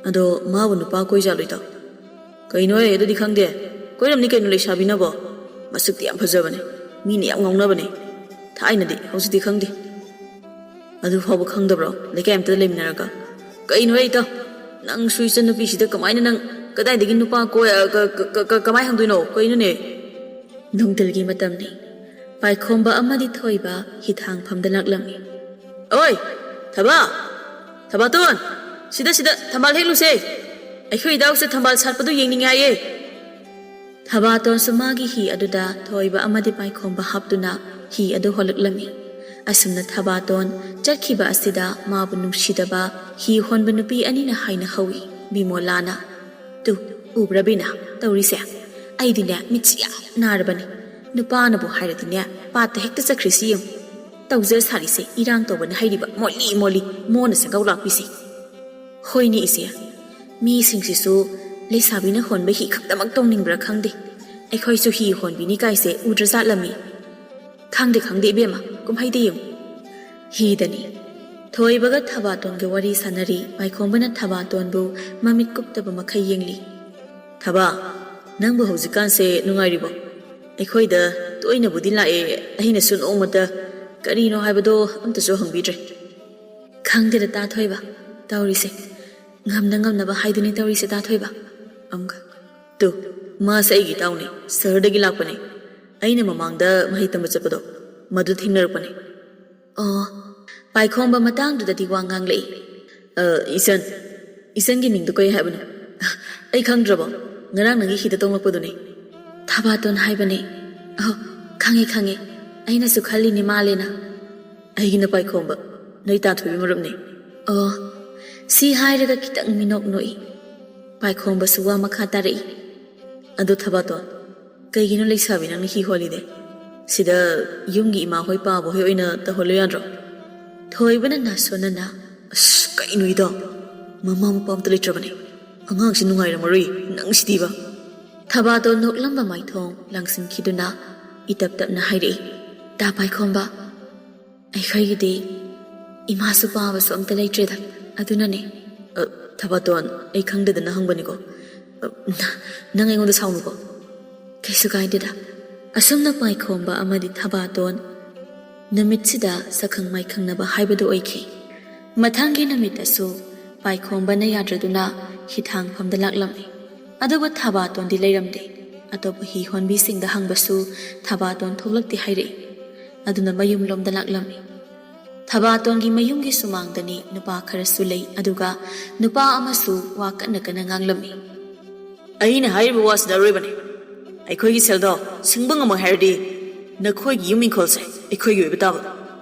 ꯑꯗꯣ ꯃꯥꯕꯨ ꯅꯨꯄꯥ ꯀꯣꯏꯖꯥꯠꯂꯣ ꯏꯇꯥꯎ?" "ꯀꯩꯅꯣꯍꯦ, ꯑꯗꯨꯗꯤ ꯈꯪꯗꯦ꯫ ꯀꯣꯏꯔꯝꯅꯤ ꯀꯩꯅꯣ ꯂꯩꯁꯥꯕꯤꯅꯕꯣ꯫ ꯃꯁꯛꯇꯤ ꯌꯥꯝ ꯐꯖꯕꯅꯦ, ꯃꯤꯅ ꯌꯥꯝ ꯉꯥꯎꯅꯕꯅꯦ꯫ ꯊꯥꯏꯅꯗꯤ, ꯍꯧꯖꯤꯛꯇꯤ ꯈꯪꯗꯦ꯫ ꯑꯗꯨ ꯐꯥꯎꯕ ꯈꯪꯗꯕ꯭ꯔꯣ, ꯂꯩꯀꯥꯏ ꯑꯝꯇꯗ ꯂꯩꯃꯤꯟꯅꯔꯒ?" "ꯀꯩꯅꯣꯍꯦ ꯏꯇꯥꯎ, ꯅꯪꯁꯨ ꯏꯆꯟꯅꯨꯄꯤꯁꯤꯗ ꯀꯃꯥꯏꯅ ꯅꯪ ꯀꯗꯥꯏꯗꯒꯤ ꯅꯨꯄꯥ ꯀꯣꯏ-, ꯑ, ꯀ-, ꯀ-, ꯀ-, ꯀ-, ꯀꯃꯥꯏ ꯍꯪꯗꯣꯏꯅꯣ? ꯀꯩꯅꯣꯅꯦ?" ꯅꯨꯡꯊꯤꯜꯒꯤ ꯃꯇꯝꯅꯤ꯫ ꯄꯥꯏꯈꯣꯝꯕ ꯑꯃꯗꯤ ꯊꯣꯏꯕ ꯍꯤꯊꯥꯡꯐꯝꯗ ꯂꯥꯛꯂꯝꯃꯤ꯫ "ꯑꯣꯏ, ꯊꯕꯥ! ꯊꯕꯥꯇꯣꯟ! ꯁꯤꯗ, ꯁꯤꯗ ꯊꯝꯕꯥꯜ ꯍꯦꯛꯂꯨꯁꯦ! ꯑꯩꯈꯣꯏ ꯏꯗꯥꯎꯁꯦ ꯊꯝꯕꯥꯜ ꯁꯥꯠꯄꯗꯨ ꯌꯦꯡꯅꯤꯡꯉꯦ ꯍꯥꯏꯌꯦ!" ꯊꯕꯥꯇꯣꯟꯁꯨ ꯃꯥꯒꯤ ꯍꯤ ꯑꯗꯨꯗ ꯊꯣꯏꯕ ꯑꯃꯗꯤ ꯄꯥꯏꯈꯣꯝꯕ ꯍꯥꯞꯇꯨꯅ ꯍꯤ ꯑꯗꯨ ꯍꯣꯜꯂꯛꯂꯝꯃꯤ꯫ ꯑꯁꯨꯝꯅ ꯊꯕꯥꯇꯣꯟ ꯆꯠꯈꯤꯕ ꯑꯁꯤꯗ ꯃꯥꯕꯨ ꯅꯨꯡꯁꯤꯗꯕ ꯍꯤ ꯍꯣꯟꯕ ꯅꯨꯄꯤ ꯑꯅꯤꯅ ꯍꯥꯏꯅ ꯍꯧꯏ꯫ ꯕꯤꯃꯣꯂꯥꯅ, "ꯇꯨ, ꯎꯕ꯭ꯔꯥ ꯕꯤꯅꯥ ꯇꯧꯔꯤꯁꯦ? ꯑꯩꯗꯤꯅꯦ, ꯃꯤꯠꯁꯤ ꯌꯥꯝ ꯅꯥꯔꯕꯅꯤ꯫ ꯅꯨꯄꯥꯅꯕꯨ ꯍꯥꯏꯔꯗꯤꯅꯦ, ꯄꯥꯠꯇ ꯍꯦꯛꯇ ꯆꯠꯈ꯭ꯔꯤꯁꯤ ꯌꯦꯡꯉꯨ꯫ ꯇꯧꯖ ꯁꯥꯔꯤꯁꯦ ꯏꯔꯥꯡ ꯇꯧꯕꯅ ꯍꯩꯔꯤꯕ ꯃꯣꯜꯂꯤ ꯃꯣꯜꯂꯤ, ꯃꯣꯟꯅ ꯁꯦꯡꯒꯧ ꯂꯥꯛꯄꯤꯁꯤ꯫" "ꯍꯣꯏꯅꯦ ꯏꯆꯦ, ꯃꯤꯁꯤꯡꯁꯤꯁꯨ ꯂꯩꯁꯥꯕꯤꯅ ꯍꯣꯟꯕ ꯍꯤ ꯈꯛꯇꯃꯛ ꯇꯣꯡꯅꯤꯡꯕ꯭ꯔꯥ ꯈꯪꯗꯦ꯫ ꯑꯩꯈꯣꯏꯁꯨ ꯍꯤ ꯍꯣꯟꯕꯤꯅꯤ ꯀꯥꯏꯁꯦ ꯎꯗ꯭ꯔꯖꯥꯠꯂꯝꯃꯤ꯫" "ꯈꯪꯗꯦ, ꯈꯪꯗꯦ ꯏꯕꯦꯝꯃ, ꯀꯨꯝꯍꯩꯗ ꯌꯦꯡꯉꯨ꯫" ꯍꯤꯗꯅꯤ꯫ ꯊꯣꯏꯕꯒ ꯊꯕꯥꯇꯣꯟꯒ ꯋꯥꯔꯤ ꯁꯥꯟꯅꯔꯤ꯫ ꯄꯥꯏꯈꯣꯝꯕꯅ ꯊꯕꯥꯇꯣꯟꯕꯨ ꯃꯃꯤꯠ ꯀꯨꯞꯇꯕ ꯃꯈꯩ ꯌꯦꯡꯂꯤ꯫ "ꯊꯕꯥ, ꯅꯪꯕꯨ ꯍꯧꯖꯤꯛꯀꯥꯟꯁꯦ ꯅꯨꯡꯉꯥꯏꯔꯤꯕꯣ? ꯑꯩꯈꯣꯏꯗ ꯇꯣꯏꯅꯕꯨꯗꯤ ꯂꯥꯛꯑꯦ, ꯑꯩꯅꯁꯨ ꯅꯣꯡꯃꯇ ꯀꯔꯤꯅꯣ ꯍꯥꯏꯕꯗꯣ ꯑꯝꯇꯁꯨ ꯍꯪꯕꯤꯗ꯭ꯔꯦ꯫" "ꯈꯪꯗꯦꯗ ꯇꯥ ꯊꯣꯏꯕ, ꯇꯧꯔꯤꯁꯦ꯫ ꯉꯝꯅ ꯉꯝꯅꯕ ꯍꯥꯏꯗꯨꯅꯤ ꯇꯧꯔꯤꯁꯦ ꯇꯥ ꯊꯣꯏꯕ꯫" ꯑꯃꯨꯛꯀ, "ꯇꯨ, ꯃꯥꯁꯦ ꯑꯩꯒꯤ ꯏꯇꯥꯎꯅꯦ, ꯁꯍꯔꯗꯒꯤ ꯂꯥꯛꯄꯅꯦ꯫ ꯑꯩꯅ ꯃꯃꯥꯡꯗ ꯃꯍꯩ ꯇꯝꯕ ꯆꯠꯄꯗꯣ, ꯃꯗꯨ ꯊꯦꯡꯅꯔꯛꯄꯅꯦ꯫" "ꯑꯣ꯫" ꯄꯥꯏꯈꯣꯝꯕ ꯃꯇꯥꯡꯗꯨꯗꯗꯤ ꯋꯥ ꯉꯥꯡꯂꯛꯏ꯫ "ꯑ, ꯏꯆꯟ, ꯏꯆꯟꯒꯤ ꯃꯤꯡꯗꯨ ꯀꯔꯤ ꯍꯥꯏꯕꯅꯣ? ꯑꯩ ꯈꯪꯗ꯭ꯔꯕꯣ? ꯉꯔꯥꯡ ꯅꯪꯒꯤ ꯍꯤꯗ ꯇꯣꯡꯂꯛꯄꯗꯨꯅꯤ꯫" "ꯊꯕꯥꯇꯣꯟ ꯍꯥꯏꯕꯅꯦ꯫" "ꯑꯍꯣ, "ꯈꯪꯉꯦ, ꯈꯪꯉꯦ꯫ ꯑꯩꯅꯁꯨ ꯈꯜꯂꯤꯅꯦ ꯃꯥꯜꯂꯦꯅ꯫" "ꯑꯩꯒꯤꯅ ꯄꯥꯏꯈꯣꯝꯕ, ꯅꯣꯏ ꯇꯥꯟꯊꯣꯏꯕꯤ ꯃꯔꯨꯞꯅꯦ꯫" "ꯑꯣ꯫" ꯁꯤ ꯍꯥꯏꯔꯒ ꯈꯤꯇꯪ ꯃꯤꯅꯣꯛ ꯅꯣꯛꯏ꯫ ꯄꯥꯏꯈꯣꯝꯕꯁꯨ ꯋꯥ ꯃꯈꯥ ꯇꯥꯔꯛꯏ꯫ "ꯑꯗꯣ ꯊꯕꯥꯇꯣꯟ, ꯀꯩꯒꯤꯅꯣ ꯂꯩꯁꯥꯕꯤ ꯅꯪꯅ ꯍꯤ ꯍꯣꯜꯂꯤꯗꯤ? ꯁꯤꯗ ꯌꯨꯝꯒꯤ ꯏꯃꯥ ꯍꯣꯏ ꯄꯥꯕ ꯍꯣꯏ ꯑꯣꯏꯅ ꯇꯧꯍꯜꯂꯨ ꯌꯥꯗ꯭ꯔꯣ?" ꯊꯣꯏꯕꯅ ꯅꯥꯁꯣꯟꯅꯅ, "ꯑꯁ, ꯀꯩꯅꯣ ꯏꯇꯥꯎ? ꯃꯃꯥ ꯃꯄꯥ ꯑꯝꯇ ꯂꯩꯇ꯭ꯔꯕꯅꯦ꯫ ꯑꯉꯥꯡꯁꯤ ꯅꯨꯡꯉꯥꯏꯔꯝꯃꯔꯣꯏ, ꯅꯪꯁꯤꯗꯤꯕ꯫" ꯊꯕꯥꯇꯣꯟ ꯅꯣꯛꯂꯝꯕ ꯃꯥꯏꯊꯣꯡ ꯂꯪꯁꯤꯟꯈꯤꯗꯨꯅ ꯏꯇꯞ ꯇꯞꯅ ꯍꯥꯏꯔꯛꯏ, "ꯇꯥ ꯄꯥꯏꯈꯣꯝꯕ, ꯑꯩꯈꯣꯏꯒꯤꯗꯤ ꯏꯃꯥꯁꯨ ꯄꯥꯕꯁꯨ ꯑꯝꯇ ꯂꯩꯇ꯭ꯔꯦꯗ, ꯑꯗꯨꯅꯅꯦ꯫" "ꯑ, ꯊꯕꯥꯇꯣꯟ, ꯑꯩ ꯈꯪꯗꯗꯅ ꯍꯪꯕꯅꯤꯀꯣ꯫ ꯑ, ꯅ-, ꯅꯪ ꯑꯩꯉꯣꯟꯗ ꯁꯥꯎꯅꯨꯀꯣ꯫" "ꯀꯩꯁꯨ ꯀꯥꯏꯗꯦꯗ꯫" ꯑꯁꯨꯝꯅ ꯄꯥꯏꯈꯣꯝꯕ ꯑꯃꯗꯤ ꯊꯕꯥꯇꯣꯟ ꯅꯨꯃꯤꯠꯁꯤꯗ ꯁꯛꯈꯪ ꯃꯥꯏꯈꯪꯅꯕ ꯍꯥꯏꯕꯗꯨ ꯑꯣꯏꯈꯤ꯫ ꯃꯊꯪꯒꯤ ꯅꯨꯃꯤꯠꯇꯁꯨ ꯄꯥꯏꯈꯣꯝꯕꯅ ꯌꯥꯗ꯭ꯔꯗꯨꯅ ꯍꯤꯊꯥꯡꯐꯝꯗ ꯂꯥꯛꯂꯝꯃꯤ꯫ ꯑꯗꯨꯕꯨ ꯊꯕꯥꯇꯣꯟꯗꯤ ꯂꯩꯔꯝꯗꯦ꯫ ꯑꯇꯣꯞꯄ ꯍꯤ ꯍꯣꯟꯕꯤꯁꯤꯡꯗ ꯍꯪꯕꯁꯨ ꯊꯕꯥꯇꯣꯟ ꯊꯣꯛꯂꯛꯇꯦ ꯍꯥꯏꯔꯛꯏ꯫ ꯑꯗꯨꯅ ꯃꯌꯨꯝꯂꯣꯝꯗ ꯂꯥꯛꯂꯝꯃꯤ꯫ ꯊꯕꯥꯇꯣꯟꯒꯤ ꯃꯌꯨꯝꯒꯤ ꯁꯨꯃꯥꯡꯗꯅꯤ ꯅꯨꯄꯥ ꯈꯔꯁꯨ ꯂꯩ, ꯑꯗꯨꯒ ꯅꯨꯄꯥ ꯑꯃꯁꯨ ꯋꯥ ꯀꯟꯅ ꯀꯟꯅ ꯉꯥꯡꯂꯝꯃꯤ꯫ "ꯑꯩꯅ ꯍꯥꯏꯔꯤꯕ ꯋꯥꯁꯤꯗ ꯑꯔꯣꯏꯕꯅꯤ꯫ ꯑꯩꯈꯣꯏꯒꯤ ꯁꯦꯜꯗꯣ ꯁꯤꯡꯕ ꯉꯝꯃꯣꯏ ꯍꯥꯏꯔꯗꯤ ꯅꯈꯣꯏꯒꯤ ꯌꯨꯝ ꯏꯪꯈꯣꯜꯁꯦ ꯑꯩꯈꯣꯏꯒꯤ ꯑꯣꯏꯕ ꯇꯥꯕ꯫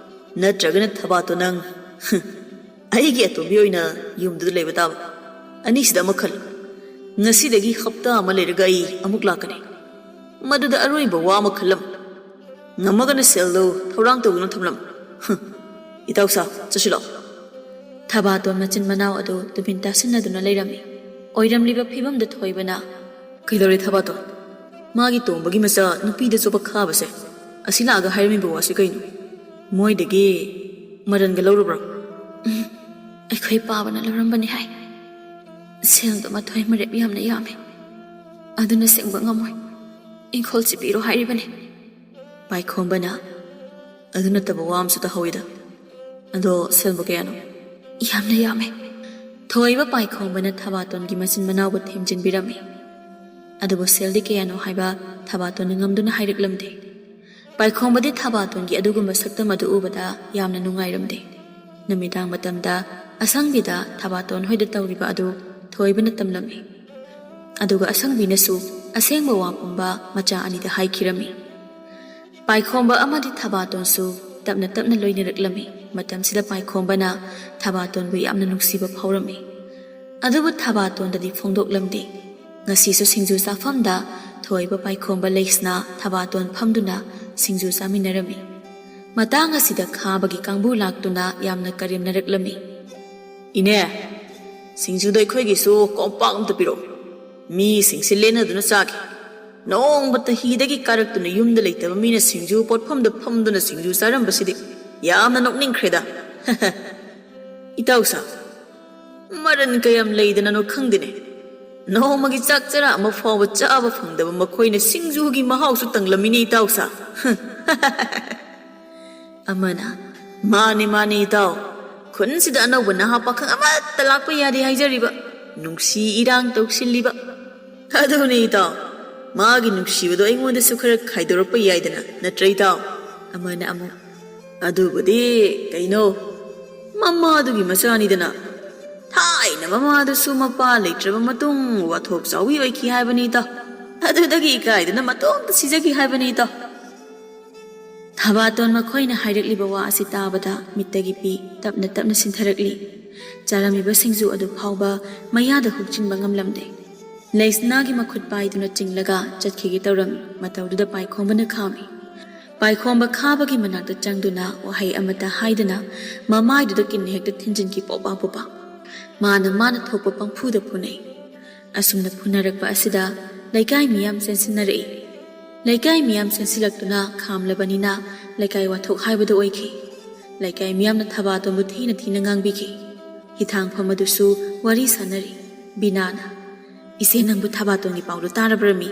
ꯅꯠꯇ꯭ꯔꯒꯅ ꯊꯕꯥꯇꯣꯟ ꯅꯪ, ꯑꯩꯒꯤ ꯑꯇꯣꯝꯕꯤ ꯑꯣꯏꯅ ꯌꯨꯝꯗꯨꯗ ꯂꯩꯕ ꯇꯥꯕ꯫ ꯑꯅꯤꯁꯤꯗ ꯑꯃ ꯈꯜꯂꯨ꯫ ꯉꯁꯤꯗꯒꯤ ꯍꯞꯇꯥ ꯑꯃ ꯂꯩꯔꯒ ꯑꯩ ꯑꯃꯨꯛ ꯂꯥꯛꯀꯅꯤ꯫ ꯃꯗꯨꯗ ꯑꯔꯣꯏꯕ ꯋꯥ ꯑꯃ ꯈꯜꯂꯝꯃꯨ꯫ ꯉꯝꯃꯒꯅ ꯁꯦꯜꯗꯨ ꯊꯧꯔꯥꯡ ꯇꯧꯗꯨꯅ ꯊꯝꯂꯝꯃꯨ꯫ ꯍꯨꯝ꯫ ꯏꯇꯥꯎꯁꯥ, ꯆꯠꯁꯤ ꯂꯥꯛꯑꯣ꯫" ꯊꯕꯥꯇꯣꯟ ꯃꯆꯤꯟ ꯃꯅꯥꯎ ꯑꯗꯨ ꯇꯨꯃꯤꯟ ꯇꯥꯁꯤꯟꯅꯗꯨꯅ ꯂꯩꯔꯝꯃꯤ꯫ ꯑꯣꯏꯔꯝꯂꯤꯕ ꯐꯤꯕꯝꯗ ꯊꯣꯏꯕꯅ, "ꯀꯩꯗꯧꯔꯦ ꯊꯕꯥꯇꯣꯟ? ꯃꯥꯒꯤ ꯇꯣꯝꯕꯒꯤ ꯃꯆꯥ ꯅꯨꯄꯤꯗ ꯆꯣꯞꯄ ꯈꯥꯕꯁꯦ ꯑꯁꯤ ꯂꯥꯛꯑꯒ ꯍꯥꯏꯔꯝꯃꯤꯕ ꯋꯥꯁꯤ ꯀꯩꯅꯣ? ꯃꯣꯏꯗꯒꯤ ꯃꯔꯟꯒ ꯂꯧꯔꯨꯕ꯭ꯔꯣ?" "ꯎꯝ, ꯑꯩꯈꯣꯏ ꯄꯥꯕꯅ ꯂꯧꯔꯝꯕꯅꯤ ꯍꯥꯏ꯫ ꯁꯦꯜꯗꯣ ꯃꯊꯣꯏ ꯃꯔꯦꯞ ꯌꯥꯝꯅ ꯌꯥꯝꯃꯦ꯫ ꯑꯗꯨꯅ ꯁꯦꯡꯕ ꯉꯝꯃꯣꯏ꯫ ꯏꯪꯈꯣꯜꯁꯤ ꯄꯤꯔꯣ ꯍꯥꯏꯔꯤꯕꯅꯤ꯫" ꯄꯥꯏꯈꯣꯝꯕꯅ, "ꯑꯗꯨ ꯅꯠꯇꯕ ꯋꯥ ꯑꯃꯁꯨ ꯇꯥꯍꯧꯏꯗ꯫ ꯑꯗꯣ ꯁꯦꯜꯕꯨ ꯀꯌꯥꯅꯣ?" "ꯌꯥꯝꯅ ꯌꯥꯝꯃꯦ꯫" ꯊꯣꯏꯕ ꯄꯥꯏꯈꯣꯝꯕꯅ ꯊꯕꯥꯇꯣꯟꯒꯤ ꯃꯆꯤꯟ ꯃꯅꯥꯎꯕꯨ ꯊꯦꯝꯖꯤꯟꯕꯤꯔꯝꯃꯤ꯫ ꯑꯗꯨꯕꯨ ꯁꯦꯜꯗꯤ ꯀꯌꯥꯅꯣ ꯍꯥꯏꯕ ꯊꯕꯥꯇꯣꯟꯅ ꯉꯝꯗꯨꯅ ꯍꯥꯏꯔꯛꯂꯝꯗꯦ꯫ ꯄꯥꯏꯈꯣꯝꯕꯗꯤ ꯊꯕꯥꯇꯣꯟꯒꯤ ꯑꯗꯨꯒꯨꯝꯕ ꯁꯛꯇꯝ ꯑꯗꯨ ꯎꯕꯗ ꯌꯥꯝꯅ ꯅꯨꯡꯉꯥꯏꯔꯝꯗꯦ꯫ ꯅꯨꯃꯤꯗꯥꯡ ꯃꯇꯝꯗ ꯑꯁꯪꯕꯤꯗ ꯊꯕꯥꯇꯣꯟ ꯍꯣꯏꯗ ꯇꯧꯔꯤꯕ ꯑꯗꯨ ꯊꯣꯏꯕꯅ ꯇꯝꯂꯝꯃꯤ꯫ ꯑꯗꯨꯒ ꯑꯁꯪꯕꯤꯅꯁꯨ ꯑꯁꯦꯡꯕ ꯋꯥ ꯄꯨꯝꯕ ꯃꯆꯥ ꯑꯅꯤꯗ ꯍꯥꯏꯈꯤꯔꯝꯃꯤ꯫ ꯄꯥꯏꯈꯣꯝꯕ ꯑꯃꯗꯤ ꯊꯕꯥꯇꯣꯟꯁꯨ ꯇꯞꯅ ꯇꯞꯅ ꯂꯣꯏꯅꯔꯛꯂꯝꯃꯤ꯫ ꯃꯇꯝꯁꯤꯗ ꯄꯥꯏꯈꯣꯝꯕꯅ ꯊꯕꯥꯇꯣꯟꯕꯨ ꯌꯥꯝꯅ ꯅꯨꯡꯁꯤꯕ ꯐꯥꯎꯔꯝꯃꯤ꯫ ꯑꯗꯨꯕꯨ ꯊꯕꯥꯇꯣꯟꯗꯗꯤ ꯐꯣꯡꯗꯣꯛꯂꯝꯗꯦ꯫ ꯉꯁꯤꯁꯨ ꯁꯤꯡꯖꯨ ꯆꯥꯐꯝꯗ ꯊꯣꯏꯕ, ꯄꯥꯏꯈꯣꯝꯕ, ꯂꯩꯁꯅꯥ, ꯊꯕꯥꯇꯣꯟ ꯐꯝꯗꯨꯅ ꯁꯤꯡꯖꯨ ꯆꯥꯃꯤꯟꯅꯔꯝꯃꯤ꯫ ꯃꯇꯥꯡ ꯑꯁꯤꯗ ꯈꯥꯕꯒꯤ ꯀꯥꯡꯕꯨ ꯂꯥꯛꯇꯨꯅ ꯌꯥꯝꯅ ꯀꯔꯦꯝꯅꯔꯛꯂꯝꯃꯤ꯫ "ꯏꯅꯦ, ꯁꯤꯡꯖꯨꯗꯣ ꯑꯩꯈꯣꯏꯒꯤꯁꯨ ꯀꯣꯝꯄꯥꯛ ꯑꯝꯇ ꯄꯤꯔꯛꯑꯣ꯫ ꯃꯤꯁꯤꯡꯁꯦ ꯂꯦꯟꯅꯗꯨꯅ ꯆꯥꯒꯦ꯫ ꯅꯣꯡꯃꯇ ꯍꯤꯗꯒꯤ ꯀꯥꯔꯛꯇꯨꯅ ꯌꯨꯝꯗ ꯂꯩꯇꯕ ꯃꯤꯅ ꯁꯤꯡꯖꯨ ꯄꯣꯠꯐꯝꯗ ꯐꯝꯗꯨꯅ ꯁꯤꯡꯖꯨ ꯆꯥꯔꯝꯕꯁꯤꯗꯤ ꯌꯥꯝꯅ ꯅꯣꯛꯅꯤꯡꯈ꯭ꯔꯦꯗ꯫" "ꯏꯇꯥꯎꯁꯥ, ꯃꯔꯟ ꯀꯌꯥꯝ ꯂꯩꯗꯅꯅꯣ ꯈꯪꯗꯦꯅꯦ꯫ ꯅꯣꯡꯃꯒꯤ ꯆꯥꯛ ꯆꯔꯥ ꯑꯃ ꯐꯥꯎꯕ ꯆꯥꯕ ꯐꯪꯗꯕ ꯃꯈꯣꯏꯅ ꯁꯤꯡꯖꯨꯒꯤ ꯃꯍꯥꯎꯁꯨ ꯇꯪꯂꯝꯃꯤꯅꯦ ꯏꯇꯥꯎꯁꯥ꯫" ꯑꯃꯅ, "ꯃꯥꯅꯦ, ꯃꯥꯅꯦ ꯏꯇꯥꯎ, ꯈꯨꯟꯁꯤꯗ ꯑꯅꯧꯕ ꯅꯍꯥ ꯄꯥꯈꯪ ꯑꯃꯠꯇ ꯂꯥꯛꯄ ꯌꯥꯗꯦ ꯍꯥꯏꯖꯔꯤꯕ, ꯅꯨꯡꯁꯤ ꯏꯔꯥꯡ ꯇꯧꯁꯤꯜꯂꯤꯕ꯫ ꯑꯗꯨꯅꯦ ꯏꯇꯥꯎ, ꯃꯥꯒꯤ ꯅꯨꯡꯁꯤꯕꯗꯣ ꯑꯩꯉꯣꯟꯗꯁꯨ ꯈꯔ ꯈꯥꯏꯗꯣꯔꯛꯄ ꯌꯥꯏꯗꯅ, ꯅꯠꯇ꯭ꯔ ꯏꯇꯥꯎ?" ꯑꯃꯅ ꯑꯃꯨꯛ, "ꯑꯗꯨꯕꯨꯗꯤ ꯀꯩꯅꯣ, ꯃꯃꯥꯗꯨꯒꯤ ꯃꯆꯥꯅꯤꯗꯅ꯫ ꯊꯥꯏꯅ ꯃꯃꯥꯗꯨꯁꯨ ꯃꯄꯥ ꯂꯩꯇ꯭ꯔꯕ ꯃꯇꯨꯡ ꯋꯥꯊꯣꯛ ꯆꯥꯎꯕꯤ ꯑꯣꯏꯈꯤ ꯍꯥꯏꯕꯅꯤ ꯏꯇꯥꯎ꯫ ꯑꯗꯨꯗꯒꯤ ꯏꯀꯥꯏꯗꯅ ꯃꯇꯣꯝꯇ ꯁꯤꯖꯈꯤ ꯍꯥꯏꯕꯅꯤ ꯏꯇꯥꯎ꯫" ꯊꯕꯥꯇꯣꯟ ꯃꯈꯣꯏꯅ ꯍꯥꯏꯔꯛꯂꯤꯕ ꯋꯥ ꯑꯁꯤ ꯇꯥꯕꯗ ꯃꯤꯠꯇꯒꯤ ꯄꯤ ꯇꯞꯅ ꯇꯞꯅ ꯁꯤꯟꯊꯔꯛꯂꯤ꯫ ꯆꯥꯔꯝꯃꯤꯕ ꯁꯤꯡꯖꯨ ꯑꯗꯨ ꯐꯥꯎꯕ ꯃꯌꯥꯗ ꯍꯨꯛꯆꯤꯟꯕ ꯉꯝꯂꯝꯗꯦ꯫ ꯂꯩꯁꯅꯥꯒꯤ ꯃꯈꯨꯠ ꯄꯥꯏꯗꯨꯅ ꯆꯤꯡꯂꯒ ꯆꯠꯈꯤꯒꯦ ꯇꯧꯔꯝꯃꯤ꯫ ꯃꯇꯧꯗꯨꯗ ꯄꯥꯏꯈꯣꯝꯕꯅ ꯈꯥꯝꯃꯤ꯫ ꯄꯥꯏꯈꯣꯝꯕ ꯈꯥꯕꯒꯤ ꯃꯅꯥꯛꯇ ꯆꯪꯗꯨꯅ ꯋꯥꯍꯩ ꯑꯃꯠꯇ ꯍꯥꯏꯗꯅ ꯃꯃꯥꯏꯗꯨꯗ ꯀꯤꯟꯅ ꯍꯦꯛꯇ ꯊꯤꯟꯖꯤꯟꯈꯤ ꯄꯣꯄꯥ ꯄꯣꯄꯥ꯫ ꯃꯥꯅ ꯃꯥꯅ ꯊꯣꯛꯄ ꯄꯪꯐꯨꯗ ꯐꯨꯅꯩ꯫ ꯑꯁꯨꯝꯅ ꯐꯨꯅꯔꯛꯄ ꯑꯁꯤꯗ ꯂꯩꯀꯥꯏ ꯃꯤꯌꯥꯝ ꯆꯦꯟꯁꯤꯟꯅꯔꯛꯏ꯫ ꯂꯩꯀꯥꯏ ꯃꯤꯌꯥꯝ ꯆꯦꯟꯁꯤꯜꯂꯛꯇꯨꯅ ꯈꯥꯝꯂꯕꯅꯤꯅ ꯂꯩꯀꯥꯏ ꯋꯥꯊꯣꯛ ꯍꯥꯏꯕꯗꯨ ꯑꯣꯏꯈꯤ꯫ ꯂꯩꯀꯥꯏ ꯃꯤꯌꯥꯝꯅ ꯊꯕꯥꯇꯣꯟꯕꯨ ꯊꯤꯅ ꯊꯤꯅ ꯉꯥꯡꯕꯤꯈꯤ꯫ ꯍꯤꯊꯥꯡꯐꯝ ꯑꯗꯨꯁꯨ ꯋꯥꯔꯤ ꯁꯥꯟꯅꯔꯤ꯫ ꯕꯤꯅꯥꯅ, "ꯏꯆꯦ, ꯅꯪꯕꯨ ꯊꯕꯥꯇꯣꯟꯒꯤ ꯄꯥꯎꯗꯨ ꯇꯥꯔꯕ꯭ꯔꯃꯤ?"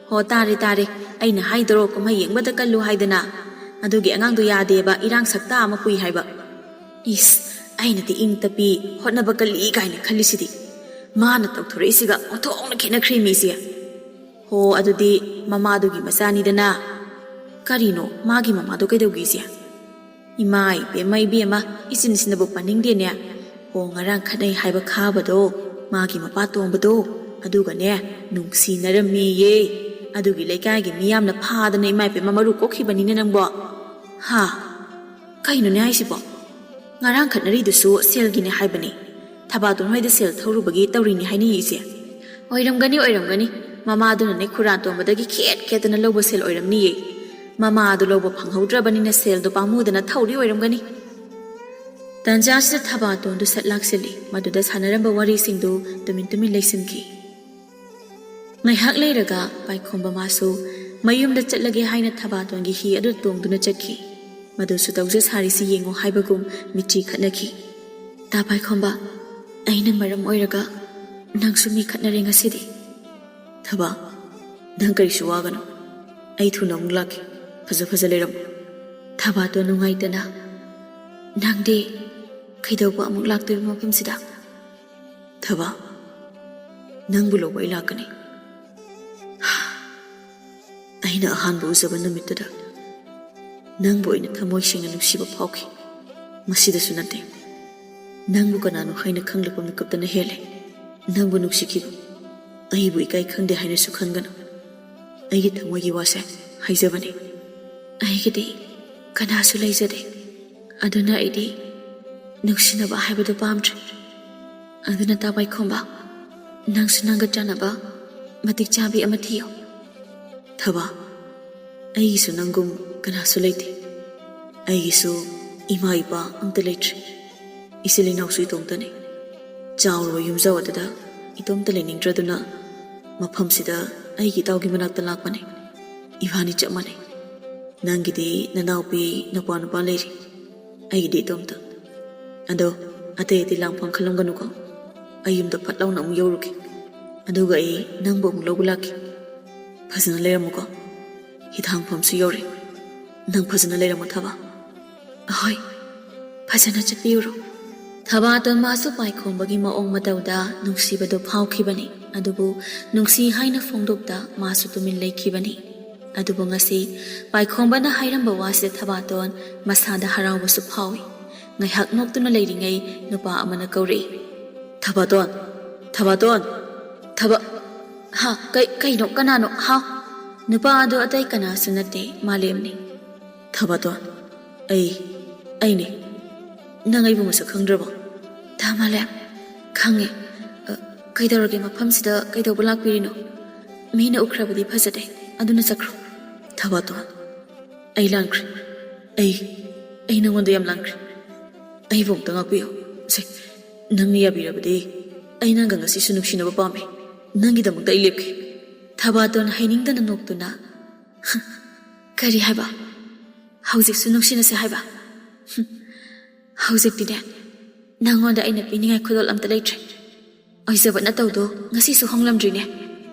"ꯍꯣ, ꯇꯥꯔꯦ, ꯇꯥꯔꯦ꯫ ꯑꯩꯅ ꯍꯥꯏꯗ꯭ꯔꯣ, ꯀꯨꯝꯍꯩ ꯌꯦꯡꯕꯗ ꯀꯜꯂꯨ ꯍꯥꯏꯗꯅ꯫ ꯑꯗꯨꯒꯤ ꯑꯉꯥꯡꯗꯣ ꯌꯥꯗꯦꯕ, ꯏꯔꯥꯡ ꯁꯛꯇ ꯑꯃ ꯄꯨꯏ ꯍꯥꯏꯕ꯫ ꯏꯁ, ꯑꯩꯅꯗꯤ ꯏꯪ ꯇꯞꯄꯤ, ꯍꯣꯠꯅꯕ ꯀꯜꯂꯤ ꯀꯥꯏꯅ ꯈꯜꯂꯤꯁꯤꯗꯤ꯫ ꯃꯥꯅ ꯇꯧꯊꯣꯔꯛꯏꯁꯤꯒ ꯑꯣꯟꯊꯣꯛꯅ ꯈꯦꯠꯅꯈ꯭ꯔꯦ ꯃꯤꯁꯦ꯫ ꯍꯣ, ꯑꯗꯨꯗꯤ ꯃꯃꯥꯗꯨꯒꯤ ꯃꯆꯥꯅꯤꯗꯅ꯫" "ꯀꯔꯤꯅꯣ, ꯃꯥꯒꯤ ꯃꯃꯥꯗꯣ ꯀꯩꯗꯧꯒꯦ ꯏꯆꯦ?" "ꯏꯃꯥ ꯏꯕꯦꯝꯃ, ꯏꯕꯦꯝꯃ, ꯏꯆꯤꯟꯁꯤꯅꯕꯨ ꯄꯟꯅꯤꯡꯗꯦꯅꯦ꯫ ꯍꯣ, ꯉꯔꯥꯡ ꯈꯠꯅꯩ ꯍꯥꯏꯕ ꯈꯥꯕꯗꯣ, ꯃꯥꯒꯤ ꯃꯄꯥ ꯇꯣꯝꯕꯗꯣ, ꯑꯗꯨꯒꯅꯦ, ꯅꯨꯡꯁꯤꯅꯔꯝꯃꯦꯌꯦ꯫ ꯑꯗꯨꯒꯤ ꯂꯩꯀꯥꯏꯒꯤ ꯃꯤ ꯌꯥꯝꯅ ꯐꯥꯗꯅ ꯏꯃꯥ ꯏꯄꯦꯝꯃ ꯃꯔꯨ ꯀꯣꯛꯈꯤꯕꯅꯤꯅꯦ ꯅꯪꯕꯣ꯫ ꯍꯥ? ꯀꯩꯅꯣꯅꯦ ꯍꯥꯏꯁꯤꯕꯣ? ꯉꯔꯥꯡ ꯈꯠꯅꯔꯤꯗꯨꯁꯨ ꯁꯦꯜꯒꯤꯅꯦ ꯍꯥꯏꯕꯅꯤ꯫ ꯊꯕꯥꯇꯣꯟ ꯍꯣꯏꯗ ꯁꯦꯜ ꯊꯧꯔꯨꯕꯒꯤ ꯇꯧꯔꯤꯅꯤ ꯍꯥꯏꯅꯤ ꯏꯆꯦ꯫ ꯑꯣꯏꯔꯝꯒꯅꯤ, ꯑꯣꯏꯔꯝꯒꯅꯤ꯫ ꯃꯃꯥꯗꯨꯅꯅꯦ ꯈꯨꯔꯥꯟ ꯇꯣꯝꯕꯗꯒꯤ ꯈꯦꯠ ꯈꯦꯠꯇꯅ ꯂꯧꯕ ꯁꯦꯜ ꯑꯣꯏꯔꯝꯅꯤꯌꯦ꯫ ꯃꯃꯥꯗꯨ ꯂꯧꯕ ꯐꯪꯍꯧꯗ꯭ꯔꯕꯅꯤꯅ ꯁꯦꯜꯗꯣ ꯄꯥꯝꯃꯨꯗꯅ ꯊꯧꯔꯤ ꯑꯣꯏꯔꯝꯒꯅꯤ꯫ ꯇꯟꯖꯥꯁꯤꯗ ꯊꯕꯥꯇꯣꯟꯗꯨ ꯁꯠ ꯂꯥꯛꯁꯤꯜꯂꯤ꯫ ꯃꯗꯨꯗ ꯁꯥꯟꯅꯔꯝꯕ ꯋꯥꯔꯤꯁꯤꯡꯗꯨ ꯇꯨꯃꯤꯟ ꯇꯨꯃꯤꯟ ꯂꯩꯁꯤꯟꯈꯤ꯫ ꯉꯥꯏꯍꯥꯛ ꯂꯩꯔꯒ ꯄꯥꯏꯈꯣꯝꯕ ꯃꯥꯁꯨ ꯃꯌꯨꯝꯗ ꯆꯠꯂꯒꯦ ꯍꯥꯏꯅ ꯊꯕꯥꯇꯣꯟꯒꯤ ꯍꯤ ꯑꯗꯨ ꯇꯣꯡꯗꯨꯅ ꯆꯠꯈꯤ꯫ ꯃꯗꯨꯁꯨ ꯇꯧꯖ ꯁꯥꯔꯤꯁꯤ ꯌꯦꯡꯉꯨ ꯍꯥꯏꯕꯒꯨꯝ ꯃꯤꯠꯆꯤ ꯈꯠꯅꯈꯤ꯫ "ꯇꯥ ꯄꯥꯏꯈꯣꯝꯕ, ꯑꯩꯅ ꯃꯔꯝ ꯑꯣꯏꯔꯒ ꯅꯪꯁꯨ ꯃꯤ ꯈꯠꯅꯔꯦ ꯉꯁꯤꯗꯤ꯫" "ꯊꯕꯥ, ꯅꯪ ꯀꯔꯤꯁꯨ ꯋꯥꯒꯅꯨ꯫ ꯑꯩ ꯊꯨꯅ ꯑꯃꯨꯛ ꯂꯥꯛꯀꯦ꯫ ꯐꯖ ꯐꯖ ꯂꯩꯔꯝꯃꯨ꯫" ꯊꯕꯥꯇꯣꯟ ꯅꯨꯡꯉꯥꯏꯇꯅ, "ꯅꯪꯗꯤ ꯀꯩꯗꯧꯕ ꯑꯃꯨꯛ ꯂꯥꯛꯇꯣꯏꯕ ꯃꯐꯝꯁꯤꯗ?" "ꯊꯕꯥ, ꯅꯪꯕꯨ ꯂꯧꯕ ꯑꯩ ꯂꯥꯛꯀꯅꯤ꯫" ꯑꯩꯅ ꯑꯍꯥꯟꯕ ꯎꯖꯕ ꯅꯨꯃꯤꯠꯇꯨꯗ ꯅꯪꯕꯨ ꯑꯩꯅ ꯊꯃꯣꯏ ꯁꯦꯡꯅ ꯅꯨꯡꯁꯤꯕ ꯐꯥꯎꯈꯤ꯫ ꯃꯁꯤꯗꯁꯨ ꯅꯠꯇꯦ, ꯅꯪꯕꯨ ꯀꯅꯥꯅꯣ ꯍꯥꯏꯅ ꯈꯪꯂꯛꯄ ꯃꯤꯀꯨꯞꯇꯅ ꯍꯦꯜꯂꯦ ꯅꯪꯕꯨ ꯅꯨꯡꯁꯤꯈꯤꯕ꯫ ꯑꯩꯕꯨ ꯏꯀꯥꯏ ꯈꯪꯗꯦ ꯍꯥꯏꯅꯁꯨ ꯈꯟꯒꯅꯨ꯫ ꯑꯩꯒꯤ ꯊꯃꯣꯏꯒꯤ ꯋꯥꯁꯦ ꯍꯥꯏꯖꯕꯅꯤ꯫ ꯑꯩꯒꯤꯗꯤ ꯀꯅꯥꯁꯨ ꯂꯩꯖꯗꯦ꯫ ꯑꯗꯨꯅ ꯑꯩꯗꯤ ꯅꯨꯡꯁꯤꯅꯕ ꯍꯥꯏꯕꯗꯨ ꯄꯥꯝꯗ꯭ꯔꯦ꯫ ꯑꯗꯨꯅ ꯇꯥ ꯄꯥꯏꯈꯣꯝꯕ, ꯅꯪꯁꯨ ꯅꯪꯒ ꯆꯥꯟꯅꯕ ꯃꯇꯤꯛ ꯆꯥꯕꯤ ꯑꯃ ꯊꯤꯌꯣ꯫ ꯊꯕꯥ, ꯑꯩꯒꯤꯁꯨ ꯅꯪꯒꯨꯝ ꯀꯅꯥꯁꯨ ꯂꯩꯇꯦ꯫ ꯑꯩꯒꯤꯁꯨ ꯏꯃꯥ ꯏꯄꯥ ꯑꯝꯇ ꯂꯩꯇ꯭ꯔꯦ꯫ ꯏꯆꯤꯜ ꯏꯅꯥꯎꯁꯨ ꯏꯇꯣꯝꯇꯅꯤ꯫ ꯆꯥꯎꯔꯕ ꯌꯨꯝꯖꯥꯎ ꯑꯗꯨꯗ ꯏꯇꯣꯝꯇ ꯂꯩꯅꯤꯡꯗ꯭ꯔꯗꯨꯅ ꯃꯐꯝꯁꯤꯗ ꯑꯩꯒꯤ ꯏꯇꯥꯎꯒꯤ ꯃꯅꯥꯛꯇ ꯂꯥꯛꯄꯅꯤ꯫ ꯏꯕꯥꯅꯤ ꯆꯞ ꯃꯥꯟꯅꯩ꯫ ꯅꯪꯒꯤꯗꯤ ꯅꯅꯥꯎꯄꯤ ꯅꯄꯥ ꯅꯨꯄꯥ ꯂꯩꯔꯤ꯫ ꯑꯩꯒꯤꯗꯤ ꯏꯇꯣꯝꯇ꯫ ꯑꯗꯣ ꯑꯇꯩ ꯑꯇꯩ ꯂꯥꯡꯐꯝ ꯈꯜꯂꯝꯒꯅꯨꯀꯣ꯫ ꯑꯩ ꯌꯨꯝꯗ ꯐꯠ ꯂꯥꯎꯅ ꯑꯃꯨꯛ ꯌꯧꯔꯨꯒꯦ꯫ ꯑꯗꯨꯒ ꯑꯩ ꯅꯪꯕꯨ ꯑꯃꯨꯛ ꯂꯧꯕ ꯂꯥꯛꯀꯦ꯫ ꯐꯖꯅ ꯂꯩꯔꯝꯃꯨꯀꯣ꯫ ꯍꯤꯊꯥꯡꯐꯝꯁꯨ ꯌꯧꯔꯦ꯫ ꯅꯪ ꯐꯖꯅ ꯂꯩꯔꯝꯃꯣ ꯊꯕꯥ꯫ ꯑꯍꯣꯏ, ꯐꯖꯅ ꯆꯠꯄꯤꯌꯨꯔꯣ꯫ ꯊꯕꯥꯇꯣꯟ ꯃꯥꯁꯨ ꯄꯥꯏꯈꯣꯝꯕꯒꯤ ꯃꯑꯣꯡ ꯃꯇꯧꯗ ꯅꯨꯡꯁꯤꯕꯗꯨ ꯐꯥꯎꯈꯤꯕꯅꯤ꯫ ꯑꯗꯨꯕꯨ ꯅꯨꯡꯁꯤ ꯍꯥꯏꯅ ꯐꯣꯡꯗꯣꯛꯇ ꯃꯥꯁꯨ ꯇꯨꯃꯤꯟ ꯂꯩꯈꯤꯕꯅꯤ꯫ ꯑꯗꯨꯕꯨ ꯉꯁꯤ ꯄꯥꯏꯈꯣꯝꯕꯅ ꯍꯥꯏꯔꯝꯕ ꯋꯥꯁꯤꯗ ꯊꯕꯥꯇꯣꯟ ꯃꯁꯥꯗ ꯍꯔꯥꯎꯕꯁꯨ ꯐꯥꯎꯏ꯫ ꯉꯥꯏꯍꯥꯛ ꯅꯣꯛꯇꯨꯅ ꯂꯩꯔꯤꯉꯩ ꯅꯨꯄꯥ ꯑꯃꯅ ꯀꯧꯔꯛꯏ꯫ "ꯊꯕꯥꯇꯣꯟ! ꯊꯕꯥꯇꯣꯟ! ꯊꯕꯥ-" "ꯍꯥ? ꯀꯩ-, ꯀꯩꯅꯣ? ꯀꯅꯥꯅꯣ? ꯍꯥ?" ꯅꯨꯄꯥ ꯑꯗꯨ ꯑꯇꯩ ꯀꯅꯥꯁꯨ ꯅꯠꯇꯦ, ꯃꯥꯂꯦꯝꯅꯤ꯫ "ꯊꯕꯥꯇꯣꯟ, ꯑꯩ, ꯑꯩꯅꯦ꯫ ꯅꯪ ꯑꯩꯕꯨ ꯃꯁꯛ ꯈꯪꯗ꯭ꯔꯕꯣ?" "ꯊꯥ ꯃꯥꯂꯦꯝ, ꯈꯪꯉꯦ꯫ ꯑ, ꯀꯩꯗꯧꯔꯒꯦ? ꯃꯐꯝꯁꯤꯗ ꯀꯩꯗꯧꯕ ꯂꯥꯛꯄꯤꯔꯤꯅꯣ? ꯃꯤꯅ ꯎꯈ꯭ꯔꯕꯗꯤ ꯐꯖꯗꯦ, ꯑꯗꯨꯅ ꯆꯠꯈ꯭ꯔꯣ꯫" "ꯊꯕꯥꯇꯣꯟ, ꯑꯩ ꯂꯥꯟꯈ꯭ꯔꯦ꯫ ꯑꯩ, ꯑꯩ ꯅꯉꯣꯟꯗ ꯌꯥꯝ ꯂꯥꯟꯈ꯭ꯔꯦ꯫ ꯑꯩꯕꯨ ꯑꯃꯨꯛꯇ ꯉꯥꯛꯄꯤꯌꯨ꯫ ꯁꯦ, ꯅꯪꯅ ꯌꯥꯕꯤꯔꯕꯗꯤ ꯑꯩ ꯅꯪꯒ ꯉꯁꯤꯁꯨ ꯅꯨꯡꯁꯤꯅꯕ ꯄꯥꯝꯃꯤ꯫ ꯅꯪꯒꯤꯗꯃꯛꯇ ꯑꯩ ꯂꯦꯞꯀꯦ꯫" ꯊꯕꯥꯇꯣꯟ ꯍꯩꯅꯤꯡꯗꯅ ꯅꯣꯛꯇꯨꯅ, "ꯀꯔꯤ ꯍꯥꯏꯕ? ꯍꯧꯖꯤꯛꯁꯨ ꯅꯨꯡꯁꯤꯅꯁꯦ ꯍꯥꯏꯕ? ꯍꯨꯝ, ꯍꯧꯖꯤꯛꯇꯤꯅꯦ, ꯅꯪꯉꯣꯟꯗ ꯑꯩꯅ ꯄꯤꯅꯤꯡꯉꯥꯏ ꯈꯨꯗꯣꯜ ꯑꯝꯇ ꯂꯩꯇ꯭ꯔꯦ꯫ ꯑꯣꯏꯖꯕ ꯅꯇꯧꯗꯣ ꯉꯁꯤꯁꯨ ꯍꯣꯡꯂꯝꯗ꯭ꯔꯤꯅꯦ꯫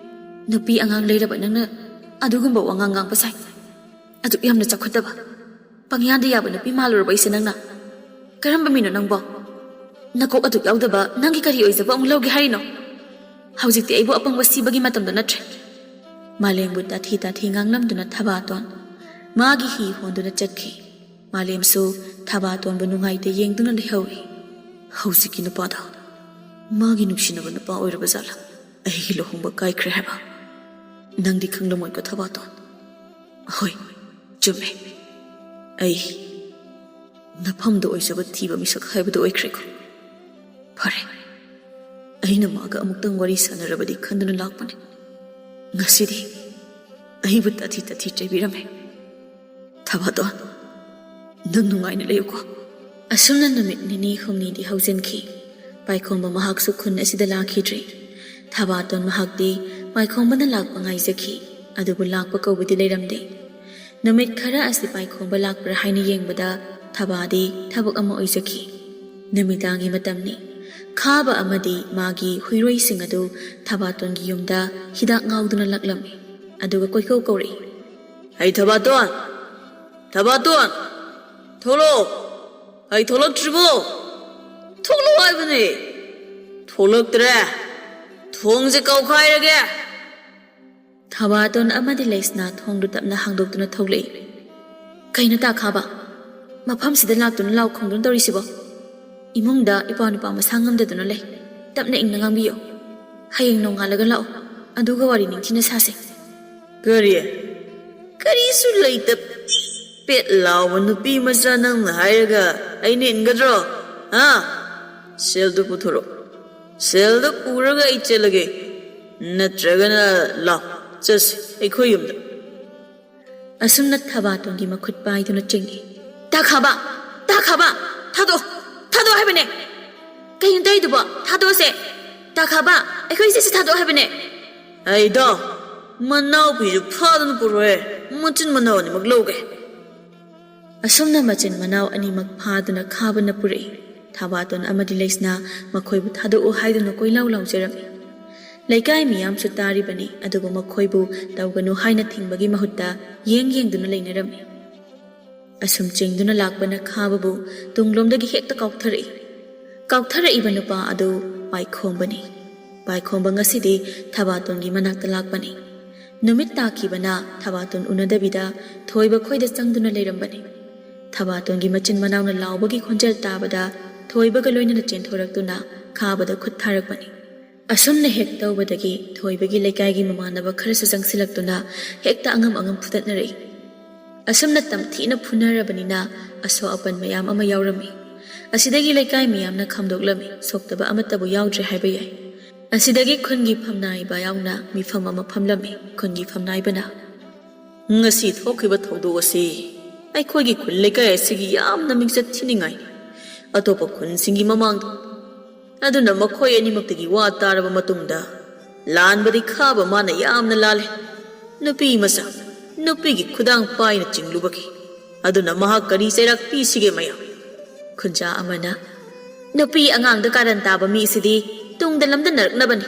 ꯅꯨꯄꯤ ꯑꯉꯥꯡ ꯂꯩꯔꯕ ꯅꯪꯅ ꯑꯗꯨꯒꯨꯝꯕ ꯋꯥꯉꯥꯡ ꯉꯥꯡꯕ ꯁꯥꯏ꯫ ꯑꯗꯨꯛ ꯌꯥꯝꯅ ꯆꯥꯎꯈꯠꯇꯕ, ꯄꯪꯌꯥꯗ ꯌꯥꯕ ꯅꯨꯄꯤ ꯃꯥꯜꯂꯨꯔꯕ ꯑꯩꯁꯦ ꯅꯪꯅ? ꯀꯔꯝꯕ ꯃꯤꯅꯣ ꯅꯪꯕꯣ? ꯅꯀꯣꯛ ꯑꯗꯨꯛ ꯌꯥꯎꯗꯕ ꯅꯪꯒꯤ ꯀꯔꯤ ꯑꯣꯏꯖꯕ ꯑꯃꯨꯛ ꯂꯧꯒꯦ ꯍꯥꯏꯔꯤꯅꯣ? ꯍꯧꯖꯤꯛꯇꯤ ꯑꯩꯕꯨ ꯑꯄꯪꯕ ꯁꯤꯕꯒꯤ ꯃꯇꯝꯗꯣ ꯅꯠꯇ꯭ꯔꯦ꯫" ꯃꯥꯂꯦꯝꯕꯨ ꯇꯥꯊꯤ ꯇꯥꯊꯤ ꯉꯥꯡꯂꯝꯗꯨꯅ ꯊꯕꯥꯇꯣꯟ ꯃꯥꯒꯤ ꯍꯤ ꯍꯣꯟꯗꯨꯅ ꯆꯠꯈꯤ꯫ ꯃꯥꯂꯦꯝꯁꯨ ꯊꯕꯥꯇꯣꯟꯕꯨ ꯅꯨꯡꯉꯥꯏꯇ ꯌꯦꯡꯗꯨꯅ ꯂꯩꯍꯧꯏ꯫ "ꯍꯧꯖꯤꯛꯀꯤ ꯅꯨꯄꯥꯗꯣ ꯃꯥꯒꯤ ꯅꯨꯡꯁꯤꯅꯕ ꯅꯨꯄꯥ ꯑꯣꯏꯔꯕ ꯖꯥꯠꯂꯥ? ꯑꯩꯒꯤ ꯂꯨꯍꯣꯡꯕ ꯀꯥꯏꯈ꯭ꯔꯦ ꯍꯥꯏꯕ? ꯅꯪꯗꯤ ꯈꯪꯂꯝꯃꯣꯏꯀꯣ ꯊꯕꯥꯇꯣꯟ? ꯍꯣꯏ, ꯆꯨꯝꯃꯦ꯫ ꯑꯩ ꯅꯐꯝꯗ ꯑꯣꯏꯖꯕ ꯊꯤꯕ ꯃꯤꯁꯛ ꯍꯥꯏꯕꯗꯨ ꯑꯣꯏꯈ꯭ꯔꯦꯀꯣ꯫ ꯐꯔꯦ, ꯑꯩꯅ ꯃꯥꯒ ꯑꯃꯨꯛꯇꯪ ꯋꯥꯔꯤ ꯁꯥꯟꯅꯔꯕꯗꯤ ꯈꯟꯗꯨꯅ ꯂꯥꯛꯄꯅꯤ꯫ ꯉꯁꯤꯗꯤ ꯑꯩꯕꯨ ꯇꯥꯊꯤ ꯇꯥꯊꯤ ꯆꯩꯕꯤꯔꯝꯃꯦ꯫ ꯊꯕꯥꯇꯣꯟ, ꯅꯪ ꯅꯨꯡꯉꯥꯏꯅ ꯂꯩꯌꯨꯀꯣ꯫" ꯑꯁꯨꯝꯅ ꯅꯨꯃꯤꯠ ꯅꯤꯅꯤ ꯍꯨꯝꯅꯤꯗꯤ ꯍꯧꯖꯤꯟꯈꯤ꯫ ꯄꯥꯏꯈꯣꯝꯕ ꯃꯍꯥꯛꯁꯨ ꯈꯨꯟ ꯑꯁꯤꯗ ꯂꯥꯛꯈꯤꯗ꯭ꯔꯦ꯫ ꯊꯕꯥꯇꯣꯟ ꯃꯍꯥꯛꯇꯤ ꯄꯥꯏꯈꯣꯝꯕꯅ ꯂꯥꯛꯄ ꯉꯥꯏꯖꯈꯤ, ꯑꯗꯨꯕꯨ ꯂꯥꯛꯄ ꯀꯧꯕꯗꯤ ꯂꯩꯔꯝꯗꯦ꯫ ꯅꯨꯃꯤꯠ ꯈꯔ ꯑꯁꯤ ꯄꯥꯏꯈꯣꯝꯕ ꯂꯥꯛꯄ꯭ꯔꯥ ꯍꯥꯏꯅ ꯌꯦꯡꯕꯗ ꯊꯕꯥꯗꯤ ꯊꯕꯛ ꯑꯃ ꯑꯣꯏꯖꯈꯤ꯫ ꯅꯨꯃꯤꯗꯥꯡꯒꯤ ꯃꯇꯝꯅꯤ꯫ ꯈꯥꯕ ꯑꯃꯗꯤ ꯃꯥꯒꯤ ꯍꯨꯏꯔꯣꯏꯁꯤꯡ ꯑꯗꯨ ꯊꯕꯥꯇꯣꯟꯒꯤ ꯌꯨꯝꯗ ꯍꯤꯗꯥꯛ ꯉꯥꯎꯗꯨꯅ ꯂꯥꯛꯂꯝꯃꯤ꯫ ꯑꯗꯨꯒ ꯀꯣꯏꯀꯧ ꯀꯧꯔꯛꯏ꯫ "ꯍꯩ ꯊꯕꯥꯇꯣꯟ! ꯊꯕꯥꯇꯣꯟ! ꯊꯣꯛꯂꯛꯑꯣ! ꯍꯩ ꯊꯣꯛꯂꯛꯇ꯭ꯔꯤꯕꯣ? ꯊꯣꯛꯂꯛꯑꯣ ꯍꯥꯏꯕꯅꯦ! ꯊꯣꯛꯂꯛꯇ꯭ꯔꯦ! ꯊꯣꯡꯁꯦ ꯀꯧꯈꯥꯏꯔꯒꯦ!" ꯊꯕꯥꯇꯣꯟ ꯑꯃꯗꯤ ꯂꯩꯁꯅꯥ ꯊꯣꯡꯗꯨ ꯇꯞꯅ ꯍꯥꯡꯗꯣꯛꯇꯨꯅ ꯊꯣꯛꯂꯛꯏ꯫ "ꯀꯩꯅꯣ ꯇꯥꯈꯥꯕ? ꯃꯐꯝꯁꯤꯗ ꯂꯥꯛꯇꯨꯅ ꯂꯥꯎ ꯈꯣꯡꯗꯨꯅ ꯇꯧꯔꯤꯁꯤꯕꯣ? ꯏꯃꯨꯡꯗ ꯏꯄꯥ ꯅꯨꯄꯥ ꯃꯁꯥ ꯉꯝꯗꯗꯨꯅ ꯂꯩ꯫ ꯇꯞꯅ ꯏꯪꯅ ꯉꯥꯡꯕꯤꯌꯨ꯫ ꯍꯌꯦꯡ ꯅꯣꯡꯉꯥꯜꯂꯒ ꯂꯥꯛꯑꯣ, ꯑꯗꯨꯒ ꯋꯥꯔꯤ ꯅꯤꯡꯊꯤꯅ ꯁꯥꯁꯦ꯫" ꯀꯔꯤ? ꯀꯔꯤꯁꯨ ꯂꯩꯇ ꯄꯦꯠ ꯂꯥꯎꯕ ꯅꯨꯄꯤ ꯃꯆꯥ ꯅꯪꯅ ꯍꯥꯏꯔꯒ ꯑꯩꯅ ꯏꯟꯒꯗ꯭ꯔꯣ? ꯍꯥ? ꯁꯦꯜꯗꯨ ꯄꯨꯊꯣꯔꯛꯑꯣ꯫ ꯁꯦꯜꯗꯨ ꯄꯨꯔꯒ ꯑꯩ ꯆꯦꯜꯂꯒꯦ꯫ ꯅꯠꯇ꯭ꯔꯒꯅ ꯂꯥꯎ, ꯆꯠꯁꯤ ꯑꯩꯈꯣꯏ ꯌꯨꯝꯗ꯫ ꯑꯁꯨꯝꯅ ꯊꯕꯥꯇꯣꯟꯒꯤ ꯃꯈꯨꯠ ꯄꯥꯏꯗꯨꯅ ꯆꯤꯡꯏ꯫ "ꯇꯥꯈꯥꯕ! ꯇꯥꯈꯥꯕ! ꯊꯥꯗꯣꯛ! ꯊꯥꯗꯣꯛ ꯍꯥꯏꯕꯅꯦ!" "ꯀꯩꯅꯣ ꯇꯧꯔꯤꯗꯨꯕꯣ? ꯊꯥꯗꯣꯛꯑꯁꯦ!" "ꯇꯥꯈꯥꯕ! ꯑꯩꯈꯣꯏ ꯏꯆꯦꯁꯦ ꯊꯥꯗꯣꯛ ꯍꯥꯏꯕꯅꯦ!" "ꯑꯩꯗꯣ ꯃꯅꯥꯎꯄꯤꯗꯨ ꯐꯥꯗꯨꯅ ꯄꯨꯔꯣꯍꯦ꯫ ꯃꯆꯤꯟ ꯃꯅꯥꯎ ꯑꯅꯤꯃꯛ ꯂꯧꯒꯦ꯫" ꯑꯁꯨꯝꯅ ꯃꯆꯤꯟ ꯃꯅꯥꯎ ꯑꯅꯤꯃꯛ ꯐꯥꯗꯨꯅ ꯈꯥꯕꯅ ꯄꯨꯔꯛꯏ꯫ ꯊꯕꯥꯇꯣꯟ ꯑꯃꯗꯤ ꯂꯩꯁꯅꯥ ꯃꯈꯣꯏꯕꯨ ꯊꯥꯗꯣꯛꯎ ꯍꯥꯏꯗꯨꯅ ꯀꯣꯏꯂꯥꯎ ꯂꯥꯎꯖꯔꯝꯃꯤ꯫ ꯂꯩꯀꯥꯏ ꯃꯤꯌꯥꯝꯁꯨ ꯇꯥꯔꯤꯕꯅꯤ, ꯑꯗꯨꯕꯨ ꯃꯈꯣꯏꯕꯨ ꯇꯧꯒꯅꯨ ꯍꯥꯏꯅ ꯊꯤꯡꯕꯒꯤ ꯃꯍꯨꯠꯇ ꯌꯦꯡ ꯌꯦꯡꯗꯨꯅ ꯂꯩꯅꯔꯝꯃꯤ꯫ ꯑꯁꯨꯝ ꯆꯤꯡꯗꯨꯅ ꯂꯥꯛꯄꯅ ꯈꯥꯕꯕꯨ ꯇꯨꯡꯂꯣꯝꯗꯒꯤ ꯍꯦꯛꯇ ꯀꯥꯎꯊꯔꯛꯏ꯫ ꯀꯥꯎꯊꯔꯛꯏꯕ ꯅꯨꯄꯥ ꯑꯗꯨ ꯄꯥꯏꯈꯣꯝꯕꯅꯤ꯫ ꯄꯥꯏꯈꯣꯝꯕ ꯉꯁꯤꯗꯤ ꯊꯕꯥꯇꯣꯟꯒꯤ ꯃꯅꯥꯛꯇ ꯂꯥꯛꯄꯅꯤ꯫ ꯅꯨꯃꯤꯠ ꯇꯥꯈꯤꯕꯅ ꯊꯕꯥꯇꯣꯟ ꯎꯅꯗꯕꯤꯗ ꯊꯣꯏꯕ ꯈꯣꯏꯗ ꯆꯪꯗꯨꯅ ꯂꯩꯔꯝꯕꯅꯤ꯫ ꯊꯕꯥꯇꯣꯟꯒꯤ ꯃꯆꯤꯟ ꯃꯅꯥꯎꯅ ꯂꯥꯎꯕꯒꯤ ꯈꯣꯟꯖꯦꯜ ꯇꯥꯕꯗ ꯊꯣꯏꯕꯒ ꯂꯣꯏꯅꯅ ꯆꯦꯟꯊꯣꯔꯛꯇꯨꯅ ꯈꯥꯕꯗ ꯈꯨꯠ ꯊꯥꯔꯛꯄꯅꯤ꯫ ꯑꯁꯨꯝꯅ ꯍꯦꯛ ꯇꯧꯕꯗꯒꯤ ꯊꯣꯏꯕꯒꯤ ꯂꯩꯀꯥꯏꯒꯤ ꯃꯃꯥꯟꯅꯕ ꯈꯔꯁꯨ ꯆꯪꯁꯤꯜꯂꯛꯇꯨꯅ ꯍꯦꯛꯇ ꯑꯉꯝ ꯑꯉꯝ ꯐꯨꯗꯠꯅꯔꯛꯏ꯫ ꯑꯁꯨꯝꯅ ꯇꯝꯊꯤꯅ ꯐꯨꯅꯔꯕꯅꯤꯅ ꯑꯁꯣꯛ ꯑꯄꯟ ꯃꯌꯥꯝ ꯑꯃ ꯌꯥꯎꯔꯝꯃꯤ꯫ ꯑꯁꯤꯗꯒꯤ ꯂꯩꯀꯥꯏ ꯃꯤꯌꯥꯝꯅ ꯈꯥꯝꯗꯣꯛꯂꯝꯃꯤ, ꯁꯣꯛꯇꯕ ꯑꯃꯠꯇꯕꯨ ꯌꯥꯎꯗ꯭ꯔꯦ ꯍꯥꯏꯕ ꯌꯥꯏ꯫ ꯑꯁꯤꯗꯒꯤ ꯈꯨꯟꯒꯤ ꯐꯝꯅꯥꯏꯕ ꯌꯥꯎꯅ ꯃꯤꯐꯝ ꯑꯃ ꯐꯝꯂꯝꯃꯤ꯫ ꯈꯨꯟꯒꯤ ꯐꯝꯅꯥꯏꯕꯅ, "ꯉꯁꯤ ꯊꯣꯛꯈꯤꯕ ꯊꯧꯗꯣꯛ ꯑꯁꯤ ꯑꯩꯈꯣꯏꯒꯤ ꯈꯨꯟ ꯂꯩꯀꯥꯏ ꯑꯁꯤꯒꯤ ꯌꯥꯝꯅ ꯃꯤꯡꯆꯠ ꯊꯤꯅꯤꯡꯉꯥꯏꯅꯤ꯫ ꯑꯇꯣꯞꯄ ꯈꯨꯟꯁꯤꯡꯒꯤ ꯃꯃꯥꯡꯗ ꯑꯗꯨꯅ ꯃꯈꯣꯏ ꯑꯅꯤꯃꯛꯇꯒꯤ ꯋꯥ ꯇꯥꯔꯕ ꯃꯇꯨꯡꯗ ꯂꯥꯟꯕꯗꯤ ꯈꯥꯕ ꯃꯥꯅ ꯌꯥꯝꯅ ꯂꯥꯜꯂꯦ꯫ ꯅꯨꯄꯤ ꯃꯆꯥ, ꯅꯨꯄꯤꯒꯤ ꯈꯨꯗꯥꯡ ꯄꯥꯏꯅ ꯆꯤꯡꯂꯨꯕꯒꯤ꯫ ꯑꯗꯨꯅ ꯃꯍꯥꯛ ꯀꯔꯤ ꯆꯩꯔꯥꯛ ꯄꯤꯁꯤꯒꯦ ꯃꯌꯥꯝ?" ꯈꯨꯟꯖꯥ ꯑꯃꯅ, "ꯅꯨꯄꯤ ꯑꯉꯥꯡꯗ ꯀꯥꯔꯟ ꯇꯥꯕ ꯃꯤꯁꯤꯗꯤ ꯇꯨꯡꯗ ꯂꯝꯗꯟꯅꯔꯛꯅꯕꯅꯤ꯫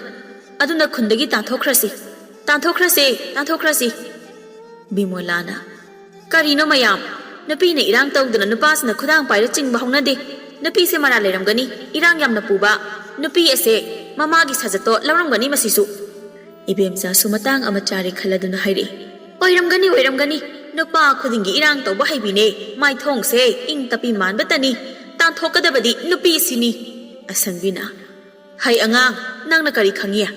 ꯑꯗꯨꯅ ꯈꯨꯟꯗꯒꯤ ꯇꯥꯟꯊꯣꯛꯈ꯭ꯔꯁꯤ꯫ ꯇꯥꯟꯊꯣꯛꯈ꯭ꯔꯁꯦ, ꯇꯥꯟꯊꯣꯛꯈ꯭ꯔꯁꯤ꯫" ꯕꯤꯃꯣꯂꯥꯅ, "ꯀꯔꯤꯅꯣ ꯃꯌꯥꯝ? ꯅꯨꯄꯤꯅ ꯏꯔꯥꯡ ꯇꯧꯗꯅ ꯅꯨꯄꯥꯁꯤꯅ ꯈꯨꯗꯥꯡ ꯄꯥꯏꯔ ꯆꯤꯡꯕ ꯍꯧꯅꯗꯦ꯫ ꯅꯨꯄꯤꯁꯦ ꯃꯔꯥꯜ ꯂꯩꯔꯝꯒꯅꯤ, ꯏꯔꯥꯡ ꯌꯥꯝꯅ ꯄꯨꯕ꯫ ꯅꯨꯄꯤ ꯑꯁꯦ ꯃꯃꯥꯒꯤ ꯁꯥꯖꯠꯇꯣ ꯂꯧꯔꯝꯒꯅꯤ ꯃꯁꯤꯁꯨ꯫" ꯏꯕꯦꯝꯆꯥꯁꯨ ꯃꯇꯥꯡ ꯑꯃ ꯆꯥꯔꯦ ꯈꯜꯂꯗꯨꯅ ꯍꯥꯏꯔꯛꯏ, "ꯑꯣꯏꯔꯝꯒꯅꯤ, ꯑꯣꯏꯔꯝꯒꯅꯤ꯫ ꯅꯨꯄꯥ ꯈꯨꯗꯤꯡꯒꯤ ꯏꯔꯥꯡ ꯇꯧꯕ ꯍꯩꯕꯤꯅꯦ꯫ ꯃꯥꯏꯊꯣꯡꯁꯦ ꯏꯪ ꯇꯞꯄꯤ ꯃꯥꯟꯕꯇꯅꯤ꯫ ꯇꯥꯟꯊꯣꯛꯀꯗꯕꯗꯤ ꯅꯨꯄꯤꯁꯤꯅꯤ꯫" ꯑꯁꯪꯕꯤꯅ, "ꯍꯩ ꯑꯉꯥꯡ, ꯅꯪꯅ ꯀꯔꯤ ꯈꯪꯉꯤ?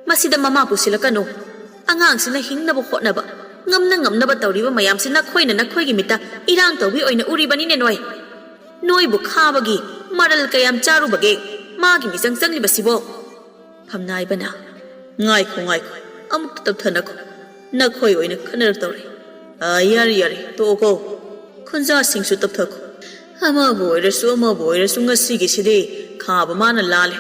ꯃꯁꯤꯗ ꯃꯃꯥ ꯄꯨꯁꯤꯜꯂꯛꯀꯅꯨ꯫ ꯑꯉꯥꯡꯁꯤꯅ ꯍꯤꯡꯅꯕ ꯍꯣꯠꯅꯕ, ꯉꯝꯅ ꯉꯝꯅꯕ ꯇꯧꯔꯤꯕ ꯃꯌꯥꯝꯁꯤ ꯅꯈꯣꯏꯅ ꯅꯈꯣꯏꯒꯤ ꯃꯤꯠꯇ ꯏꯔꯥꯡ ꯇꯧꯕꯤ ꯑꯣꯏꯅ ꯎꯔꯤꯕꯅꯤꯅꯦ ꯅꯣꯏ꯫ ꯅꯣꯏꯕꯨ ꯈꯥꯕꯒꯤ ꯃꯔꯜ ꯀꯌꯥꯝ ꯆꯥꯔꯨꯕꯒꯦ ꯃꯥꯒꯤ ꯃꯤꯆꯪ ꯆꯪꯂꯤꯕꯁꯤꯕꯣ? ꯐꯝꯅꯥꯏꯕꯅ, "ꯉꯥꯏꯈꯣ, ꯉꯥꯏꯈꯣ, ꯑꯃꯨꯛꯇ ꯇꯞꯊꯅꯈꯣ꯫ ꯅꯈꯣꯏ ꯑꯣꯏꯅ ꯈꯟꯅꯔꯛꯇꯧꯔꯦ꯫ ꯑꯥ, ꯌꯥꯔꯦ, ꯌꯥꯔꯦ, ꯇꯣꯛꯑꯣꯀꯣ꯫ ꯈꯨꯟꯖꯥꯁꯤꯡꯁꯨ ꯇꯞꯊꯈꯣ꯫ ꯑꯃꯕꯨ ꯑꯣꯏꯔꯁꯨ, ꯑꯃꯕꯨ ꯑꯣꯏꯔꯁꯨ, ꯉꯁꯤꯒꯤꯁꯤꯗꯤ ꯈꯥꯕ ꯃꯥꯅ ꯂꯥꯜꯂꯦ꯫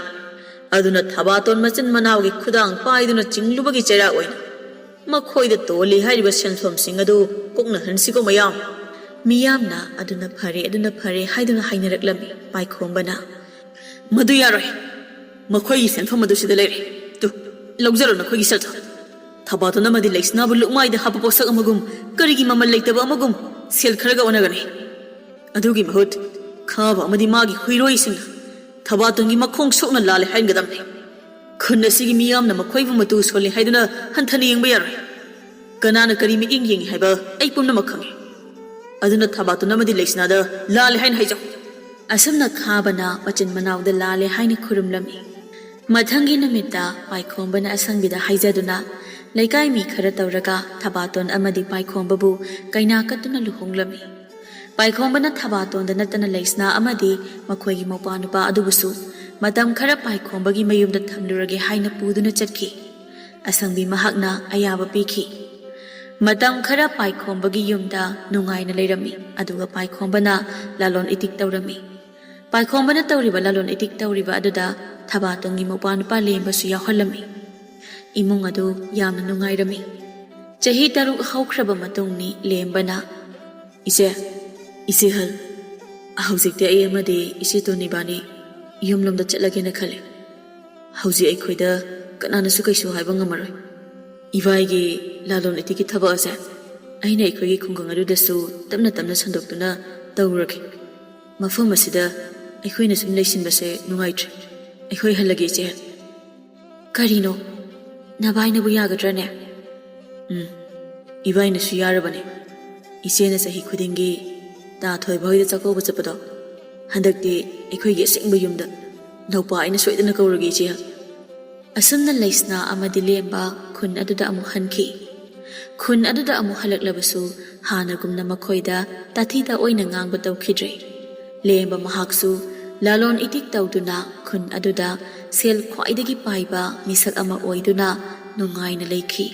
ꯑꯗꯨꯅ ꯊꯕꯥꯇꯣꯟ ꯃꯆꯤꯟ ꯃꯅꯥꯎꯒꯤ ꯈꯨꯗꯥꯡ ꯄꯥꯏꯗꯨꯅ ꯆꯤꯡꯂꯨꯕꯒꯤ ꯆꯩꯔꯥꯛ ꯑꯣꯏꯅ ꯃꯈꯣꯏꯗ ꯇꯣꯜꯂꯤ ꯍꯥꯏꯔꯤꯕ ꯁꯦꯟꯐꯝꯁꯤꯡ ꯑꯗꯨ ꯀꯣꯛꯅꯍꯟꯁꯤꯀꯣ ꯃꯌꯥꯝ꯫" ꯃꯤꯌꯥꯝꯅ "ꯑꯗꯨꯅ ꯐꯔꯦ, ꯑꯗꯨꯅ ꯐꯔꯦ" ꯍꯥꯏꯗꯨꯅ ꯍꯥꯏꯅꯔꯛꯂꯝꯃꯤ꯫ ꯄꯥꯏꯈꯣꯝꯕꯅ, "ꯃꯗꯨ ꯌꯥꯔꯣꯏ꯫ ꯃꯈꯣꯏꯒꯤ ꯁꯦꯟꯐꯝ ꯑꯗꯨ ꯁꯤꯗ ꯂꯩꯔꯦ꯫ ꯇꯨ, ꯂꯧꯖꯔꯣ ꯅꯈꯣꯏꯒꯤ ꯁꯦꯜꯗꯣ꯫ ꯊꯕꯥꯇꯣꯟ ꯑꯃꯗꯤ ꯂꯩꯁꯅꯥꯕꯨ ꯂꯨꯛꯃꯥꯏꯗ ꯍꯥꯞꯄ ꯄꯣꯠꯁꯛ ꯑꯃꯒꯨꯝ, ꯀꯔꯤꯒꯤ ꯃꯃꯜ ꯂꯩꯇꯕ ꯑꯃꯒꯨꯝ ꯁꯦꯜ ꯈꯔꯒ ꯑꯣꯟꯅꯒꯅꯤ꯫ ꯑꯗꯨꯒꯤ ꯃꯍꯨꯠ ꯈꯥꯕ ꯑꯃꯗꯤ ꯃꯥꯒꯤ ꯍꯨꯏꯔꯣꯏꯁꯤꯡꯅ ꯊꯕꯥꯇꯣꯟꯒꯤ ꯃꯈꯣꯡ ꯁꯣꯛꯅ ꯂꯥꯜꯂꯦ ꯍꯥꯏꯅꯒꯗꯕꯅꯤ꯫ ꯈꯨꯟ ꯑꯁꯤꯒꯤ ꯃꯤꯌꯥꯝꯅ ꯃꯈꯣꯏꯕꯨ ꯃꯇꯨ ꯁꯣꯜꯂꯤ ꯍꯥꯏꯗꯨꯅ ꯍꯟꯊꯅ ꯌꯦꯡꯕ ꯌꯥꯔꯣꯏ꯫ ꯀꯅꯥꯅ ꯀꯔꯤ ꯃꯤꯠꯌꯦꯡ ꯌꯦꯡꯉꯤ ꯍꯥꯏꯕ ꯑꯩ ꯄꯨꯝꯅꯃꯛ ꯈꯪꯉꯤ꯫ ꯑꯗꯨꯅ ꯊꯕꯥꯇꯣꯟ ꯑꯃꯗꯤ ꯂꯩꯁꯅꯥꯗ ꯂꯥꯜꯂꯦ ꯍꯥꯏꯅ ꯍꯥꯏꯖꯧ꯫" ꯑꯁꯨꯝꯅ ꯈꯥꯕꯅ ꯃꯆꯤꯟ ꯃꯅꯥꯎꯗ ꯂꯥꯜꯂꯦ ꯍꯥꯏꯅ ꯈꯨꯔꯨꯝꯂꯝꯃꯤ꯫ ꯃꯊꯪꯒꯤ ꯅꯨꯃꯤꯠꯇ ꯄꯥꯏꯈꯣꯝꯕꯅ ꯑꯁꯪꯕꯤꯗ ꯍꯥꯏꯖꯗꯨꯅ ꯂꯩꯀꯥꯏ ꯃꯤ ꯈꯔ ꯇꯧꯔꯒ ꯊꯕꯥꯇꯣꯟ ꯑꯃꯗꯤ ꯄꯥꯏꯈꯣꯝꯕꯕꯨ ꯀꯩꯅꯥ ꯀꯠꯇꯨꯅ ꯂꯨꯍꯣꯡꯂꯝꯃꯤ꯫ ꯄꯥꯏꯈꯣꯝꯕꯅ ꯊꯕꯥꯇꯣꯟꯗ ꯅꯠꯇꯅ ꯂꯩꯁꯅꯥ ꯑꯃꯗꯤ ꯃꯈꯣꯏꯒꯤ ꯃꯧꯄ꯭ꯋꯥꯅꯨꯄꯥ ꯑꯗꯨꯕꯨꯁꯨ ꯃꯇꯝ ꯈꯔ ꯄꯥꯏꯈꯣꯝꯕꯒꯤ ꯃꯌꯨꯝꯗ ꯊꯝꯂꯨꯔꯒꯦ ꯍꯥꯏꯅ ꯄꯨꯗꯨꯅ ꯆꯠꯈꯤ꯫ ꯑꯁꯪꯕꯤ ꯃꯍꯥꯛꯅ ꯑꯌꯥꯕ ꯄꯤꯈꯤ꯫ ꯃꯇꯝ ꯈꯔ ꯄꯥꯏꯈꯣꯝꯕꯒꯤ ꯌꯨꯝꯗ ꯅꯨꯡꯉꯥꯏꯅ ꯂꯩꯔꯝꯃꯤ, ꯑꯗꯨꯒ ꯄꯥꯏꯈꯣꯝꯕꯅ ꯂꯂꯣꯟ ꯏꯇꯤꯛ ꯇꯧꯔꯝꯃꯤ꯫ ꯄꯥꯏꯈꯣꯝꯕꯅ ꯇꯧꯔꯤꯕ ꯂꯂꯣꯟ ꯏꯇꯤꯛ ꯇꯧꯔꯤꯕ ꯑꯗꯨꯗ ꯊꯕꯥꯇꯣꯟꯒꯤ ꯃꯧꯄ꯭ꯋꯥꯅꯨꯄꯥ ꯂꯦꯝꯕꯁꯨ ꯌꯥꯎꯍꯜꯂꯝꯃꯤ꯫ ꯏꯃꯨꯡ ꯑꯗꯨ ꯌꯥꯝꯅ ꯅꯨꯡꯉꯥꯏꯔꯝꯃꯤ꯫ ꯆꯍꯤ ꯇꯔꯨꯛ ꯍꯧꯈ꯭ꯔꯕ ꯃꯇꯨꯡꯅꯤ ꯂꯦꯝꯕꯅ, "ꯏꯆꯦ, ꯏꯆꯦ ꯍꯜ, ꯍꯧꯖꯤꯛꯇꯤ ꯑꯩ ꯑꯃꯗꯤ ꯏꯆꯦ ꯇꯣꯟ ꯏꯕꯥꯅꯤ ꯌꯨꯝꯂꯣꯝꯗ ꯆꯠꯂꯒꯦꯅ ꯈꯜꯂꯤ꯫ ꯍꯧꯖꯤꯛ ꯑꯩꯈꯣꯏꯗ ꯀꯅꯥꯅꯁꯨ ꯀꯩꯁꯨ ꯍꯥꯏꯕ ꯉꯝꯃꯔꯣꯏ꯫ ꯏꯕꯥꯏꯒꯤ ꯂꯂꯣꯟ ꯏꯇꯤꯛꯀꯤ ꯊꯕꯛ ꯑꯁꯦ ꯑꯩꯅ ꯑꯩꯈꯣꯏꯒꯤ ꯈꯨꯡꯒꯪ ꯑꯗꯨꯗꯁꯨ ꯇꯞꯅ ꯇꯞꯅ ꯁꯟꯗꯣꯛꯇꯨꯅ ꯇꯧꯔꯒꯦ꯫ ꯃꯐꯝ ꯑꯁꯤꯗ ꯑꯩꯈꯣꯏꯅ ꯁꯨꯝ ꯂꯩꯁꯤꯟꯕꯁꯦ ꯅꯨꯡꯉꯥꯏꯇ꯭ꯔꯦ꯫ ꯑꯩꯈꯣꯏ ꯍꯜꯂꯒꯦ, ꯏꯆꯦ ꯍꯜ꯫" "ꯀꯔꯤꯅꯣ? ꯅꯚꯥꯏꯅꯕꯨ ꯌꯥꯒꯗ꯭ꯔꯅꯦ?" "ꯎꯝ, ꯏꯕꯥꯏꯅꯁꯨ ꯌꯥꯔꯕꯅꯦ꯫ ꯏꯆꯦꯅ ꯆꯍꯤ ꯈꯨꯗꯤꯡꯒꯤ ꯇꯥ ꯊꯣꯏꯕ ꯍꯣꯏꯗ ꯆꯥꯛꯀꯧꯕ ꯆꯠꯄꯗꯣ, ꯍꯟꯗꯛꯇꯤ ꯑꯩꯈꯣꯏꯒꯤ ꯑꯁꯦꯡꯕ ꯌꯨꯝꯗ ꯅꯧꯄꯥ ꯑꯩꯅ ꯁꯣꯏꯗꯅ ꯀꯧꯔꯒꯦ, ꯏꯆꯦ ꯍꯜ꯫" ꯑꯁꯨꯝꯅ ꯂꯩꯁꯅꯥ ꯑꯃꯗꯤ ꯂꯦꯝꯕ ꯈꯨꯟ ꯑꯗꯨꯗ ꯑꯃꯨꯛ ꯍꯟꯈꯤ꯫ ꯈꯨꯟ ꯑꯗꯨꯗ ꯑꯃꯨꯛ ꯍꯜꯂꯛꯂꯕꯁꯨ ꯍꯥꯟꯅꯒꯨꯝꯅ ꯃꯈꯣꯏꯗ ꯇꯥꯊꯤ ꯇꯥꯑꯣꯏꯅ ꯉꯥꯡꯕ ꯇꯧꯈꯤꯗ꯭ꯔꯦ꯫ ꯂꯦꯝꯕ ꯃꯍꯥꯛꯁꯨ ꯂꯂꯣꯟ ꯏꯇꯤꯛ ꯇꯧꯗꯨꯅ ꯈꯨꯟ ꯑꯗꯨꯗ ꯁꯦꯜ ꯈ꯭ꯋꯥꯏꯗꯒꯤ ꯄꯥꯏꯕ ꯃꯤꯁꯛ ꯑꯃ ꯑꯣꯏꯗꯨꯅ ꯅꯨꯡꯉꯥꯏꯅ ꯂꯩꯈꯤ꯫